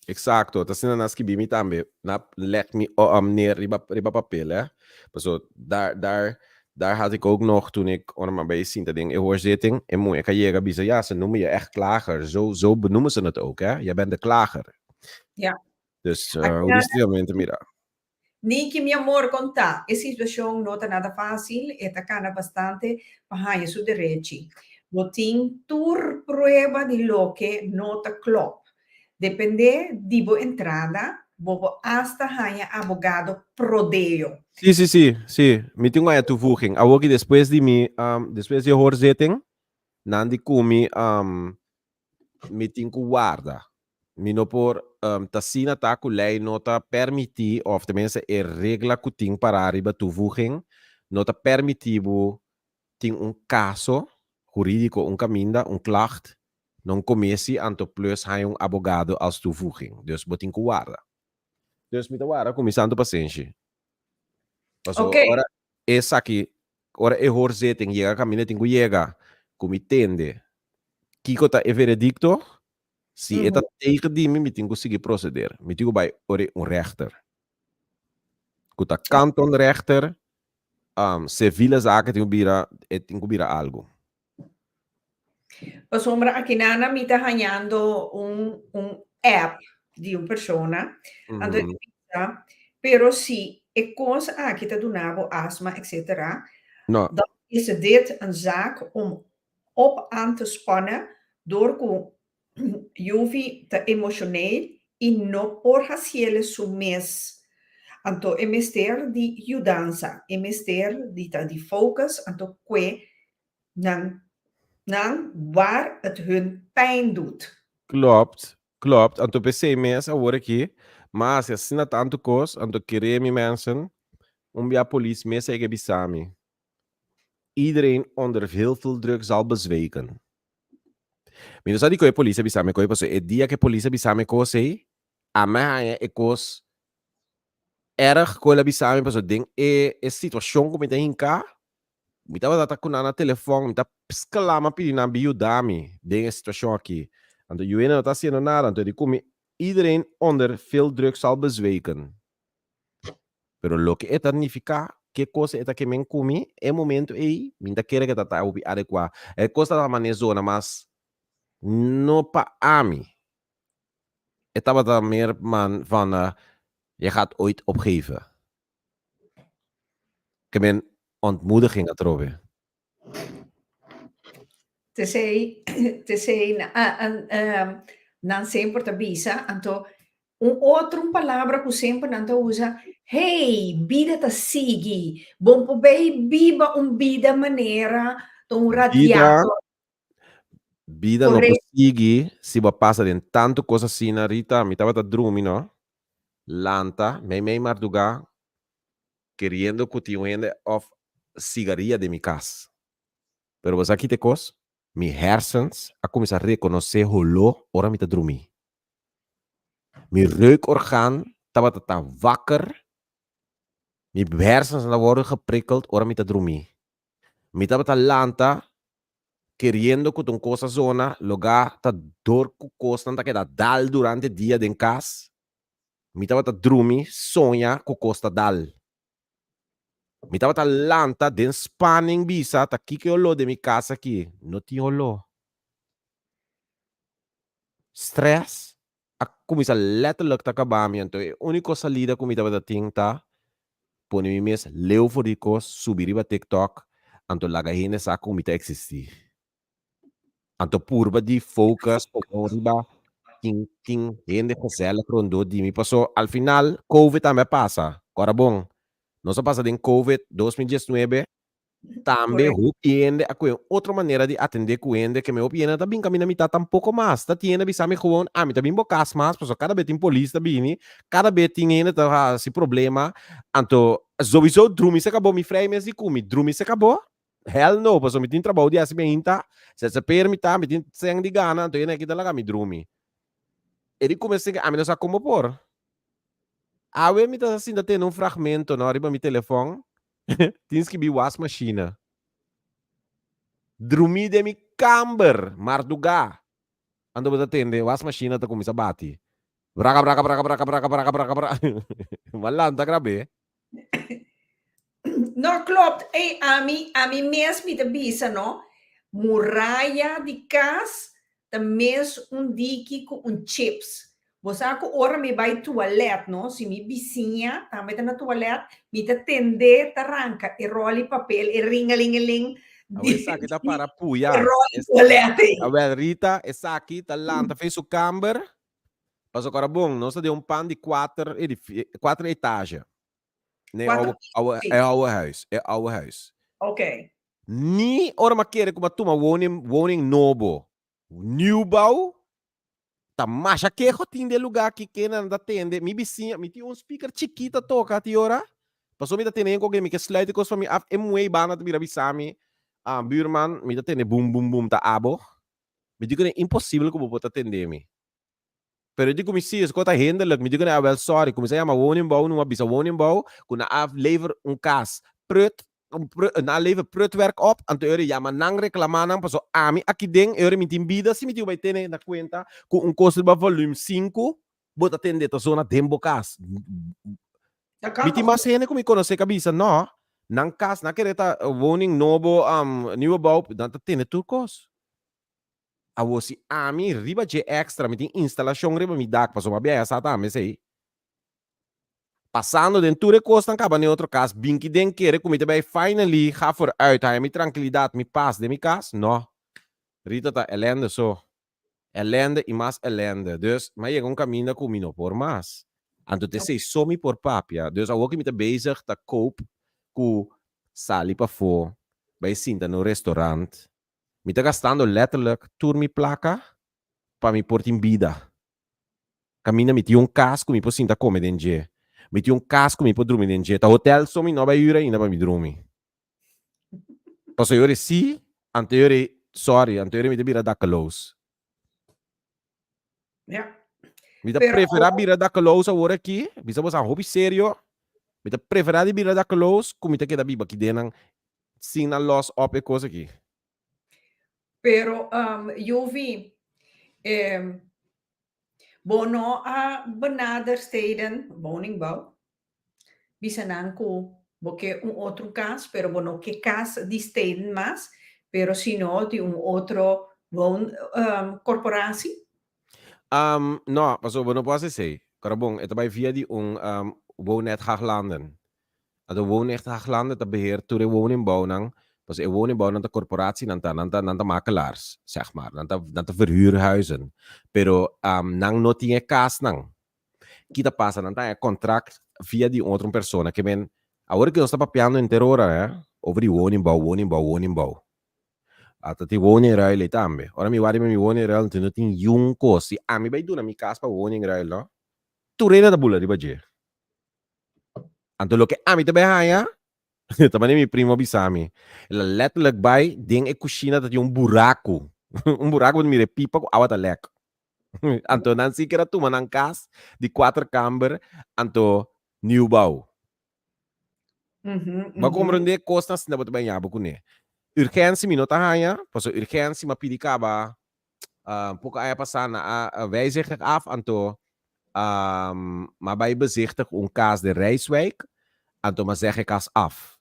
Exacto, ta asina nan a skibi mi tambe. Nan a leg mi neer riba, riba papel, hè. Paso daar, daar, daar had ik ook nog, toen ik, ora mi a bay sinta den e hoorzitting, e muñe a yega bisa, ja, ze noemen je echt klager. Zo, zo benoemen ze het ook, hè. Jij bent de klager. Dus hoe di stilmente mira. Niki mi amor kon ta? E situacion no ta nada facil, e ta cana bastante pa haña su derechi. Bo tin tur prueba di loke no ta klop. Depende di bo entrada, bo por hasta haña abogado pro deo. Sí, sí, sí, sí. Mi tin un haña toevoeging. Awor ki despues di mi, despues di e hoorzitting, nan di cu mi. Mi tin ku warda. Mi no por ta asina ta ku lei no ta permití òf tenminste e regla ku tin pará riba toevoeging no ta permití bo tin un kaso hurídiko, un kaminda, un klacht, na un komisi anto plus haña un abogado als toevoeging. Dus bo tin ku warda. Dus mi ta warda ku mi santu pasenshi. Paso ora esaki, ora e hoorzitting yega kaminda tin ku yega, ku mi tende kiko ta e veredikto, si e ta tegen di mi, mi tin ku sigui proseder. Mi tin ku bai ora e un rechter. Ku ta kantonrechter, civiele zaken tin ku bira, e tin ku bira algu. Pasobra akinana mi ta hañando un un app di un persona, anto e ta bisa, pero si e kos aki ta duna bo asma etcetera, No. dan is dit een zaak om op aan te spannen door ku Yuvi ta emoshoneel i no por hasiele su mes. Anto e mester di yudansa, e mester di ta di focus anto kue nan nan waar het hun pijn doet. Klopt, klopt. Anto p'esei mes awor aki, m'a hasi asina tantu kos, anto kere mi mensen, un bia polis mes a yega bisa mi, Iedereen onder heel veel druk zal bezwijken. Mi no sa dikon e polis a bisa mi kos, pasobra e dia ku e polis a bisa mi kos ei, ami a haña e kos erg ku el a bisa mi, pasobra den e e situashon ku mi ta hinká, mi tabata ta ku nan na telefòn, mi ta sklama pidi nan bin yuda mi den e situashon aki. Anto Juena no ta hasiendo nada, anto e di ku mi, Iedereen onder veel druk zal bezwijken. Pero loke e ta nifiká, ke kos e ta ke men ku mi, e momento ei, mi ta kere ke ta ta hopi adekuá. E kos ta ta manera zona mas no pa ami. E tabata meer man van je gaat ooit opgeven. Ke men ontmoediging atrobe. Tesei, tesei nan semper ta bisa, anto un otro un palabra ku semper nan ta usa, hey, bida ta sigui, bon por bay biba un bida manera ta un Bida, radiator. bida no por sigui si bo a pasa den tantu kos asina, Rita, mi tabata drumi no, lanta meimei mardugá keriendo ku tin un hende òf sigaria den mi kas. Pero bo sa ki ta e kos? Mi hersens a kuminsá rekonosé holó ora mi ta drumí. Mi reukorgaan tabata ta wakker, mi hersensnan ta wòrdu geprikkeld ora mi ta drumí. Mi tabata lanta keriendo ku ta un kos a zona, logá ta dor ku kosnan ta keda dal durante dia den kas. Mi tabata drumi soña ku kos ta dal. Mi tabata lanta den spanning bisa ta kiko e oló den mi kas aki. No tin oló. Stress a kuminsá letterlijk ta kaba mi anto e úniko salida ku mi tabata tin ta pone mi mes leu for di kos, subi riba TikTok anto laga hende sa ku mi ta eksistí. Anto purba di focus gewoon riba tin tin hende gezellig rondó di mi paso al final covid tambe a pasa. Kora bon, nos a pasa den covid 2019 tambe hopi hende a kohe un otro manera di atendé ku hende ke mi hopi hende no ta bin kaminda mitá tampoko mas. Ta tin hende a bisa mi gewoon ami ta bin bo kas mas paso kada be tin polis ta bini, kada be tin hende ta hasi problema anto sowiso drumi se kabo mi frei mes di ku mi drumi se kabo. Hell no, pasobra mi tin trabou di hasi mi ainta, zzp'er mi ta, mi tin sèn di gana, anto e neki ta laga mi drumi. E di kuminsá sinti ami no sa komo por. Awe mi ta sinta tene un fragmento no riba mi telefòn, tin skibí wasmachine. Drumí den mi kamber, mardugá. Anto bo ta tende wasmachine ta kuminsá bati. Braka braka braka braka braka braka braka braka. Bo a lanta grab'é. No, klopt. Ey, ami, ami mes mi ta bisa, no. Muraya di kas ta mes un diki ku un chips. Bo sa ku ora mi bai tualet, no, si mi bisiña tambe ta na tualet, mi ta tende ta ranka e ròl di papel, e ringalingaling Awor di esaki ta para puya. e ròl di tualet ei. Awel Rita, esaki ta lanta fe su kamber. Pasobra ora bon, nos ta den un pan di kuater edifi-, kuater etage. Nee, Cuatro ouwe, ouwe, sí. e ouwe huis, e ouwe huis. Ok. Ni ora m'a kere ku m'a tuma woning, woning nobo, nieuwbouw, Ta masha keho tin den lugá aki kendenan ta tende. Mi bisiña, mi tin un speaker chikí ta toka ti ora. Pasobra mi ta tene hende ku mi ke sluit e kos pa mi af. E muhé banda ta bira bisa mi, ah, buurman, mi ta tende bum bum bum, ta abo? Mi di ku ne, imposibel ku bo por ta tende mi. Pero e di ku mi si, esaki ta hinderlijk. Mi di ku ne, awel sorry. Kuminsá yama woningbouw, numa bisa woningbouw ku nan a lever un kas prut, nan a lever prutwerk op, anto e ora yama nan reklamá nan paso ami aki den e ora mi tin bida si mi tin ku bai tene na kuenta ku un kos riba volume sinku bo ta tende ta zona den bo kas. Mi tin mas hende ku mi konosé ku a bisa no, nan kas nan kere ta woning nobo, nieuwe bouw, nan ta tende tur kos. Awor si ami riba dje extra mi tin instalashon riba mi dak pasobra mi a biaha sa tambe esei. Pasando den tur e kosnan kaba den otro kas bin ki den kere ku mi ta bai finally ga vooruit haña mi trankilidat mi pas den mi kas? No. Rita ta elende so. Elende i mas elende. Dus mi a yega un kaminda ku mi no por mas. Anto ta esei so mi por papia. Dus awor ku mi ta bezig ta cope ku sali pafó bai sinta na un restaurant Mi ta gastando letterlijk tur mi plaka pa mi por tin bida. Kaminda mi tin un kas ku mi por sinta kome den dje. Mi tin un kas ku mi por drumi den dje. Ta hotel so mi no bai hür ainda pa mi drumi. Pasobra yori si, anto yori sorry, anto yori mi ta bira dakkeloos. Ja. Mi ta Pero preferá awor- bira dakkeloos awor aki. Bisa boso hopi serio. Mi ta preferá di bira dakkeloos ku mi ta keda biba aki den nan sin nan los op e kos aki. Pero um, Jovi, eh, bo no a benader steden, woningbouw, bisa nan ku bo ke un otro kas, pero bo no ke kas di steden mas, pero sino di un otro woon um, corporatie. Um, no, pasobra bo no por hasi esei. Kora bon, e ta bai via di un um, Woonnet Haaglanden. Anto Woonnet Haaglanden ta beheer tur e woningbouwnan, pasobra e woningbouwnan ta corporatienan ta, nan ta, nan ta makelaars, zeg maar. Nan ta, nan ta verhuur huizen. Pero um, nan no tin e kasnan. Ki ta pasa? Nan ta haña contract via di un otro persona. Ke men, awor ke nos ta papiando henter ora, hè, over di woningbouw, woningbouw, woningbouw. Ata tin woningruil ei tambe. Ora mi wak riba mi woningruil, no tin yun kos. Si ami bai duna mi kas pa woningruil, no, tur hende ta bula riba dje. Anto loke ami ta bai haña, ta manera mi primo a bisa mi. El a letterlijk bai den e kushina ta tin un buraku. Un buraku bo ta mira e pipa ku awa ta lèk. Anto nan si kier a tuma nan kas di kuater kamber, anto nieuwbouw. Bo a komprendé kosnan asina bo ta bai ña bo kuné. Urgentie mi no ta haña, pasobra urgentie mi a pidi kaba poko aña pasá nan a wijzig af, anto mi a bai bezichtig un kas den Rijswijk, anto mi a zeg e kas af.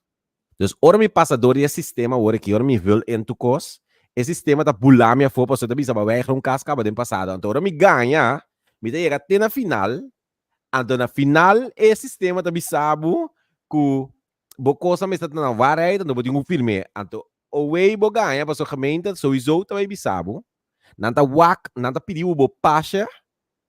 Dus ora mi pasa dor di e sistema awor aki, ora mi vul in tur kos, e sistema ta bula mi afó pasobra e ta bisa bo a weiger un kas kaba den pasado. Anto ora mi gaña, mi ta yega te na final, Anto na final e sistema ta bisa bo ku bo kosnan mester ta na waarheid, anto bo tin ku firm'é. Anto owei bo gaña pasobra gemeente souiso ta bai bisa bo, nan ta wak, nan ta pidi bo bo pasje,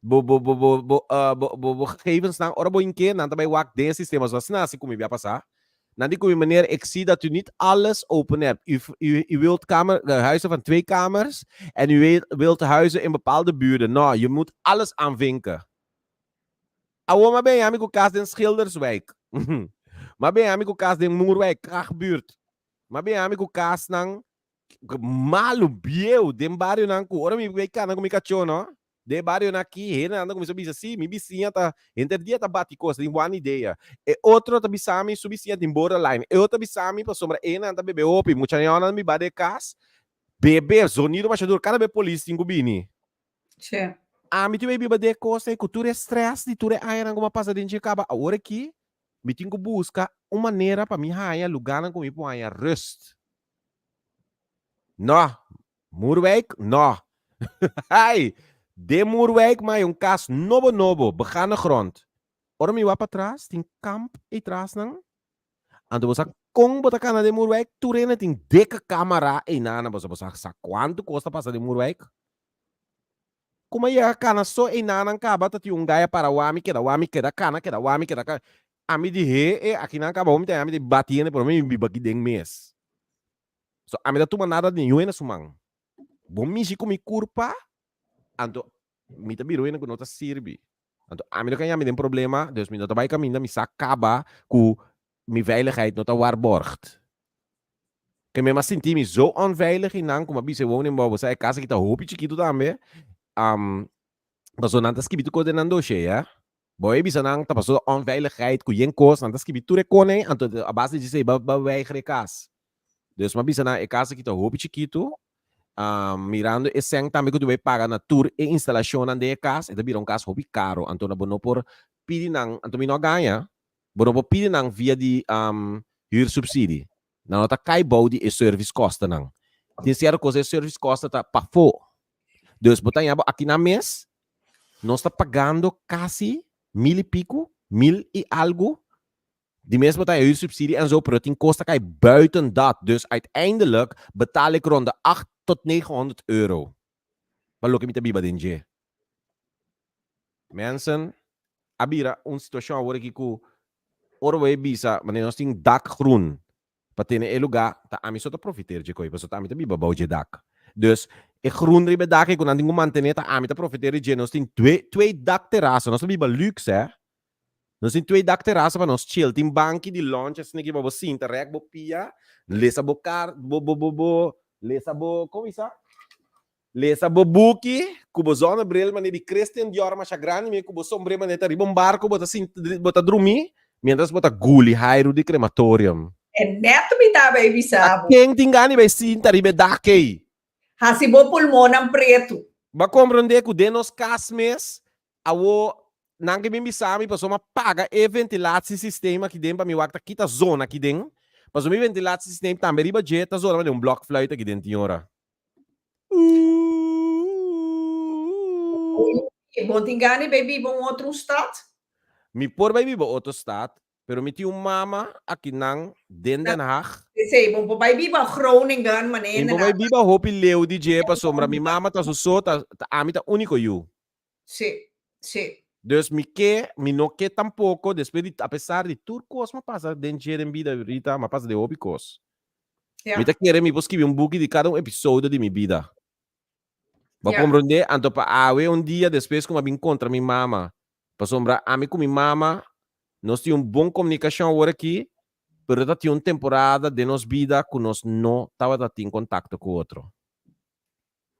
bo bo bo bo bo bo bo bo gegevensnan, ora bo hink'é nan ta bai wak den e sistema. So asina hasi ku mi bia pasá. Nan di ku mi, meneer ik zie dat u niet alles open hebt. U u u wilt kamer huizen van twee kamers en u wilt huizen in bepaalde buurten. No, je moet alles aanvinken. Awor m'a benya mi ku kas den Schilderswijk. M'a benya mi ku kas den Moerwijk, krachtbuurt. M'a benya mi ku kasnan malu, bieu, den barionan ku ora mi bai kana ku mi kachó no, den e barionan aki hendenan ta kuminsá bisa, sí, mi bisiña ta henter dia ta bati kos, tin wan idea. E otro ta bisa mi su bisiña tin borderline. E otro ta bisa mi pasobra enan ta bebe hopi, mucha ñònan biba den e kas, bebe, zonido masha duro, kada be polis tin ku bini. Sí. Ami tin bay biba den e kos ei ku tur e stress di tur e añanan ku mi a pasa den dje kaba. Awor aki mi tin ku buska un manera pa mi haña lugánan ku mi por haña rust. No, Moerwijk, no. Ai, den Moerwijk mi haña un kas nobo nobo, begane grond. Ora mi wak patras, tin kamp ei trasnan. Anto bo sa kon bo ta kana den Moerwijk? Tur hende tin dikke kamera einan. Bo sa sa kuantu kos ta pasa den Moerwijk? Kuma yega kana so einanan kaba ta tin un gaya para wami keda wami keda kana keda wami keda kana. Ami di he e akinan kaba homi ta ami di bati hende pero mi biba aki den mes. So ami ta tuma nada di niun hende su man. Bo mishi ku mi kurpa anto. Mi ta bira un hende ku no ta sirbi. Anto ami no ka yami den problema, dus mi no ta bai kaminda, mi sa kaba ku mi veiligheid no ta waarborgd. Ke mi a sinti mi zo onveilig einan ku mi a bisa e woningbouw, bo sa e kas aki ta hopi chikitu tambe, pasobra nan ta skibi tur kos den nan doshé, ya. Bo a bisa nan ta pasobra onveiligheid ku yen kos, nan ta skibi tur e kon ei, anto a base di esei bo a weiger e kas. Dus mi a bisa nan e kas aki ta hopi chikitu, mirando e sèn tambe ku ta bai paga na tur e instalashonnan den e kas, e ta bira un kas hopi karo, anto bo no por pidi nan, anto mi no a gaña, Bo no por pidi nan via di huursubsidie. Nan no ta kai bou di e service kostennan. Tin sierto kos e service kosten ta pafó. Dus bo ta haña bo aki nan mes, nos ta pagando kasi mil i piku, mil i algu. Di mes bo ta haña huursubsidie en zo, pero tin kos ta kai buiten dat. Dus uiteindelijk betaal ik rond de acht tot negenhonderd euro pa loke mi ta biba den dje. Mensen, a bira un situacion awor aki cu ora bo e bisa manera nos tin dak groen pa tene e lugar, ta ami so ta profiteer dje coy, pasobra ta ami ta biba bou dje dak. Dus, e groen riba e dak ei cu nan tin cu mantene ta ami ta profiteer di dje. Nos tin twee, twee dakterasa, nos ta biba luxe hè. Nos tin twee dakterasa pa nos chill, tin banki di lunch asina aki pa bo sinta, rek bo pia, lesa bo kar, bo, bo, bo, bo, lesa bo, como bisa? Lesa bo buki ku bo zonnebril manera di Christian Dior masha grandi mi ku bo sombré manera ta riba un barko bo ta sinta bo ta drumí mientras bo ta guli hairu di krematorium. E nèt mi ta bay bisa Ta bo. ken tin gana di bay sinta riba e dak ei? Hasi bo pulmonnan pretu. Bo a komprondé ku den nos kas mes awo nan ke bin bisa mi pasobra mi a paga e ventilatiesysteem aki den pa mi wak ta kita zona aki den pasobra mi ventilatiesysteem tambe riba dje ta zona manera un blokfluit aki den tin ora. Bo tin gana di bai biba un otro stad? Mi por bai biba otro stad, pero mi tin un mama akinan den Den Haag. Esei, bo por bai biba Groningen, manera. Mi por bai biba hopi leu di dje pasobra mi mama ta su so, ta ami ta úniko yu. Sí, sí. Dus mi ke, mi no ke tampoko, despues di, apesar di tur kos m'a pasa den dje den bida, Rita, m'a pasa den hopi kos. Ja. Mi ta kere mi por skibi un buki di kada un episodio di mi bida. Bo a Ja. komprondé? Anto pa awe un dia despues ku m'a bin kontra mi mama, pasobra ami ku mi mama nos tin un bon komunikashon awor aki, pero ta tin un temporada den nos bida ku nos no tabata tin kontakto ku otro.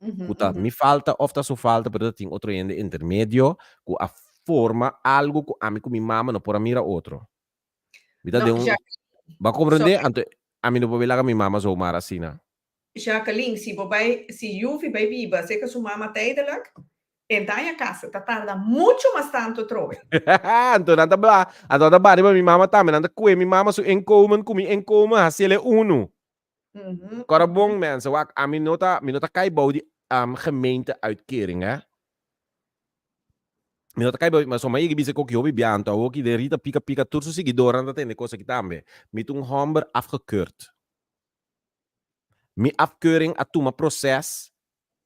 Ku ta mi falta of ta su falta, pero ta tin otro hende intermedio ku a forma algu ku ami ku mi mama no por a mira otro. Mi ta No, den un Jacqueline, Bo a komprendé? sorry. Anto ami no por bai laga mi mama zomaar asina. Jacqueline, si bo bai, si Yuvi bai biba serka su mama tijdelijk, e ta haña kasa, ta tarda mucho mas tantu atrobe. Anto nan ta bla, anto nan ta bari pa mi mama tambe, nan ta kue mi mama su inkomen ku mi inkomen hasiel e unu. Kòrda bon mensen, wak, ami no ta, mi no ta kai bou di gemeente-uitkering, hè. Mi no ta kai bou, ma so mi a yega bisa koki hopi bia, anto awoki den Rita Pika Pika tur su siguidornan ta tende kos aki tambe. Mi ta un hòmber afgekeurd. Mi afkeuring a tuma proses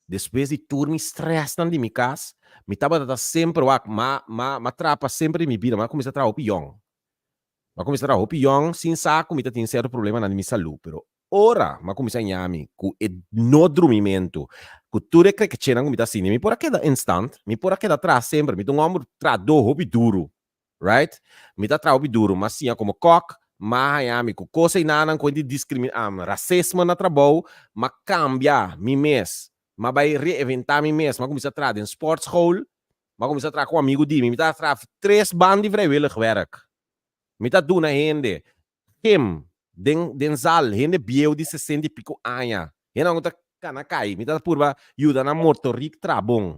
despues di tur mi stressnan di mi kas, mi tabata ta semper wak, m'a, m'a, m'a trapa semper di mi bida, m'a kuminsá traha hopi yòn. M'a kuminsá traha hopi yòn sin sa ku mi ta tin sierto problemanan di mi salú, pero ora m'a kuminsá ña mi ku e no drumimentu, ku tur e krekechenan ku mi ta sinti, mi por a keda instant, mi por a keda traha semper, mi ta un hòmber trahadó hopi duru, right? Mi ta traha hopi duru, m'a siña komo kòk, m'a haña mi ku kos einanan ku hende diskrimi rasismo na trabou, m'a kambia mi mes, m'a bai reinventá mi mes, m'a kuminsá traha den sportschool, M'a kuminsá traha ku amigu di mi. Mi ta traha tres ban di vrijwillig werk. Mi ta duna hende gym den den zal, hende bieu di sesenta i pico aña. Hendenan ku ta kana kai. Mi ta purba yuda nan motorik traha bon.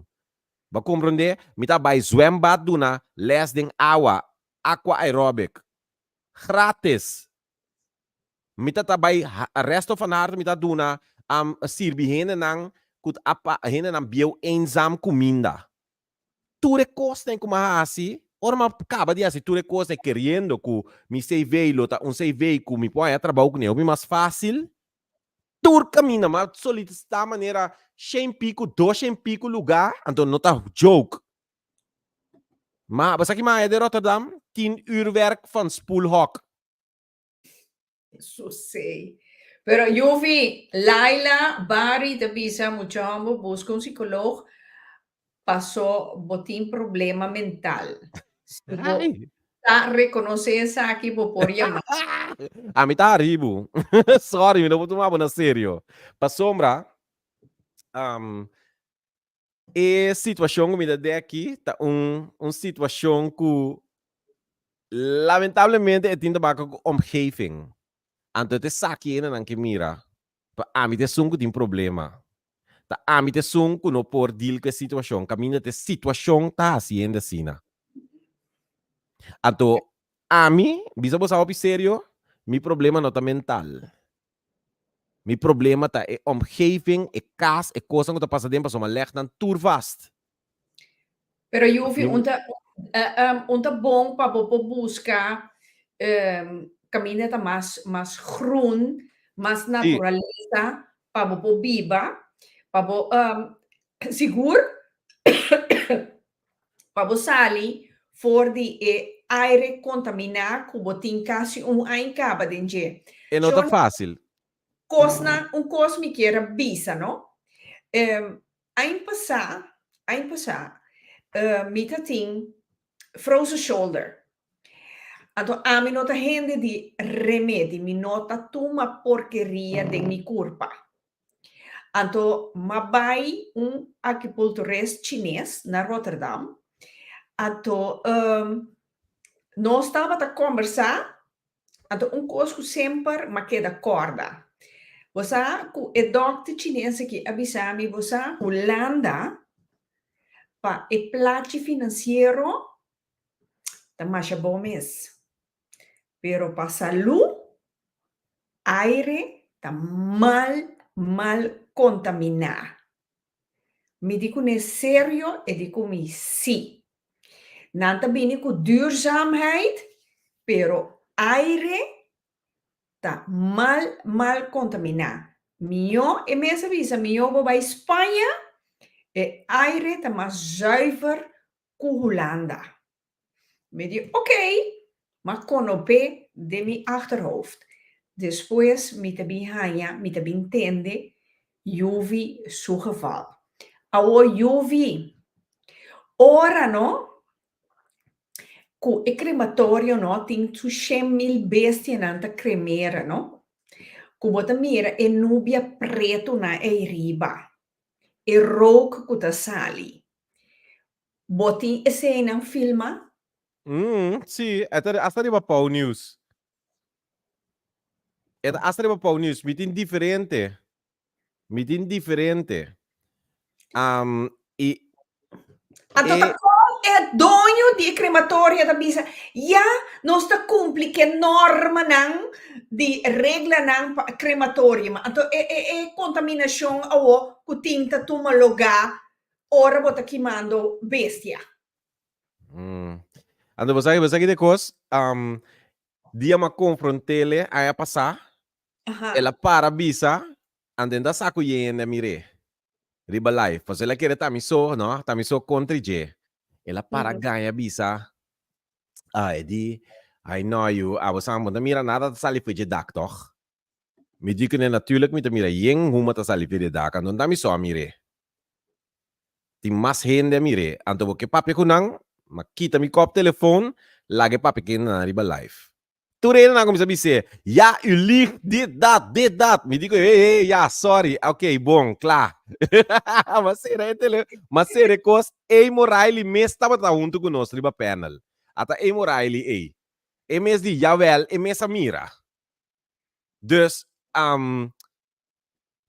Bo a komprondé? Mi ta bai zwembad duna les den awa, aqua aerobic. Gratis. Mi ta ta bai resto van harte mi ta duna sirbi hendenan ku ta apa hendenan bieu eenzaam kuminda. Tur e kosnan ku mi a hasi, ora mi a kaba di hasi tur e kosnan keriendo ku mi CV lo ta un CV ku mi por haña trabou kuné hopi mas fásil, tur kaminda mi a solisitá manera shen piku, dos shen piku lugá, anto no ta joke. Ma bo sa ki mi a haña den Rotterdam? Tien uur werk van spoelhok. Susei. Pero Yuvi, Laila, Barry ta bisa mucha homber busca un psicoloog. Paso bo tin problema mental. Si bo ta reconoce esaki bo por yama. Ami ta haribu. Sorry, mi no por tuma bo na serio. Pasobra e situacion cu mi ta den aki ta un un situacion cu lamentablemente e tin tabaka cu omgeving. Anto e ta esaki hendenan ke mira pa ami ta esun cu tin problema. Ta ami ta esun ku no por deal ku e situashon, kaminda ta e situashon ta hasi hende asina. Anto ami, bisa bo sa hopi serio, mi problema no ta mental. Mi problema ta e omgeving, e kas, e kosnan ku ta pasa den pasobra mi a lèg nan tur vast. Pero Yuvi, un ta, un ta bon pa bo por buska kaminda ta mas, mas groen, mas naturalesa pa bo por biba, pa bo sigur pa bo sali for di e aire kontaminá ku bo tin kasi un aña kaba den dje. E no ta fásil. Kosnan, un kos mi kier a bisa, no? Aña pasá, aña pasá, mi ta tin frozen shoulder. Anto ami no ta hende di remedi, mi no ta tuma porkeria den mi kurpa. Anto m'a bai un akipulturist chines na Rotterdam. Anto nos tabata kombersá Anto un kos ku semper m'a keda kòrda. Bo sa ku e dòkter chines aki a bisa mi, bo sa Hulanda pa e plachi finansiero ta masha bon mes, pero pa salú aire ta mal mal kontaminá. Mi di kuné serio, e di ku mi sí. Nan ta bini ku duurzaamheid, pero aire ta mal mal kontaminá. Mihó, e mes a bisa, mihó bo bai Spaña, e aire ta mas zuiver ku Hulanda. Mi di ok, m'a konop'é den mi achterhoofd. Despues mi ta bin haña, mi ta bin tende Yuvi su geval. Awor Yuvi, ora no ku e krematorio no tin su 100.000 bestianan ta kremera no, ku bo ta mira e nubia pretunan ei riba, e rook ku ta sali. Bo tin eseinan filma? Mm, sí, e ta hasta riba Pau News. E ta hasta riba Pau News. Mi tin diferente. Mi tin diferente. Um, i Anto ta e kon e doño di e krematorio ta bisa, ya, nos ta kumpli ke normanan di reglanan pa krematorio. Ma anto e e e kontaminashon awo ku tin ta tuma lugá ora bo ta kimando bestia. Mm. Anto bo sa bo sa ki de kos, um, dia m'a konfrontele aña pasá, Aha. el a para bisa, anto e ta sa ku yen hende a mir'é riba live, pasobra el a kere ta mi so, no, ta mi so kontra dje. El a para gaña bisa, ah, e di, ai no yu, abo sa bo no ta mira nada ta sali for dje dak tòg? Mi di kuné, Natuurlijk mi ta mira yen huma ta sali for di e dak, anto no ta mi so a mir'é. Tin mas hende a mir'é. Anto bo ke papia ku nan? M'a kita mi kòp telefon, laga e papia ku hendenan riba live. Tur hendenan a kuminsá bis'é, Ya, u liegt, dit, dat, dit, dat. Mi di ku e, Hey, hey, ya, sorry, oké, bon, kla. M'a sera e tele, m'a sera e kos. Amy O'Reilly mes tabata huntu ku nos riba panel. Ata Amy O'Reilly ei. E mes di, Jawel, e mes a mira. Dus,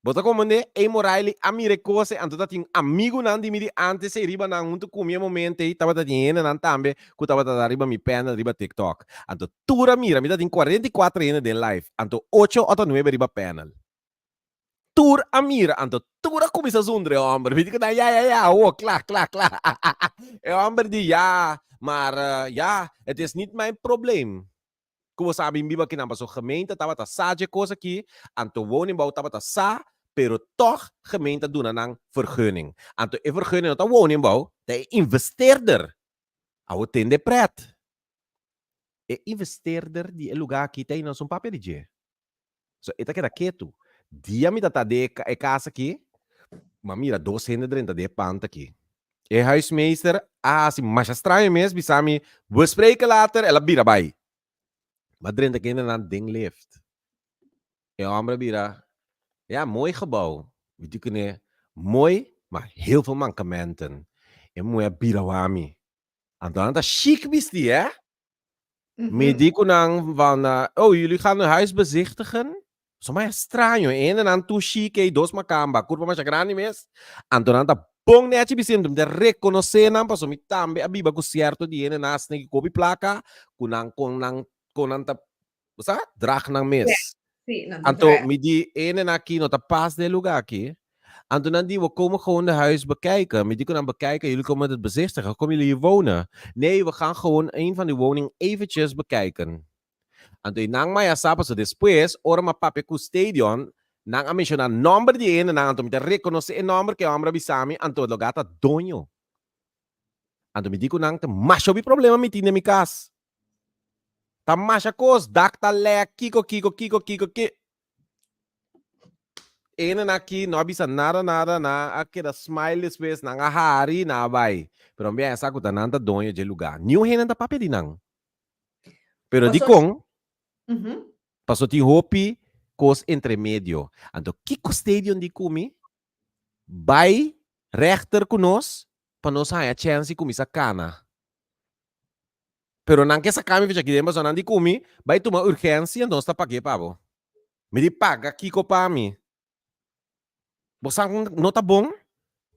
Bo ta komprendé? Amy O'Reilly a mira e kos ei, anto ta tin amigunan di mi di ántes ei riba nan huntu ku mi e momento ei, tabata tin hendenan tambe ku tabata ta riba mi panel riba TikTok. Anto tur a mira, mi ta tin 44 hende den live, anto ocho òf nuebe riba panel. Tur a mira, anto tur a kuminsá zundra e hòmber. Mi di ku nan, ya, ya, ya, awor, kla, kla, kla. E hòmber di, ya, maar ya, het is niet mijn probleem. Ku bo sa bin biba akinan paso gemeente tabata sa dje kos aki, anto woningbouw tabata sa, pero tòg gemeente a duna nan vergunning. Anto e vergunning no ta woningbouw, ta e investeerder. Awo tende prèt. E investeerder di e lugá aki ta einan sun papia di dje. So e ta keda ketu. Dia mi ta ta den e kas aki, m'a mira dos hende drenta den e pant aki. E huismeester a hasi masha straño mes bisa mi, We spreken later, el a bira bai. M'a drenta kendenan den lift. E homber a bira, Ja, mooi gebouw. Mi di kuné, Mooi, maar heel veel mankementen. E muhé a bira wak mi. Anto nan ta chic bisti, hè? Mi di ku nan van, oh, jullie gaan hun huis bezichtigen? Somaya straño, e hendenan tur chic ei, dos makamba, kurpa masha grandi mes. Anto nan ta bon nechi bisti, anto mi ta rekonosé nan pasobra mi tambe a biba ku sierto di hendenan asina ki kopi plaka, ku nan kon nan kon nan ta, bo sa, drag nan mes. Sí, nan ta Anto drag. mi di, e hendenan aki no ta pas den e lugar aki. Anto nan di, we komen gewoon de huis bekijken. Mi di ku nan bekijken, jullie komen het bezichtigen, komen jullie hier wonen? Nee, we gaan gewoon een van die woning eventjes bekijken. Anto e nan maya sa paso despues, ora mi a papia ku Stadion, nan a menshoná nòmber di e hendenan, anto mi ta rekonosé e nòmber ku e hòmber a bisa mi, anto loga ta doño. Anto mi di ku nan, ta masha hopi problema mi tin den mi kas. Ta masha kos, dak ta lèk, kiko, kiko, kiko, kiko, ki. E hendenan aki no a bisa nada nada, nan a keda smile despues, nan a hari, nan a bai. Pero mi a sa ku ta nan ta doño dje lugá. Niun hende ta papia di nan. Pero dikon? Paso tin hopi kos entre medio. Anto kiko Stadion di ku mi? Bai rechter ku nos pa nos haña chèns di kuminsá kana. Pero nan ke saka mi fecha kiden pasobra nan di ku mi, bai tuma urgensia nos ta pag'é pa bo. Mi di paga kiko pa mi? Bo san no ta bon?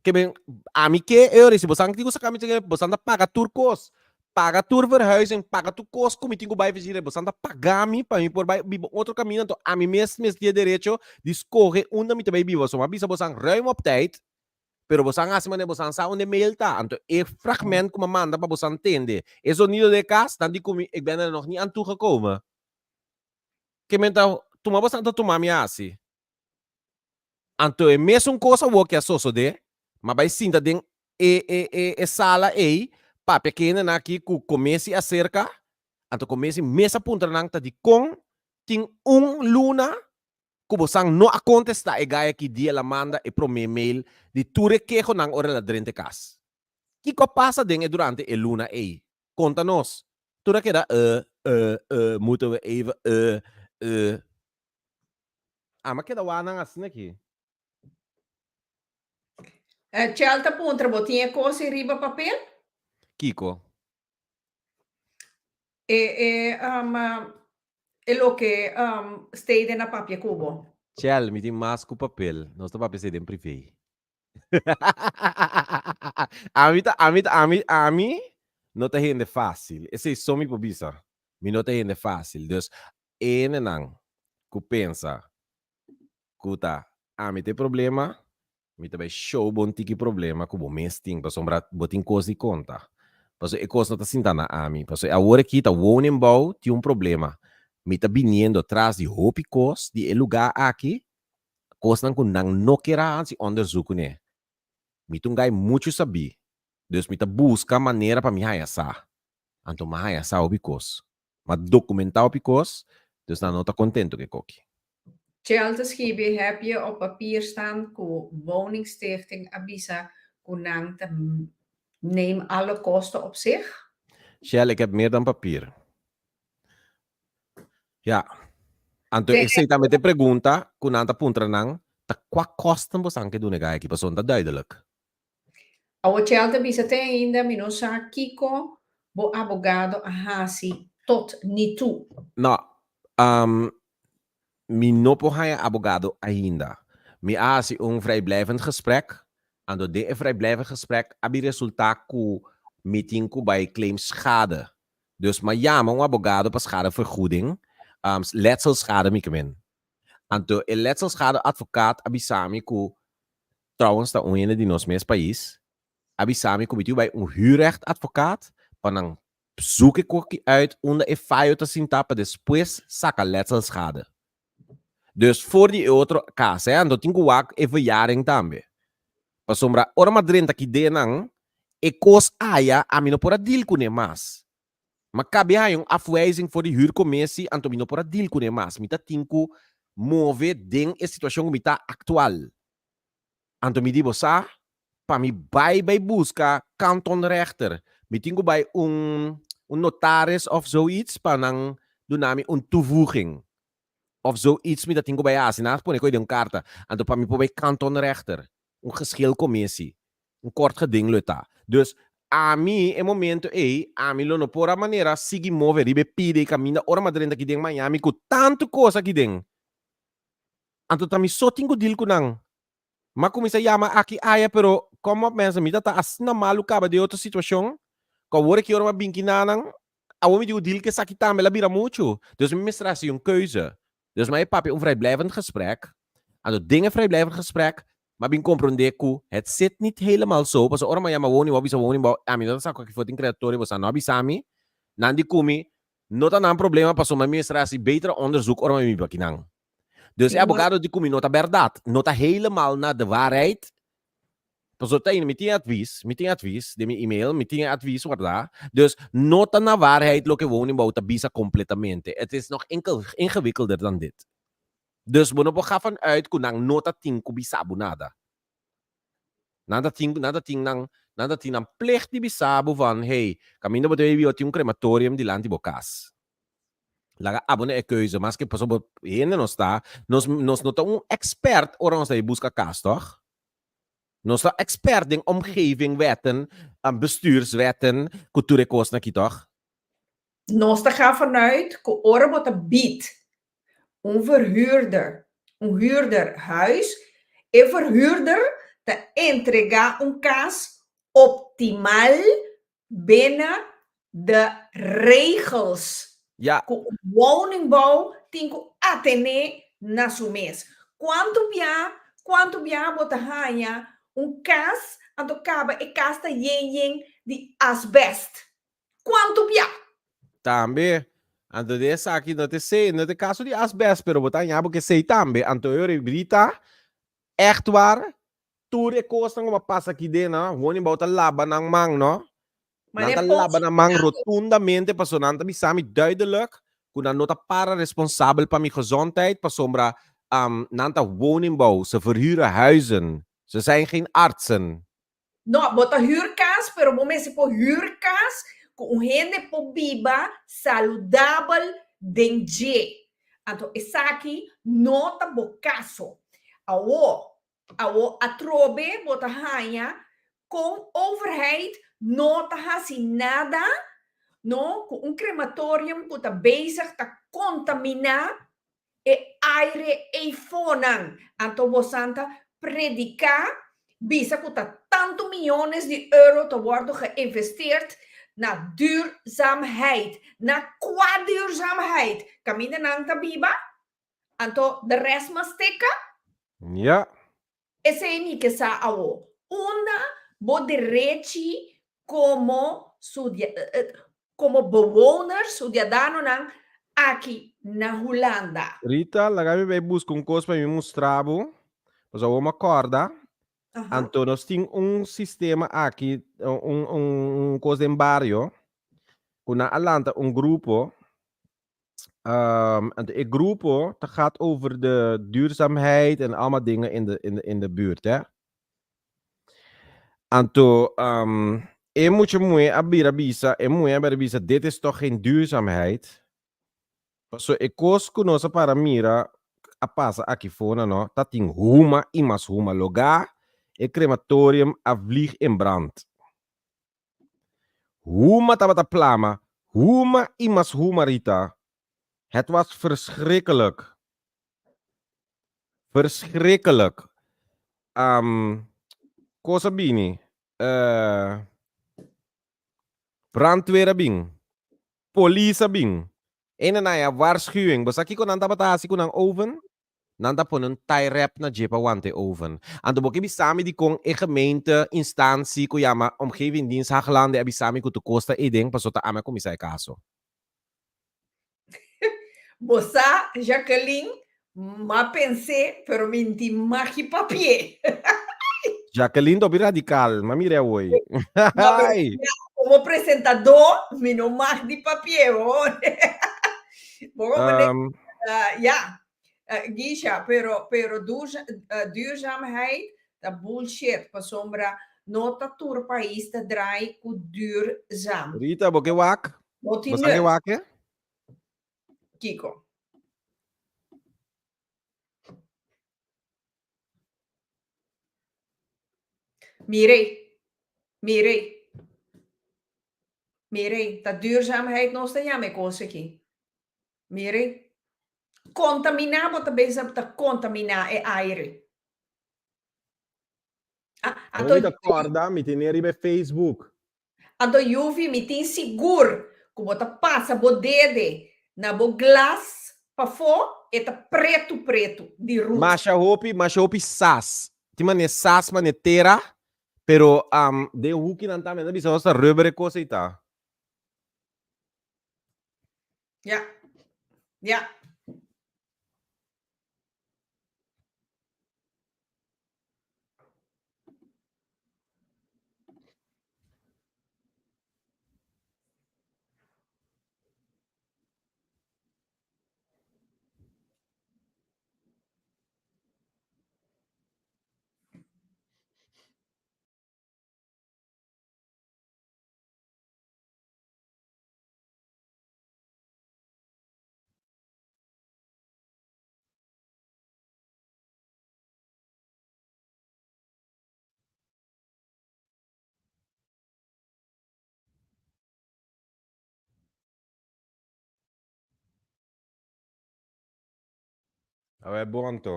Ke men ami ke e ora si bo san tin ku saka mi bo san ta paga tur kos. Paga tur verhuizing, paga tur kos ku mi tin ku bai feshire. Bo san ta paga mi pa mi por bai biba otro kaminda. Anto ami mes mes tin e derecho di skohe unda mi ta bai biba. So mi a bisa bo san ruim op tijd, pero bo san hasi manera bo san sa unda e mail ta. Anto e fragment ku mi a manda pa bo san tende e zonido den e kas, nan di ku mi ik ben er nog niet aan toegekomen. Ke men ta tuma bo san ta tuma mi hasi. Anto e mesun kos awor ke a sosodé, ma bai sinta den e e e e sala ei, papia ku e hendenan aki ku komesi aserka, anto komesi mes a puntra nan ta dikon tin un luna ku bosan no a kontestá e gai aki dia el a manda e promé mail di tur e kehonan ora el a drenta e kas. Kiko a pasa den e durante e luna ei? Konta nos. Tur a keda eh eh eh moeten we even eh eh. Ama keda wak nan asina aki. Chel ta puntra, bo tin e kos ei riba papel? Kiko? E e um, e loke um, Steden a papia ku bo. Chel, mi tin mas ku papel. Nos ta papia esei den privé. Ami ta, ami ta, ami, ami no ta hende fácil. Esei so mi por bisa. Mi no ta hende fácil. Dus E hendenan ku pensa ku ta ami ta e problema, mi ta bai show bo un tiki problema ku bo mes tin pasobra bo tin kos di konta. Pasobra e kos no ta sinta na ami. Pasobra awor aki ta woningbouw tin un problema. Mi ta biniendo tras di hopi kos di e lugá aki, kosnan ku nan no kier a hasi onderzoek kuné. Mi ta un gai muchu sabí, dus mi ta buska manera pa mi haña sa. Anto mi a haña sa hopi kos. Ma documentá hopi kos, dus nan no ta contento ku e koki. Chel ta skibi heb je op papier staan ku woningstichting a bisa ku nan ta neem alle kosten op zich? Shell, ik heb meer dan papier. Ja. Anto esei tambe ta e pregunta ku nan ta puntra nan, ta kua kosten boso an ke duna e gai aki? Pasobra no ta duidelijk. Awor Chel ta bisa te ainda mi no sa kiko bo abogado a hasi tot ni tu. No, mi no por haña abogado ainda. Mi a hasi un vrijblijvend gesprek, anto den e vrijblijvend gesprek a bin resulta ku mi tin ku bai claim schade. Dus mi a yama un abogado pa schadevergoeding, letselschade mi ke men. Anto e letselschade advocaat a bisa mi ku trouwens ta un hende di nos mes pais, a bisa mi ku mi tin bai un huurrecht advocaat pa nan zoek e koki uit unda e fayo ta sinta pa despues saka letselschade. Dus for di e otro kas, hè, anto tin ku wak e verjaring tambe. Pasobra ora mi a drenta ki denan, e kos aya ami no por a deal kuné mas. Ma kabe haña un afwijzing for di huurcommissie, anto mi no por a deal kuné mas. Mi ta tin ku move den e situashon ku mi ta aktual. Anto mi di, bo sa? Pa mi bai bai buska kantonrechter, mi tin ku bai un un notaris of zoiets pa nan duna mi un toevoeging of zoiets mi ta tin ku bai hasi. Nan a pone koe den un karta. Anto pa mi por bai kantonrechter, un geschilcommissie, un kort geding lo e ta. Dus ami e momento ei, ami lo no por a manera sigui move riba e pida ei kaminda ora mi a drenta aki den Miami ku tantu kos aki den. Anto ta mi so tin ku deal ku nan. M'a kuminsá yama aki aya pero kom op mensen mi ta ta asina malu kaba den otro situashon ku awor aki ora m'a bin kinanan awor mi di ku deal ku esaki tambe la bira muchu. Dus mi mester hasi un keuze. Dus m'a e papia un vrijblijvend gesprek. Anto den e vrijblijvend gesprek m'a bin komprondé ku het zit niet helemaal zo pasobra ora m'a yama woningbouw bisa woningbouw ami no ta sa ku aki for tin kreatorio boso a no a bisa mi. Nan di ku mi no ta nan problema pasobra mi mester hasi beter onderzoek ora mi biba kinan. Dus e abogado di ku mi no ta bèrdat, no ta helemaal na de waarheid. Pasobra ta mi tin advies, mi tin advies den mi email, mi tin e advies wardá. Dus no ta na waarheid loke woningbouw ta bisa kompletamente. Het is nog ingewikkelder dan dit. Dus bo no por ga van uit ku nan no ta tin ku bisa bo nada. Nan ta tin, nan ta tin nan, nan ta tin nan plicht di bisa bo van, hey, kaminda bo ta biba tin un krematorium dilanti bo kas. Laga abo na e keuze, maske pasobra bo hende nos ta, nos nos no ta un expert ora nos ta busca cas, toch? Nos ta expert den omgevingwetten, bestuurswetten, ku tur e kosnan aki, toch? Nos ta ga vanuit ku ora bo ta bied un verhuurder un huurder huis, e verhuurder ta entrega un kas optimal Binnen de regels Ja. ku un woningbouw tin ku atené na su mes. Kuantu bia, kuantu bia bo ta haña un kas, anto kaba e kas ta yen yen di asbèst? Kuantu bia? Tambe. Anto di esaki no ta esei, no ta e kaso di asbèst, pero bo ta haña bo ku esei tambe. Anto e ora e grita, Ègt waar, Tur e kosnan ku a pasa aki den no, woningbouw ta laba nan man no. Nan ta laba nan man rotundamente pasobra nan ta bisa mi duidelijk ku nan no ta para responsabel pa mi gezondheid pasobra nan ta woningbouw, ze verhuren huizen, ze zijn geen artsen. No, bo ta huur kas pero bo mester por huur kas ku un hende por biba saludabel den dje. Anto esaki no ta bo kaso. Awor, Awor atrobe bo ta haña kon overheid no ta hasi nada no ku un crematorium ku ta bezig ta kontaminá e aire eifonan. Anto bosan ta prediká bisa ku ta tantu miyones di euro ta wòrdu geïnvesteerd na duurzaamheid. Na kua duurzaamheid? Kaminda nan ta biba? Anto de rest masteka? Ja. Esei mi ke sa awo. Unda bo derechi komo komo bewoner, sudiadanonan, aki na Hulanda? Rita, laga mi bai buska un kos pa mi mustra bo, pasobra awor mi a kòrda. Anto nos tin un sistema aki, un un kos den bario, ku nan a lanta un grupo Um, en e grupo ta gaat over de duurzaamheid en allemaal dingen in de, in de, in de buurt, hè. Anto, um, e mucha muhe a bira bisa, e muhe a bira bisa, dit is toch geen duurzaamheid? Paso e kos ku nos a para mira a pasa aki fona no, ta tin huma i mas huma. Logá e crematorium a vlieg in brand. Huma tabata plama, huma i mas huma Rita. Het was verschrikkelijk. Verschrikkelijk. Um, kos a bini. Uh, brandweer a bin. Polis a bin. Ene na ya waarschuwing. Bo sa kiko nan tabata hasi ku nan oven? Nan ta pone un tie wrap na dje pa wanta e oven. Anto bo ke bisa mi dikon e gemeente instantie ku yama Omgevingdienst Haaglanden a bisa mi ku tur kos ta eiden paso ta ami a kuminsá e kaso. Bo sa, Jacqueline, m'a pens'é, pero mi n'tin magi papié. Jacqueline ta hopi radical, m'a mir'é awoi. No, pero mira, como presentadó mi no mag di papié, hoor. Bo comprende? Ya, Gisha, pero pero duurzaamheid ta bullshit pasobra. No ta tur pais ta draai ku duurzaam. Rita, bo ke wak? No tin Bo sa ke nut. wak e? Kiko? Mir'é, mir'é, mir'é, ta duurzaamheid nos ta yama e kos aki. Mir'é, kontaminá bo ta bezig ta kontaminá e aire. Ah, Anto mi ta kòrda, mi tene riba e Facebook. Anto Yuvi, mi tin sigur ku bo ta pasa bo dede na bo glas pafó, e ta pretu pretu di rut. Masha hopi, masha hopi sas. Tin mane sas, mane tera, pero den hukinan tambe nan ta bisa nos ta rubber e kos ei ta. Ja, ja. Awor e bon anto.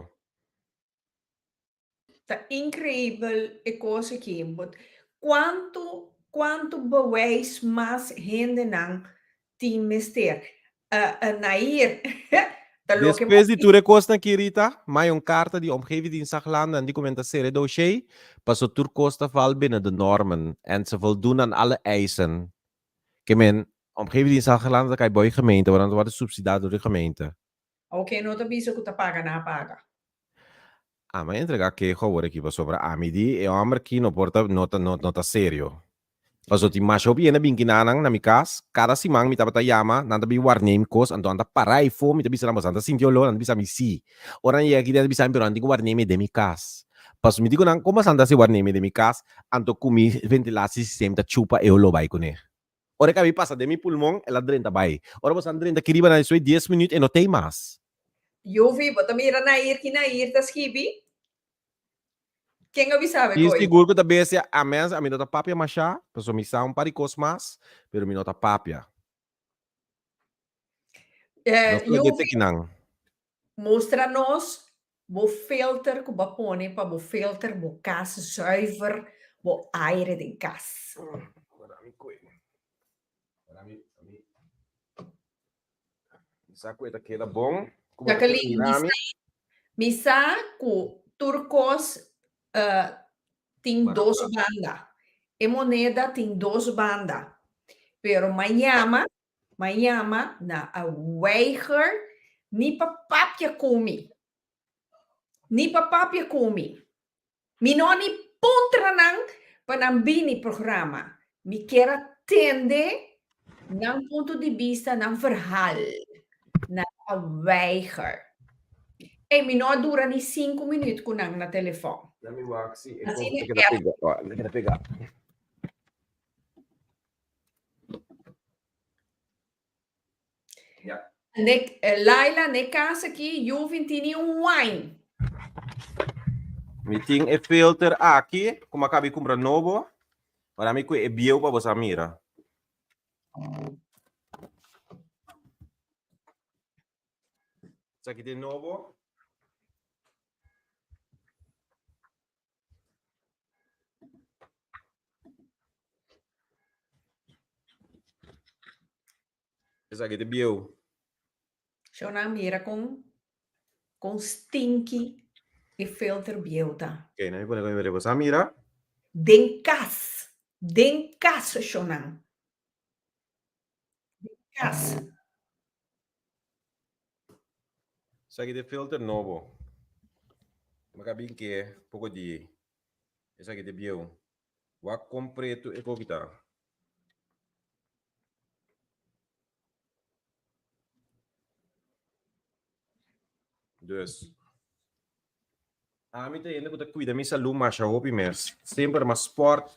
Ta increibel e cos aki. But cuanto cuanto bewijs mas hendenan tin mester? Nair, ta loke Despues di tur e kosnan aki Rita, maya un karta di Omgevingsdienst Zaglanden di ku men ta sera e dossier, paso tur kos ta val binnen de normen en ze voldoen aan alle eisen. Ke men, Omgevingsdienst Zaglanden ta kai bou e gemeente, want nan ta wòrdu subsidá dor di gemeente. Oke, no ta bisa ku ta paga nan a paga. Ami a entregá keho awor aki pasobra ami di e hòmber aki no por ta no ta no ta serio. Paso tin masha hopi hende a bin kinanan na mi kas, kada siman mi tabata yama, nan ta bin warneem kos, anto nan ta para ei fo, mi ta bisa nan boso nan ta sinti olor, nan ta bisa mi si. Ora nan yega aki den nan ta bisa mi pero nan tin ku warneem den mi kas. Paso mi di ku nan kon boso nan ta hasi warneem den mi kas anto ku mi ventilatiesysteem ta chupa e olor bai kuné. Ora e kabi pasa den mi pulmon, el a drenta bai. Ora boso a drenta aki riba na despues dies minuut e no tei mas. Jovi, bo ta mira Nair ki Nair ta skibi? Ken a bisa bo e Tin koe? sigur ku ta bestia a mens, ami no ta papia mashá, pasobra mi sa un par di kos mas, pero mi no ta papia. Eh, Nos ta lag'é Jovi, te kinan. Mustra nos bo filter ku bo a pone pa bo filter bo kas zuiver bo aire den kas. Jacqueline, mi sa, mi sa ku tur kos tin dos banda. E moneda tin dos banda. Pero mañama M'a yama na a weiger ni pa papia ku mi. Ni pa papia ku mi. Mi no a ni puntra nan pa nan bini programa. Mi kier a tende nan punto di bista, nan verhal. Nan a weiger. Ey, mi no a dura ni sinku minuut ku nan na telefòn. Let me wak si e Asina kos ta keda e pega. Oh, ta keda pega. Ja. Ne, eh, Laila, ne cas aki, Juvin tini un wine. Mi tin e filter aki, ku mi a kabi kumpra nobo. Ora mi kue e bieu pa bo sa mira. Esaki tin nobo. Esaki ta bieu. Shona mira con con stinky e filter bieu ta. Ok, na mi pone con mi bo sa mira. Den cas, den cas shonan. Den cas. Esaki ta e filter nobo. Mi ka bin ke poko di esaki ta bieu. Wak kon pretu e koki ta. Dus. Ami ta hende ku ta kuida mi salú masha hopi mes. Semper mas sport,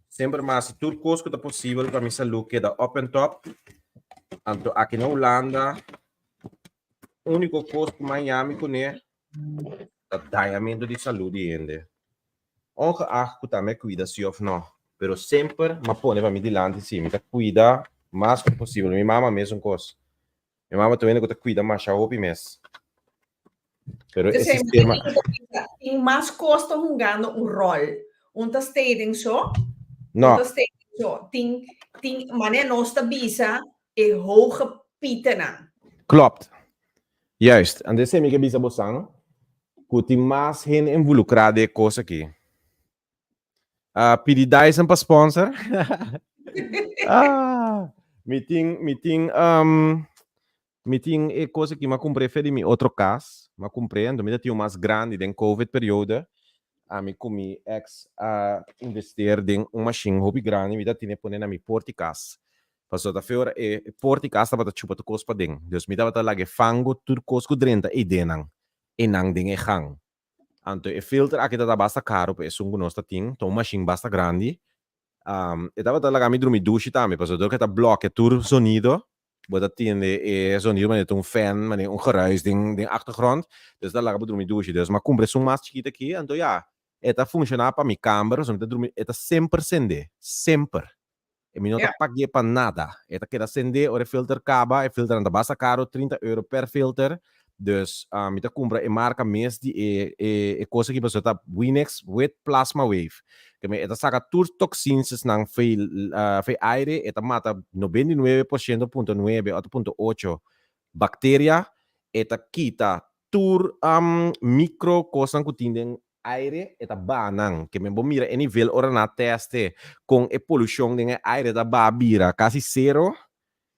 semper mas hasi tur kos ku ta posibel pa mi salú keda up and top. Anto aki na Hulanda, úniko kos ku mas yami kuné ta dañamentu di salú di hende. Ongeacht ku ta mi a kuida si òf nò, pero semper m'a pone pa mi dilanti si mi ta kuida mas ku posibel. Mi mama mesun kos. Mi mama ta wende ku ta kuida masha hopi mes. Pero e sistema... Tin mas kos ta hungando un ròl. Un ta steden so. No. Un ta steden so. Tin, tin, mane nos ta bisa e hoge pietennan. Klopt. Juist. En desei mi ke bisa bosan ku tin mas hende involukrá den e kos aki. Uh, pidi Dyson pa sponsor. ah, mi tin, mi tin, um, mi tin e cosa que ma compré fe di mi otro cas. Ma compré, ando mi tin mas grandi den COVID periode. A mi ku mi ex a investeer den un machine hopi grandi, mi ta tine pone na mi porti cas. Paso ta fe ora e, e porti cas tabata chupa tur kos paden. Dus mi tabata laga e fango tur kos ku drenta eidennan, einan den e gang. Anto e filter aki ta ta basta caro pa esun cu nos ta tin, ta un machine basta grandi. E tabata laga mi drumi dushi tambe, pasobra dor cu e ta blokea tur zonido, bo ta tende e zonido manera ta un fan, manera un geruis den den achtergrond, dus e ta laga bo drumi dushi. Dus m'a cumpra esun mas chikito aki, anto ya, e ta funciona pa mi camber, pasobra mi ta drumi, e ta semper sende, semper. E mi no ta pag'é pa nada. E ta keda sendé ora e filter kaba. E filternan ta basta karo, trinta euro per filter. Dus mi ta kumpra e marka mes di e e e kos aki pasobra ta Winix with Plasma Wave. Ke men e ta saka tur toxinsesnan fei fei aire, e ta mata 99 por shento punto nuebe òf punto ocho bakteria, e ta kita tur micro kosnan ku tin den aire e ta baha nan. Ke men bo mira e nivel ora nan a teste kon e polushon den e aire ta baha bira kasi sero,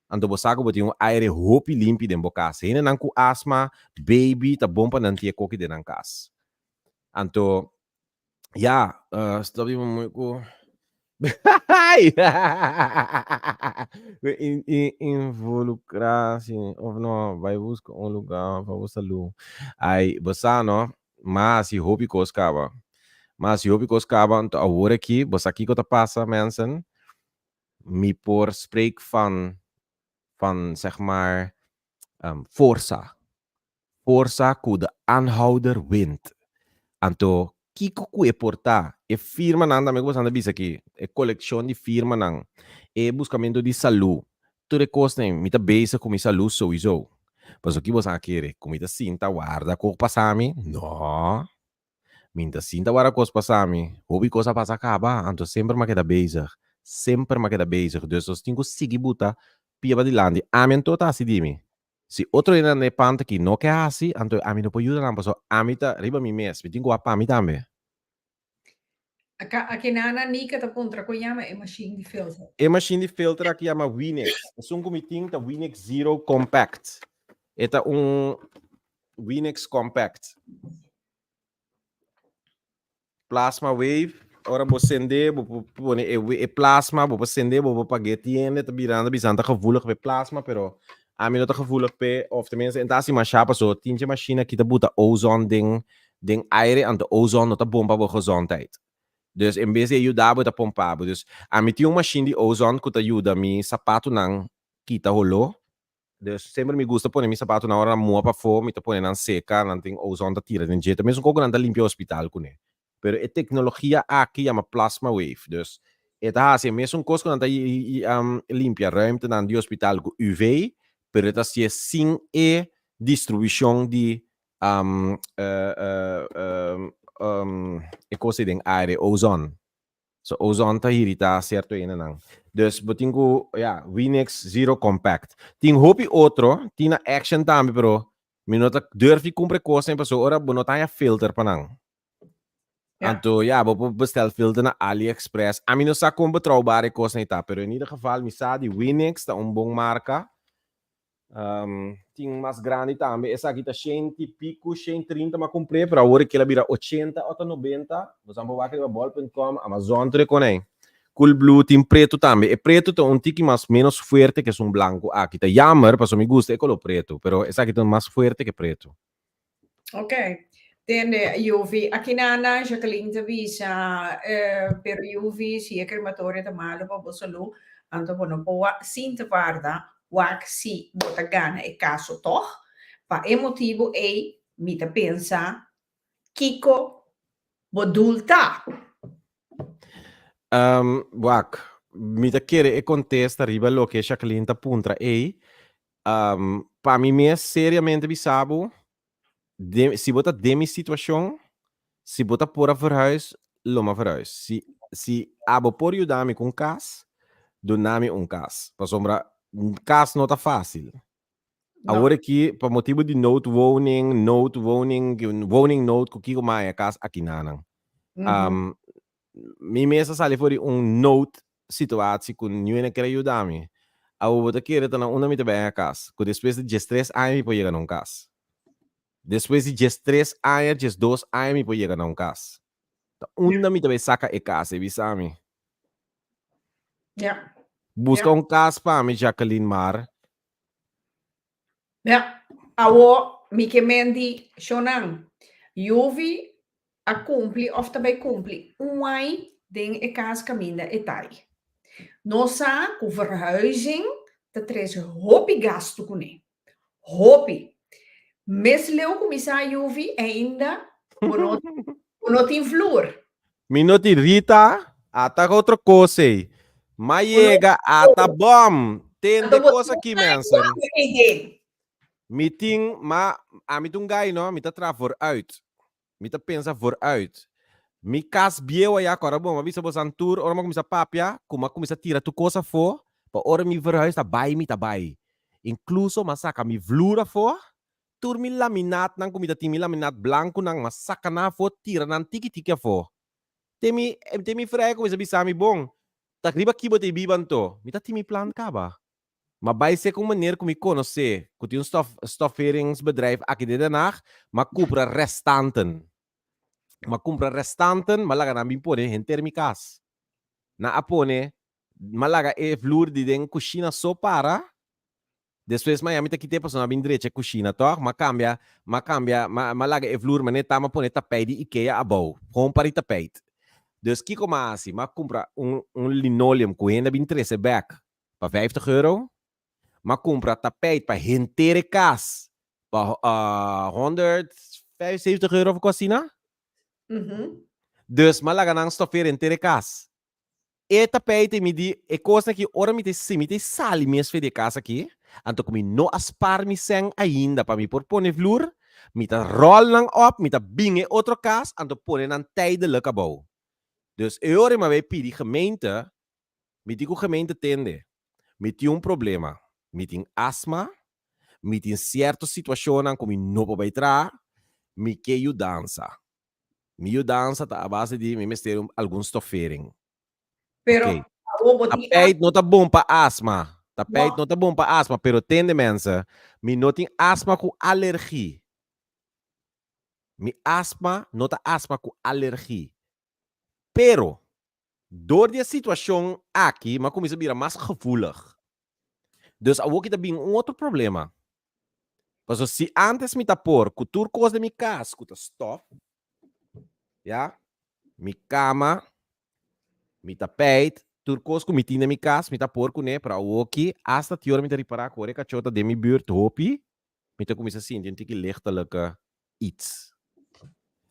anto bo sa ku bo tin un aire hopi limpi den bo kas. Hendenan ku asma, baby, ta bon pa nan tin e koki den nan kas. Anto, ya, stop di moe ku Involucra si of no bai busca un lugar pa bo salud. Ay, bo sa no, m'a hasi hopi kos kaba. M'a hasi hopi kos kaba, anto awor aki bo sa kiko ta pasa mensen? Mi por spreek van, van zeg maar, forsa. Forsa ku de aanhouder wint. Anto kiko ku e por ta? E firmanan tambe ku boso anda bisa aki, e kolekshon di firmanan, e buskamentu di salú, tur e kosnan, mi ta bezig ku mi salú souiso. Pasobra ki boso a kere? Ku mi ta sinta warda kos pasa mi? No. Mi ta sinta warda kos pasa mi. Hopi kos a pasa kaba, anto semper mi a keda bezig. Semper mi a keda bezig. Dus nos tin ku sigui buta pia padilanti. Ami anto ta hasi di mi. Si otro hendenan den e pant aki no ke hasi, anto ami no por yuda nan pasobra ami ta riba mi mes, mi tin ku wak pa mi tambe. Aka akinana Nika ta puntra kon yama e machine di filter. E machine di filter aki yama Winix. Esun ku mi tin ta Winix Zero Compact. E ta un Winix Compact. Plasma wave, ora bo sende, bo por pone e, e plasma, bo por sende, bo por pag'é tiende, ta birando bisa ta gevoelig p'e plasma, pero ami no ta gevoelig p'e, of tenminste en ta hasi mashá paso tin dje machine aki ta buta ozon den den aire, anto ozon no ta bon pa bo gezondheid. Dus en bes di e yuda bo e ta pompa bo. Dus ami tin un machine di ozon ku ta yuda mi sapatunan kita holó, Dus semper mi gusta pone mi sapatonan ora nan mua pafó, mi ta pone nan seka, nan tin ozon ta tira den dje. Ta mesun kos ku nan ta limpia hospital kuné. Pero e teknologia aki yama plasma wave. Dus e ta hasi e mesun kos ku nan ta limpia ruimtenan di hospital ku UV, pero e ta hasié sin e distribushon di e kos ei den aire, ozon. So ozon ta irita cierto hendenan. Dus bo tin cu, ja, Winix Zero Compact. Tin hopi otro, tin na Action tambe, pero mi no ta durf di cumpra e cosnan pasobra ora bo no ta haya filter pa nan. Anto, ja, bo por bestel filter na AliExpress. Ami no sa con betrouwbaar e cosnan ei ta, pero in ieder geval mi sa di Winix ta un bon marca. Tin mas grandi tambe. Esaki ta shenti piku, shen trinta m'a kumpr'é, pero awor e kila bira ochenta òf ta nobenta. Bo sa por wak riba bol punt com, Amazon tur e kon ei. Coolblue tin pretu tambe. E pretu ta un tiki mas ménos fuerte ke esun blanku aki. Ta jammer, pasobra mi gusta e koló pretu, pero esaki ta mas fuerte ke pretu. Ok. Tende, Yuvi, aki nan Jacqueline ta bisa, pero Yuvi, si e crematorio ta malo pa bo salú, anto bo no por sinta warda wak si bo ta gana e kaso tòg. Pa e motibu ei mi ta pensa kiko bo doel ta. Wak, mi ta kere e kontesta riba loke Jacqueline ta puntra ei. Pa mi mes seriamente bisa bo, den, si bo ta den mi situacion, si bo ta por a verhuis, lo m'a verhuis. Si, si abo por yuda mi cu un cas, duna mi un cas. Pasobra cas no ta facil. No. Awor aki, pa motibo di noodwoning, noodwoning, woningnood, cu kico m'a haña cas aki nanan. Mi mes a sali for di un nood situatie cu niun a kere yuda mi. Awor bo ta kere ta na unda mi ta bay haña cas? Cu despues di diestres aña mi por yega na un cas. Despues di diestres aña, diesdos aña mi por yega na un cas. Ta unda mi ta bay saca e cas? E bisa mi. Busca un cas pa mi, Jacqueline Mar. Ja. Awor mi ke men di shownan. Yuvi a kumpli òf ta bai kumpli un ai den e kas kaminda e ta ai. Nos sa ku verhuizing ta trese hopi gastu kuné. Hopi. Mes leu ku mi sa Yuvi ainda bo no bo no tin vloer. Mi no tin Rita, ata otro kos ei. M'a yega ata bòm. Tende kos aki mensen. Mi tin, ma ami ta un gai no, mi ta traha vooruit. Mi ta pensa vooruit. Mi kas bieu aya kòrda bon, mi a bisa bosan tur ora mi a kuminsá papia ku mi a kuminsá tira tur kos afó pa ora mi verhuis ta bai mi ta bai. Inkluso mi a saka mi vloer afó, tur mi laminaatnan ku mi ta tin, mi laminaat blankunan, mi a saka nan afó, tira nan tiki tiki afó. Te mi, te mi frei a kuminsá bisa mi, bon, ta riba ki bo ta e biba anto? Mi ta tin mi plan kaba. Ma bai seka un meneer ku mi konosé ku tin un stof stofferingsbedrijf aki den Den Haag, m'a kumpra restanten. M'a kumpra restanten, m'a laga nan bin pone henter mi kas. Nan a pone, m'a laga e vloer di den kushina so para, despues maña mi ta kit'é pasobra nan a bin drecha e kushina tòg, m'a kambia, m'a kambia, m'a m'a laga e vloer manera ta, m'a pone tapijt di Ikea abou, gewoon pa di tapijt. Dus kiko m'a hasi? M'a kumpra un un linoleum ku hende a bin trese bèk pa vijftig euro, m'a kumpra tapijt pa henter e kas pa 175 euro of ku asina. Dus m'a laga nan stofeer henter e kas. E tapijt ei mi di e kosnan aki ora mi ta si mi ta sali mes fe di e kas aki, anto ku mi no a spar mi sèn ainda pa mi por pone vloer, mi ta ròl nan òp, mi ta bin e otro kas anto pone nan tijdelijk abou. Dus e ora mi a bai pidi gemeente Mi tin ku gemeente tende. Mi tin un problema. Mi tin asma, mi tin sierto situashonnan ku mi no por bai traha, mi ke yudansa. Mi yudansa ta a base di mi mester un algun stoffering. Pero Oké. awor bo tin Tapijt no ta bon pa asma. Tapijt No. no ta bon pa asma, pero tende mensen, mi no tin asma ku alergi. Mi asma no ta asma ku alergi. Pero, Dor di e situacion aki m'a cuminsa bira mas gevoelig. Dus awoki ta bin un otro problema. Pasobra si antes mi ta por cu tur cos den mi cas cu ta stof, ya, mi cama, mi tapijt, tur cos cu mi tin den mi cas mi ta por cune, pero awoki hasta ti ora mi ta ripara cu ora e cacho ta den mi buurt hopi, mi ta cuminsa sinti un tiki lichtelijke iets.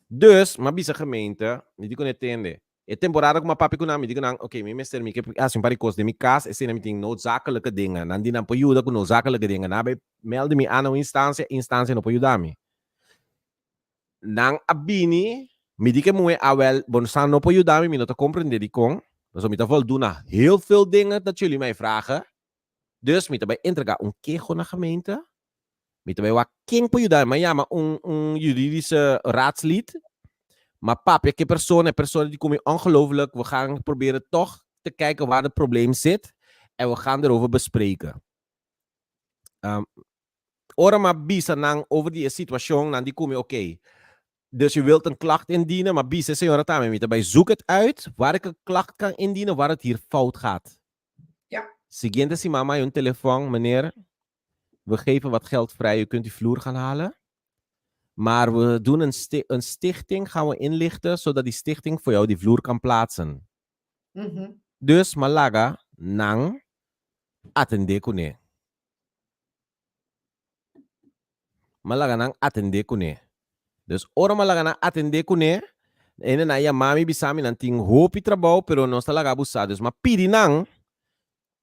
Dus, m'a bisa gemeente, mi di cu ne tende, e temporada cu m'a papia cu nan, mi di cu nan, ok, mi mester, mi ke haci un par di cos den mi cas, esei mi tin noodzakelijke dingen, nan di nan por yuda cu noodzakelijke dingen, nan a bay melde mi a na un instancia, e instancia no por yuda mi. Nan a bini, mi di cu e muhe, awel, bo sa no por yuda mi, mi no ta comprende dicon, pasobra mi ta voldoen na heel veel dingen dat jullie mij vragen, Dus mi ta bai entrega un keho na gemeente. Mi ta bai wak ken por yuda mi. Mi a yama un un juridische raadslid. Ma papia ku e persona, e persona di ku mi ongelooflijk, we gaan proberen toch te kijken waar het probleem zit en we gaan erover bespreken. Um, ora m'a bisa nan over di e situashon, nan di ku mi oké, dus je wilt een klacht indienen, ma bisa e señora tambe, mi ta bai zoek het uit waar ik een klacht kan indienen waar het hier fout gaat. Ja. Siguiente siman m'a haya un telefon, meneer, we geven wat geld vrij, u kunt uw vloer gaan halen. Maar we doen een, sti een stichting, gaan we inlichten, zodat die stichting voor jou die vloer kan plaatsen. Dus m'a laga nan atendé kuné. M'a laga nan atendé kuné. Dus ora m'a laga nan atendé kuné, hende nan a yama mi bisa mi nan tin hopi trabou pero nos ta laga bo sa. Dus m'a pidi nan,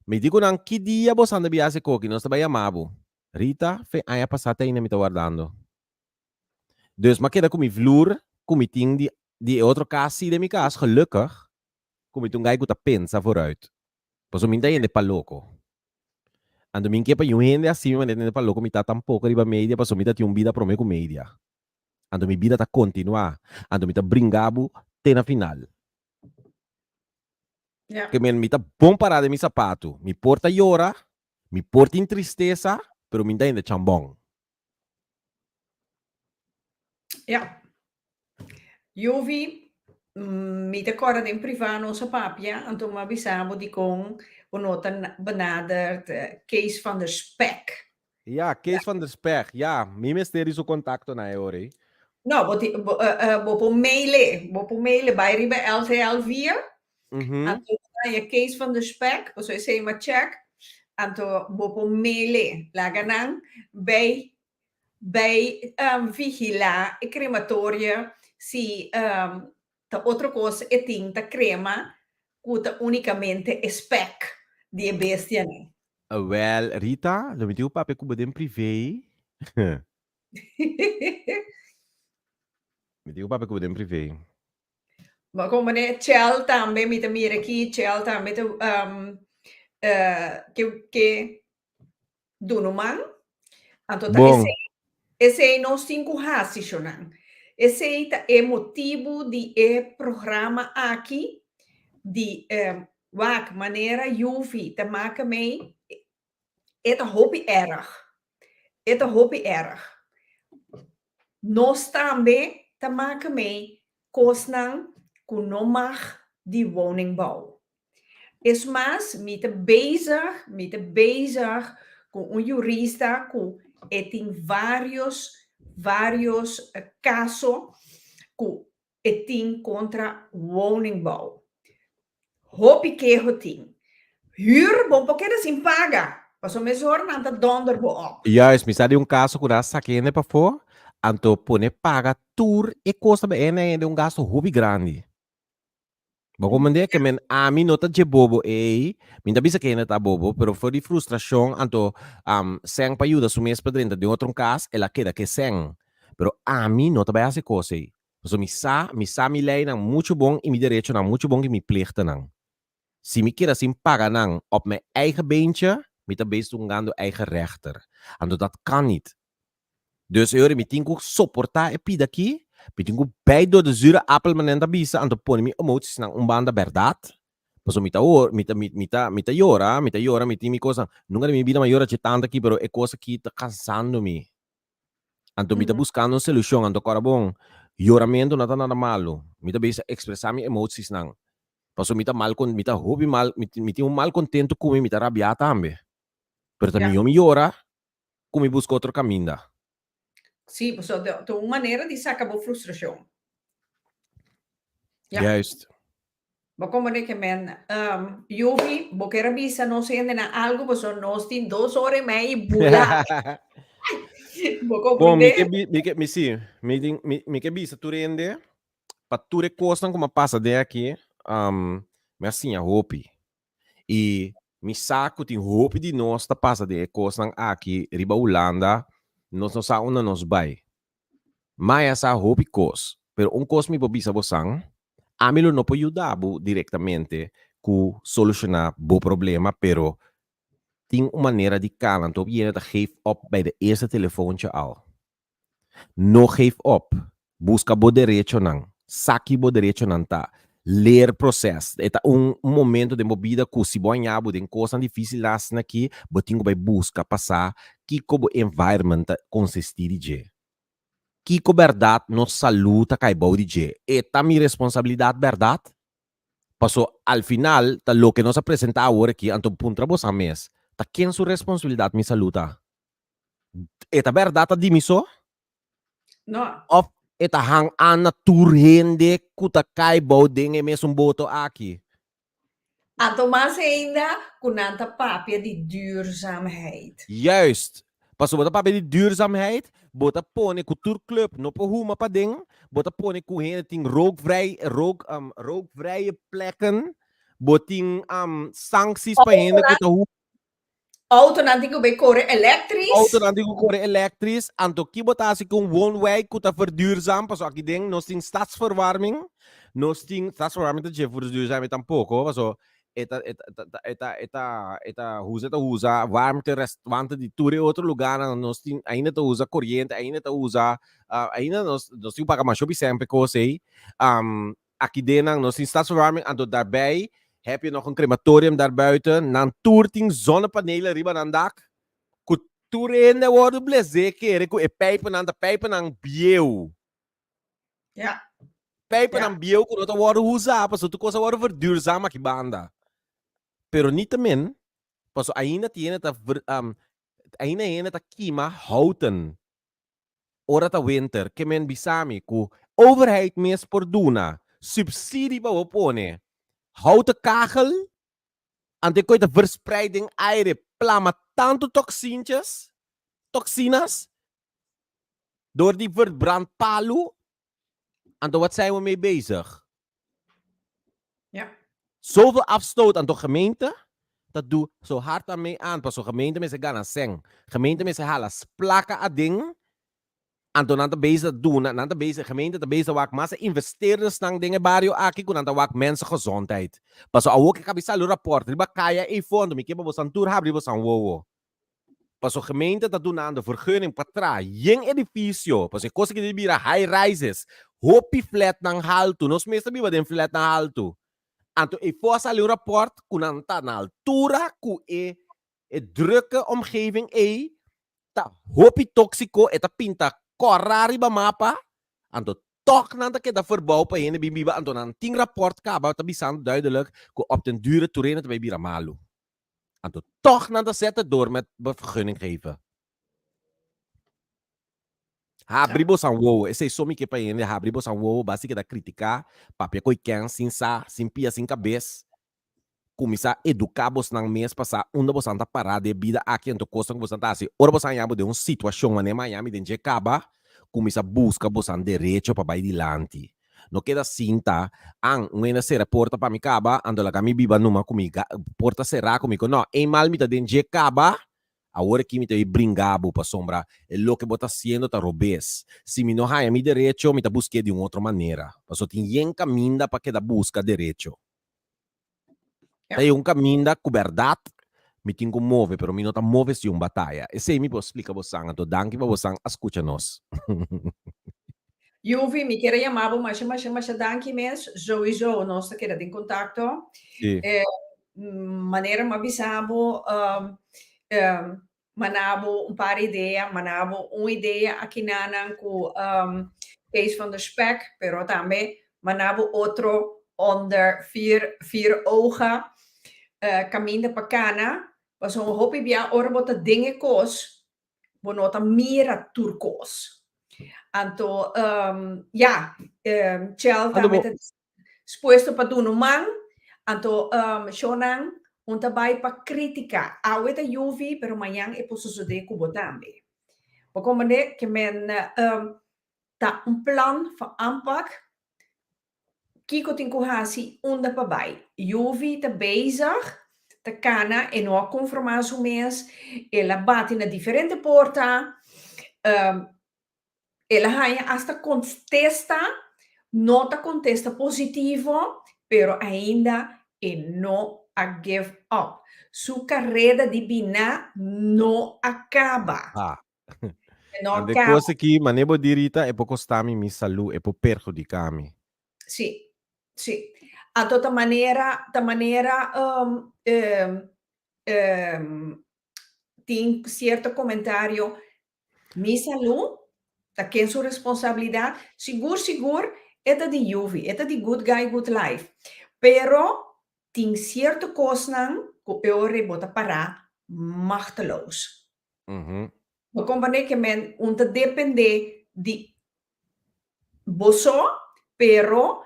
mi di ku nan ki dia boso anda biaha koki, nos ta bai yama bo. Rita, fe aña pasá te ainda mi ta wardando. Dus m'a keda ku mi vloer ku mi tin di di e otro kas si den mi kas, gelukkig ku mi ta un guy ku ta pensa vooruit. Pasobra mi no ta hende pa loko. Anto mi ke pa yun hende hasi mi manera hende pa loko mi ta tampoko riba media pasobra mi ta tin un bida prome ku media. Anto mi bida ta kontinuá. Anto mi ta bringa bo te na final. Ke men mi ta bon pará den mi sapatu. Mi por ta yora, mi por tin tristesa, pero mi no ta hende chambon. Ja. Yuvi, mi ta kòrda den privá nos a papia, anto mi a bisa bo dikon bo no ta benaderd Kees van der Spek. Ja, Kees van der Spek, ja, mi mester di su kontaktonan e ora ei. No, bo tin, bo, bo por mail e, bo por mail e bai riba LTL 4, anto bo ta haña Kees van der Spek, pasobra esei mi a check, anto bo por mail e, laga nan bai bai vigilá e krematorio si ta otro kos e tin ta krema ku ta únikamente e spèk di e bestianan. Awèl, Rita, lo mi tin ku papia ku bo den privé. Mi tin ku papia ku bo den privé. Ma komo ne Chel tambe, mi ta mira aki, Chel tambe ta ke ke duna un man. Anto ta Bon. esei, esei nos tin ku hasi, shonnan. Esei ta e motibu di e programa aki di wak manera Yuvi ta maka mei, e ta hopi erg. E ta hopi erg. Nos tambe ta maka mei kosnan ku no mag di woningbouw. Es mas, mi ta bezig, mi ta bezig ku un jurista ku e tin varios, varios kaso ku e tin kontra woningbouw. Hopi keho tin. Huur bo por keda sin paga, pasobra mesora nan ta donder bo op. Juist, mi sa di un kaso ku nan a saka hende pafó, anto pone paga tur e kos ta bai hende un gasto hopi grandi. Bo comprende? Ke men ami no ta dje bobo ei, mi ta bisa ke hende ta bobo, pero for di frustracion anto um sèn pa yuda su mes pa drenta den otro un kas, el a keda ke sèn. Pero ami no ta bai hasi kos ei. Pasobra mi sa, mi sa mi leinan muchu bon i mi derechonan muchu bon ki mi plichtennan. Si mi keda sin paga nan op mijn eigen beentje, mi ta bezig hungando eigen rechter. Anto dat kan niet. Dus e ora mi tin ku soportá e pida aki, mi tin ku bijt door de zure appel manera nan ta bisa, anto pone mi emotiesnan un banda bèrdat, pasobra mi ta hor, mi ta mi mi ta mi ta yora, mi ta yora, mi tin mi kosnan, nunka den mi bida mi a yora dje tantu aki, pero e kos aki ta kansando mi. Anto mi ta buskando un solushon, anto kòrda bon, yoramentu no ta nada malu, mi ta bisa ekspresá mi emotiesnan, pasobra mi ta mal kon, mi ta hopi mal, mi mi tin un mal kontentu ku mi, mi ta rabiá tambe, pero ta mihó mi yora ku mi buska otro kaminda. Sí, pasobra ta un manera di saka bo frustrashon. Ja. Juist. Bo komprende ke men, um, Yuvi, bo kier a bisa nos hendenan algu pasobra nos tin dos ora i mei bula. Bo Bon, mi komprende? ke bi, mi ke, mi sí, mi tin, mi, mi ke bisa tur hende pa tur e kosnan ku mi a pasa den aki, um, mi a siña hopi. I mi sa ku tin hopi di nos ta pasa den e kosnan aki riba Hulanda, nos no sa unda nos bai. Maya sa hopi kos, pero un kos mi por bisa bosan, ami lo no por yuda bo direktamente ku solushoná bo problema, pero tin un manera di kana, anto hopi hende ta geef op bij de eerste telefoontje al. No geef op. Buska bo derechonan. Sa ki bo derechonan ta. Leer proces. E ta un momento den bo bida ku si bo haña bo den kosnan dificil asina aki, bo tin ku bai buska pa sa kiko bo environment ta consisti di dje. Kiko berdad nos salu ta kai bou di dje. E ta mi responsabilidad berdad? Paso al final ta loke nos a presenta awor aki, anto puntra bosan mes, ta ken su responsabilidad mi salu ta? E ta bèrdat ta di mi so? No. Of e ta hang aan na tur hende ku ta kai bou den e mesun boto aki? Anto mas ainda ku nan ta papia di duurzaamheid. Juist. Pasobra bo ta papia di duurzaamheid, bo ta pone ku tur club no por huma paden, bo ta pone ku hende tin rookvrij, rook, rookvrije plekken, bo tin sancties pa hende ku ta huma. Autonan tin ku bay kore elektris. Autonan tin ku kore elektris. Anto ki bo ta hasi ku un woonwijk ku ta verduurzaam? Paso aki den nos tin stadsverwarming. Nos tin, stadsverwarming ta dje verduurzaam tampoko, paso e ta e ta e ta e ta e ta huza e ta huza warmte restante di tur e otro lugarnan. Nos tin ainda ta usa koriente, ainda ta usa ainda nos nos tin ku paga masha hopi sèn pa e kos ei. Aki den nan nos tin stadsverwarming, anto daarbij heb je nog een crematorium daarbuiten. Nan tur tin zonnepanelen riba nan dak, ku tur hende a wordo blesé kere ku e pijpennan ta pijpennan bieu. Ja. Pijpennan ja. bieu ku no ta wordo usa, pasobra tur kos a wordo verduurzaam aki banda. Pero niettemin, pasobra ainda tin hende ta ver, um, ainda hende ta kima houten. Ora ta winter, ke men bisa mi ku overheid mes por duna subsidie pa bo pone houten kachel, anto e koe ta verspreid den aire, plama tantu toxintjes, toxinas, door di verbrand palu, anto wat zijn we mee bezig? Ja. Zoveel afstoot, anto gemeente ta du zo hard aan mee aan, paso gemeente mester gana sèn, gemeente mester hala splaka aden, anto nan ta bezig ta duna, nan ta bezig, gemeente ta bezig ta wak mas e investeerdersnan den e bario aki ku nan ta wak mensen gezondheid. Paso awor ke kabi sali un rapport riba kaya ei fondo, mi ke pa bosan tur habri bosan wowo. Paso gemeente ta dunando vergunning pa traha yen edifisio, paso e kos aki ta bira high rises, hopi flatnan haltu, nos mes ta biba den flatnan haltu. Anto e for a sali un rapport ku nan ta na altura ku e e drukke omgeving ei ta hopi toksiko, e ta pinta kòrá riba mapa, anto tòg nan ta keda verbou pa hende bin biba, anto nan tin rapport kaba ta bisando duidelijk ku op den dure tur hende ta bai bira malu. Anto tòg nan ta seta door met vergunning geven. Habri bosan wowo, esei so mi ke pa hende, habri bosan wowo, basta keda kritiká, papia ko'i ken sin sa, sin pia, sin kabes. Kuminsá eduká bosnan mes pa sa unda bosan ta pará den e bida aki anto kosnan ku bosan ta hasi. Ora bosan haña bo den un situashon manera mi haña mi den dje kaba, kuminsá buska bosan derecho pa bai dilanti. No keda sinta, an, un hende a sera porta pa mi kaba, anto laga mi biba numa ku mi porta será ku mi ku no, eenmaal mi ta den dje kaba, awor aki mi ta bai bringa bo pasobra e loke bo ta hasiendo ta robes. Si mi no haña mi derecho, mi ta busk'é di un otro manera, pasobra tin yen kaminda pa keda buska derecho. Ta e un kaminda ku bèrdat mi tin ku move, pero mi no ta move si un bataya. Esei mi por splika bosan, anto danki pa bosan a skucha nos. Yuvi, mi kier a yama bo masha masha masha danki mes. Souiso nos ta keda den kontakto. Sí. Manera mi a bisa bo, Manda bo un par idea, manda bo un idea akinanan ku Kees van der Spek, pero tambe manda bo otro onder vier, vier ogen kaminda pa kana, pasobra hopi bia ora bo ta den e kos, bo no ta mira tur kos. Anto, ya, Chel tambe ta Spuesto pa duna un man, anto shownan un ta bai pa critica. Awe ta yuvi, pero mañan e por sosode cu bo tambe. Bo comprende ke men ta un plan van aanpak kico tin cu haci, unda pa bai. Yuvi ta bezig, ta cana, e no a conforma su mes, el a bati na diferente porta, El a haña asta kontesta, no ta kontesta positivo, pero ainda e no a give up. Su kareda di biná no a kaba. Ha. E no a Ante kaba. kos aki, mane bo di Rita, e por kosta mi mi salú, e por perhudiká mi. Sí, sí. Anto ta manera, ta manera tin sierto komentario Mi salú ta ken su responsabilidat? Sigur sigur e ta di Yuvi, e ta di Good Guy Good Life. Pero tin sierto kosnan ku e ora bo ta pará machteloos. Bo komprendé ke men un ta dependé di. bo so, pero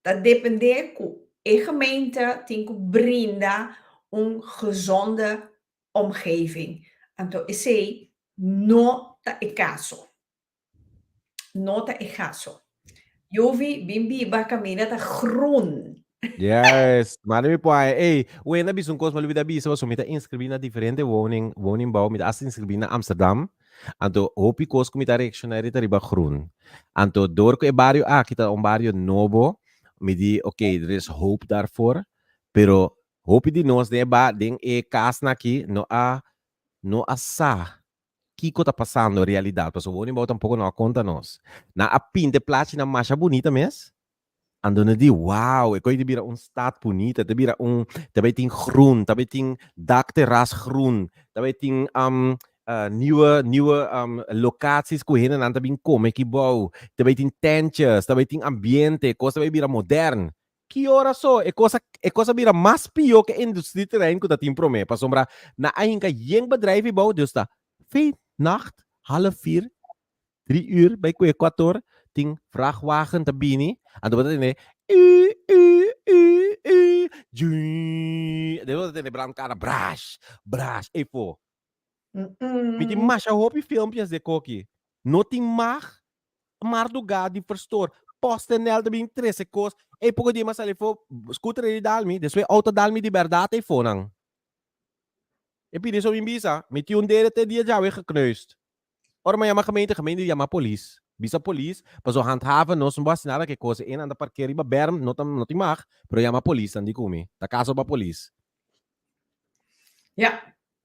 ta depende ku e gemeente tin ku brinda un gezonde omgeving. Anto esei no ta e kaso. No ta e kaso. Yuvi, bin biba kaminda ta groen. Yes, manda mi por haya. Ey, wena bisa un kos, mi a lubida bisa pasobra mi ta inscribi na diferente woning, woningbouw, mi ta hasta inscribi na Amsterdam. Anto hopi kos ku mi ta reacciona ta riba groen. Anto door ku e bario aki ta un bario nobo, mi di ok, er is hoop daarvoor, pero hopi di nos den e ba den e kasnan aki no a no a sa kiko ta pasando realidad, pasobra woningbouw tampoco no a konta nos. Nan a pinta e plachinan masha bunita mes, Anto no di, wow, e koe ta bira un stad bunita, ta bira un, ta bai tin groen, ta bai tin dakterras groen, ta bai tin um, uh, nieuwe, nieuwe um, locaties ku hendenan ta bin kome aki bou, ta bai tin tentjes, ta bai tin ambiente, kos ta bai bira modern. Ki ora so e kos a, e kos a bira mas pió ke industrieterrein ku ta tin promé, pasobra nan a hinka yen bedrijf ei bou, dus ta vijf nacht, half vier, Drie uur bai ku Ecuador tin vrachtwagen ta bini, anto bo ta tende u u u u juii, despues bo ta tende brandkar brash brash eyfo. Mi tin masha hopi filmpjes de koki. No tin mag mardugá di verstoor. PostNL ta bin trese kos. Ey poko dia mi a sali afó, scooter ei dal mi, despues auto dal mi di bèrdat eyfo nan. E pidi so bin bisa, mi tin un dede te dia djawe gekneusd. Ora mi a yama gemeente, gemeente yama polis. Bisa polis, paso handhaven nos no bo hasi nada ke kos. E nan ta parkea riba berm, no ta no tin mag, pero yama polis nan di ku mi. Ta kaso pa polis. Ja.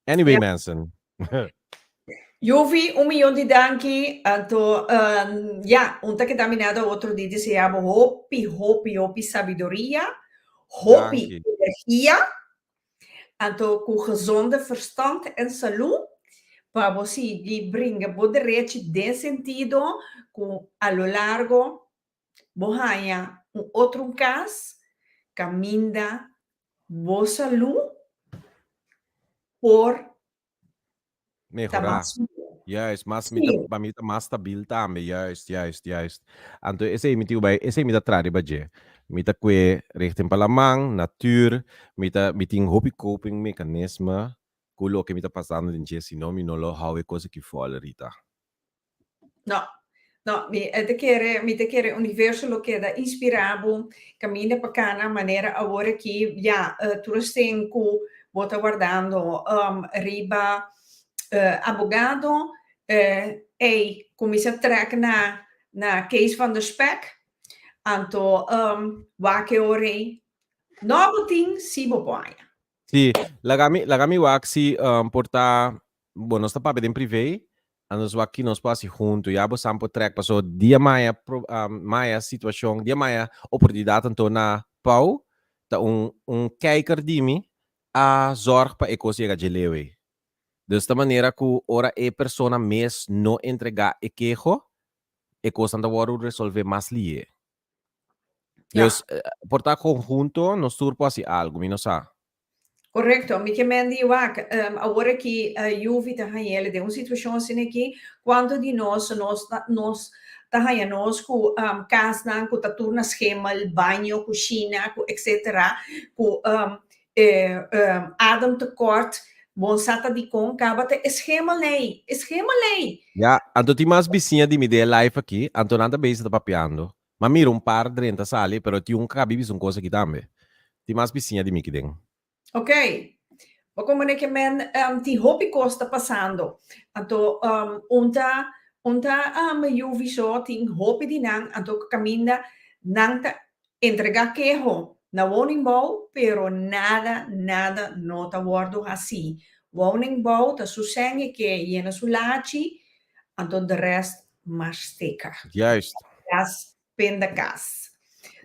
Anyway Ja. mensen. Yuvi, un miyon di danki. Anto, um, ja, un ta keda mi nada otro di desea bo hopi, hopi, hopi sabiduria, hopi Danki. energia. Anto ku gezonde verstand en salú pa bo sigui bringa bo derechi den sentido ku a lo largo bo haña un otro un kas kaminda bo salú por Ta Mehorá. mas mihó. Juist, mas mi ta, Sí. pa mi ta mas stabil tambe, juist, juist, juist. Anto esei mi tin bai, esei mi ta traha riba dje. Mi ta kue richting pa laman, natuur, mi ta, mi tin hopi coping mechanisme ku loke mi ta pasando den dje, si no mi no lo hou e kos aki vol, Rita. No, no, mi e ta kere, mi ta kere universo lo keda inspirá bo kaminda pa kana manera awor aki ya tur esten ku bo ta wardando riba abogado ey kuminsá trèk na na Kees van der Spek anto wak e ora ey no bo tin si bo por haña. Sí, laga mi, laga mi wak si por ta, bo nos ta papia den privé, a nos wak ki nos por hasi huntu, ya bo san por trek, paso dia maya pro, maya situacion, dia maya oportunidad anto na Pau, ta un, un kijker di mi a zorg pa e kos yega dje leu ei. Dus ta manera ku ora e persona mes no entrega e keho, e kosnan ta wòrdu resolve mas lihe. Dus por ta conjunto nos tur por haci algo, mi no sa. Correcto, mi ke men di wak, awor aki Yuvi ta hañ'el den un situacion asina aki, cuanto di nos nos ta nos ta haña nos cu casnan cu ta tur na schemel, baño, cushina, cu etcetera, cu ademtekort, bon sa ta dicon caba ta e schemel ei, e schemel ei. Ya, anto tin mas bisiña di mi den e live aki, anto nan ta bezig ta papiando. M'a mira un par drenta sali, pero tin un kabi bisa un kos aki tambe. Tin mas bisiña di mi ki den. Ok. Bo komprende ke men tin hopi kos ta pasando. Anto un ta un ta yuvi so tin hopi di nan anto kaminda nan ta entrega keho na woningbouw pero nada nada no ta wordo hasi. Woningbouw ta su sèn e ke yena su lachi anto de rest Masteka. Juist. Kas pindakaas.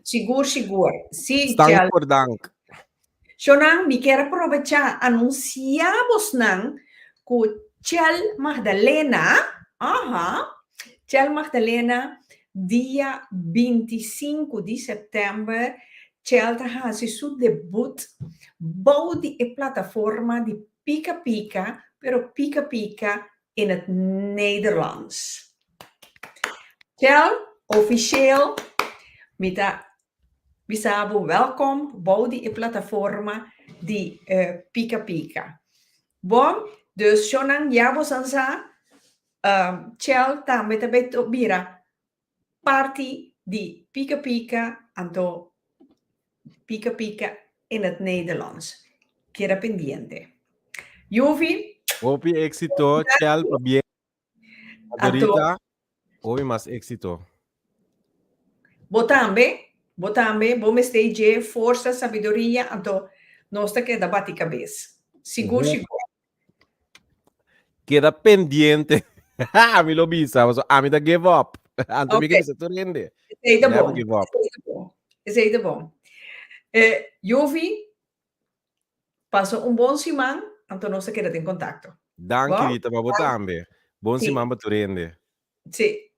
Sigur sigur. Si Stank Chel. voor dank. Shonan, mi kier a probecha anuncia bosnan cu Chel Magdalena, aha, Chel Magdalena dia 25 di september Chel ta haci su debut bou di e plataforma di Pika Pika, pero Pika Pika in het Nederlands. Chel. Officieel mi ta bisa bo welkom bou di e plataforma di Pika Pika. Bon, dus shownan ya bosan sa, Chel tambe ta bay bira parti di Pika Pika, anto Pika Pika in het Nederlands. Keda pendiente. Yuvi. Hopi éxito, Chel, pabien. Adorita, hopi mas éxito. Bo tambe, bo tambe, bo mester dje forsa, sabiduria, anto nos ta keda bati kabes. Sigur, sigur. Keda pendiente. Ami lo bisa, paso ami ta give up. Anto mi ke bisa tur hende. Esei ta Never bon. give up. Esei ta bon. Esei ta bon. Eh, Jovi, pasa un bon siman, anto nos ta keda den kontakto. Danki Bon? Rita, pa bo tambe. Bon Sí. siman pa tur hende. Sí.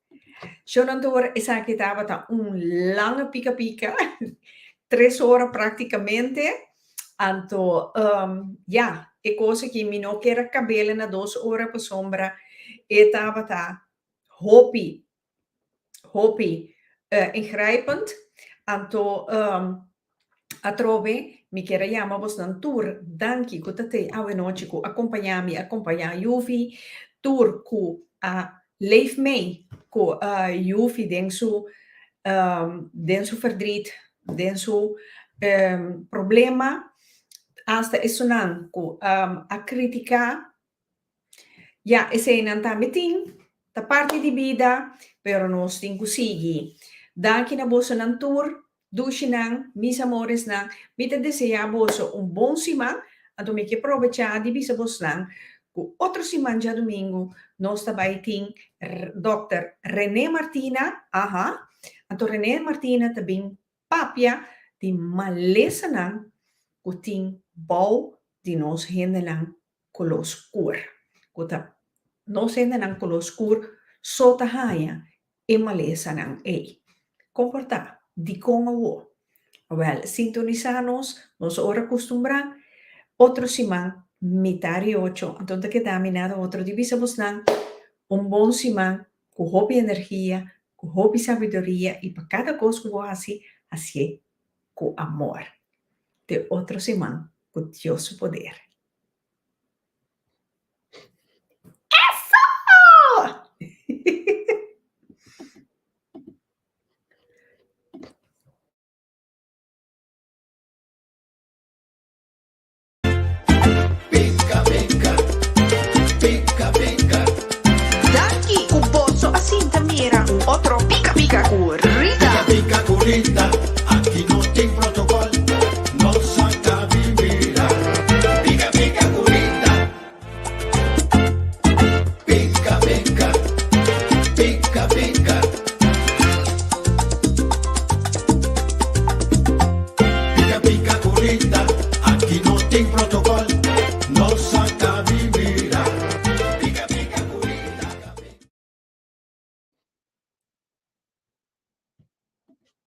Shonan tur, esaki tabata un lange pika pika, tres ora prácticamente. Anto, ya, e kos aki mi no kier a kab'el na dos ora pasobra e tabata hopi, hopi ingrijpend. Anto, Atrobe mi kier a yama bosnan tur danki ku ta tei awenochi ku a kompañá mi, a kompañá Yuvi, tur ku a leef mee ku Yuvi den su den su verdriet, den su problema, asta esunnan ku a kritiká. Ya, eseinan tambe tin, ta parti di bida, pero nos tin ku sigui. Danki na bosonan tur, dushinan, mis amoresnan. Mi ta deseá boso un bon siman, anto mi ke probechá di bisa bosnan ku otro siman djadumingu nos ta bai tin Dòkter René Martina, aha, anto René Martina ta bin papia di malesanan ku tin bou di nos hendenan koló skur, ku ta nos hendenan koló skur so ta haña e malesanan ei. Kon por ta? Dikon awor? Awèl, sintonisá nos, nos ora kustumbrá, otro siman mitar i ocho, anto ta keda mi nada otro di bisa bosnan un bon siman ku hopi energia, ku hopi sabiduria i pa kada kos ku bo hasi, hasié ku amor. Te otro siman ku Dios su poder.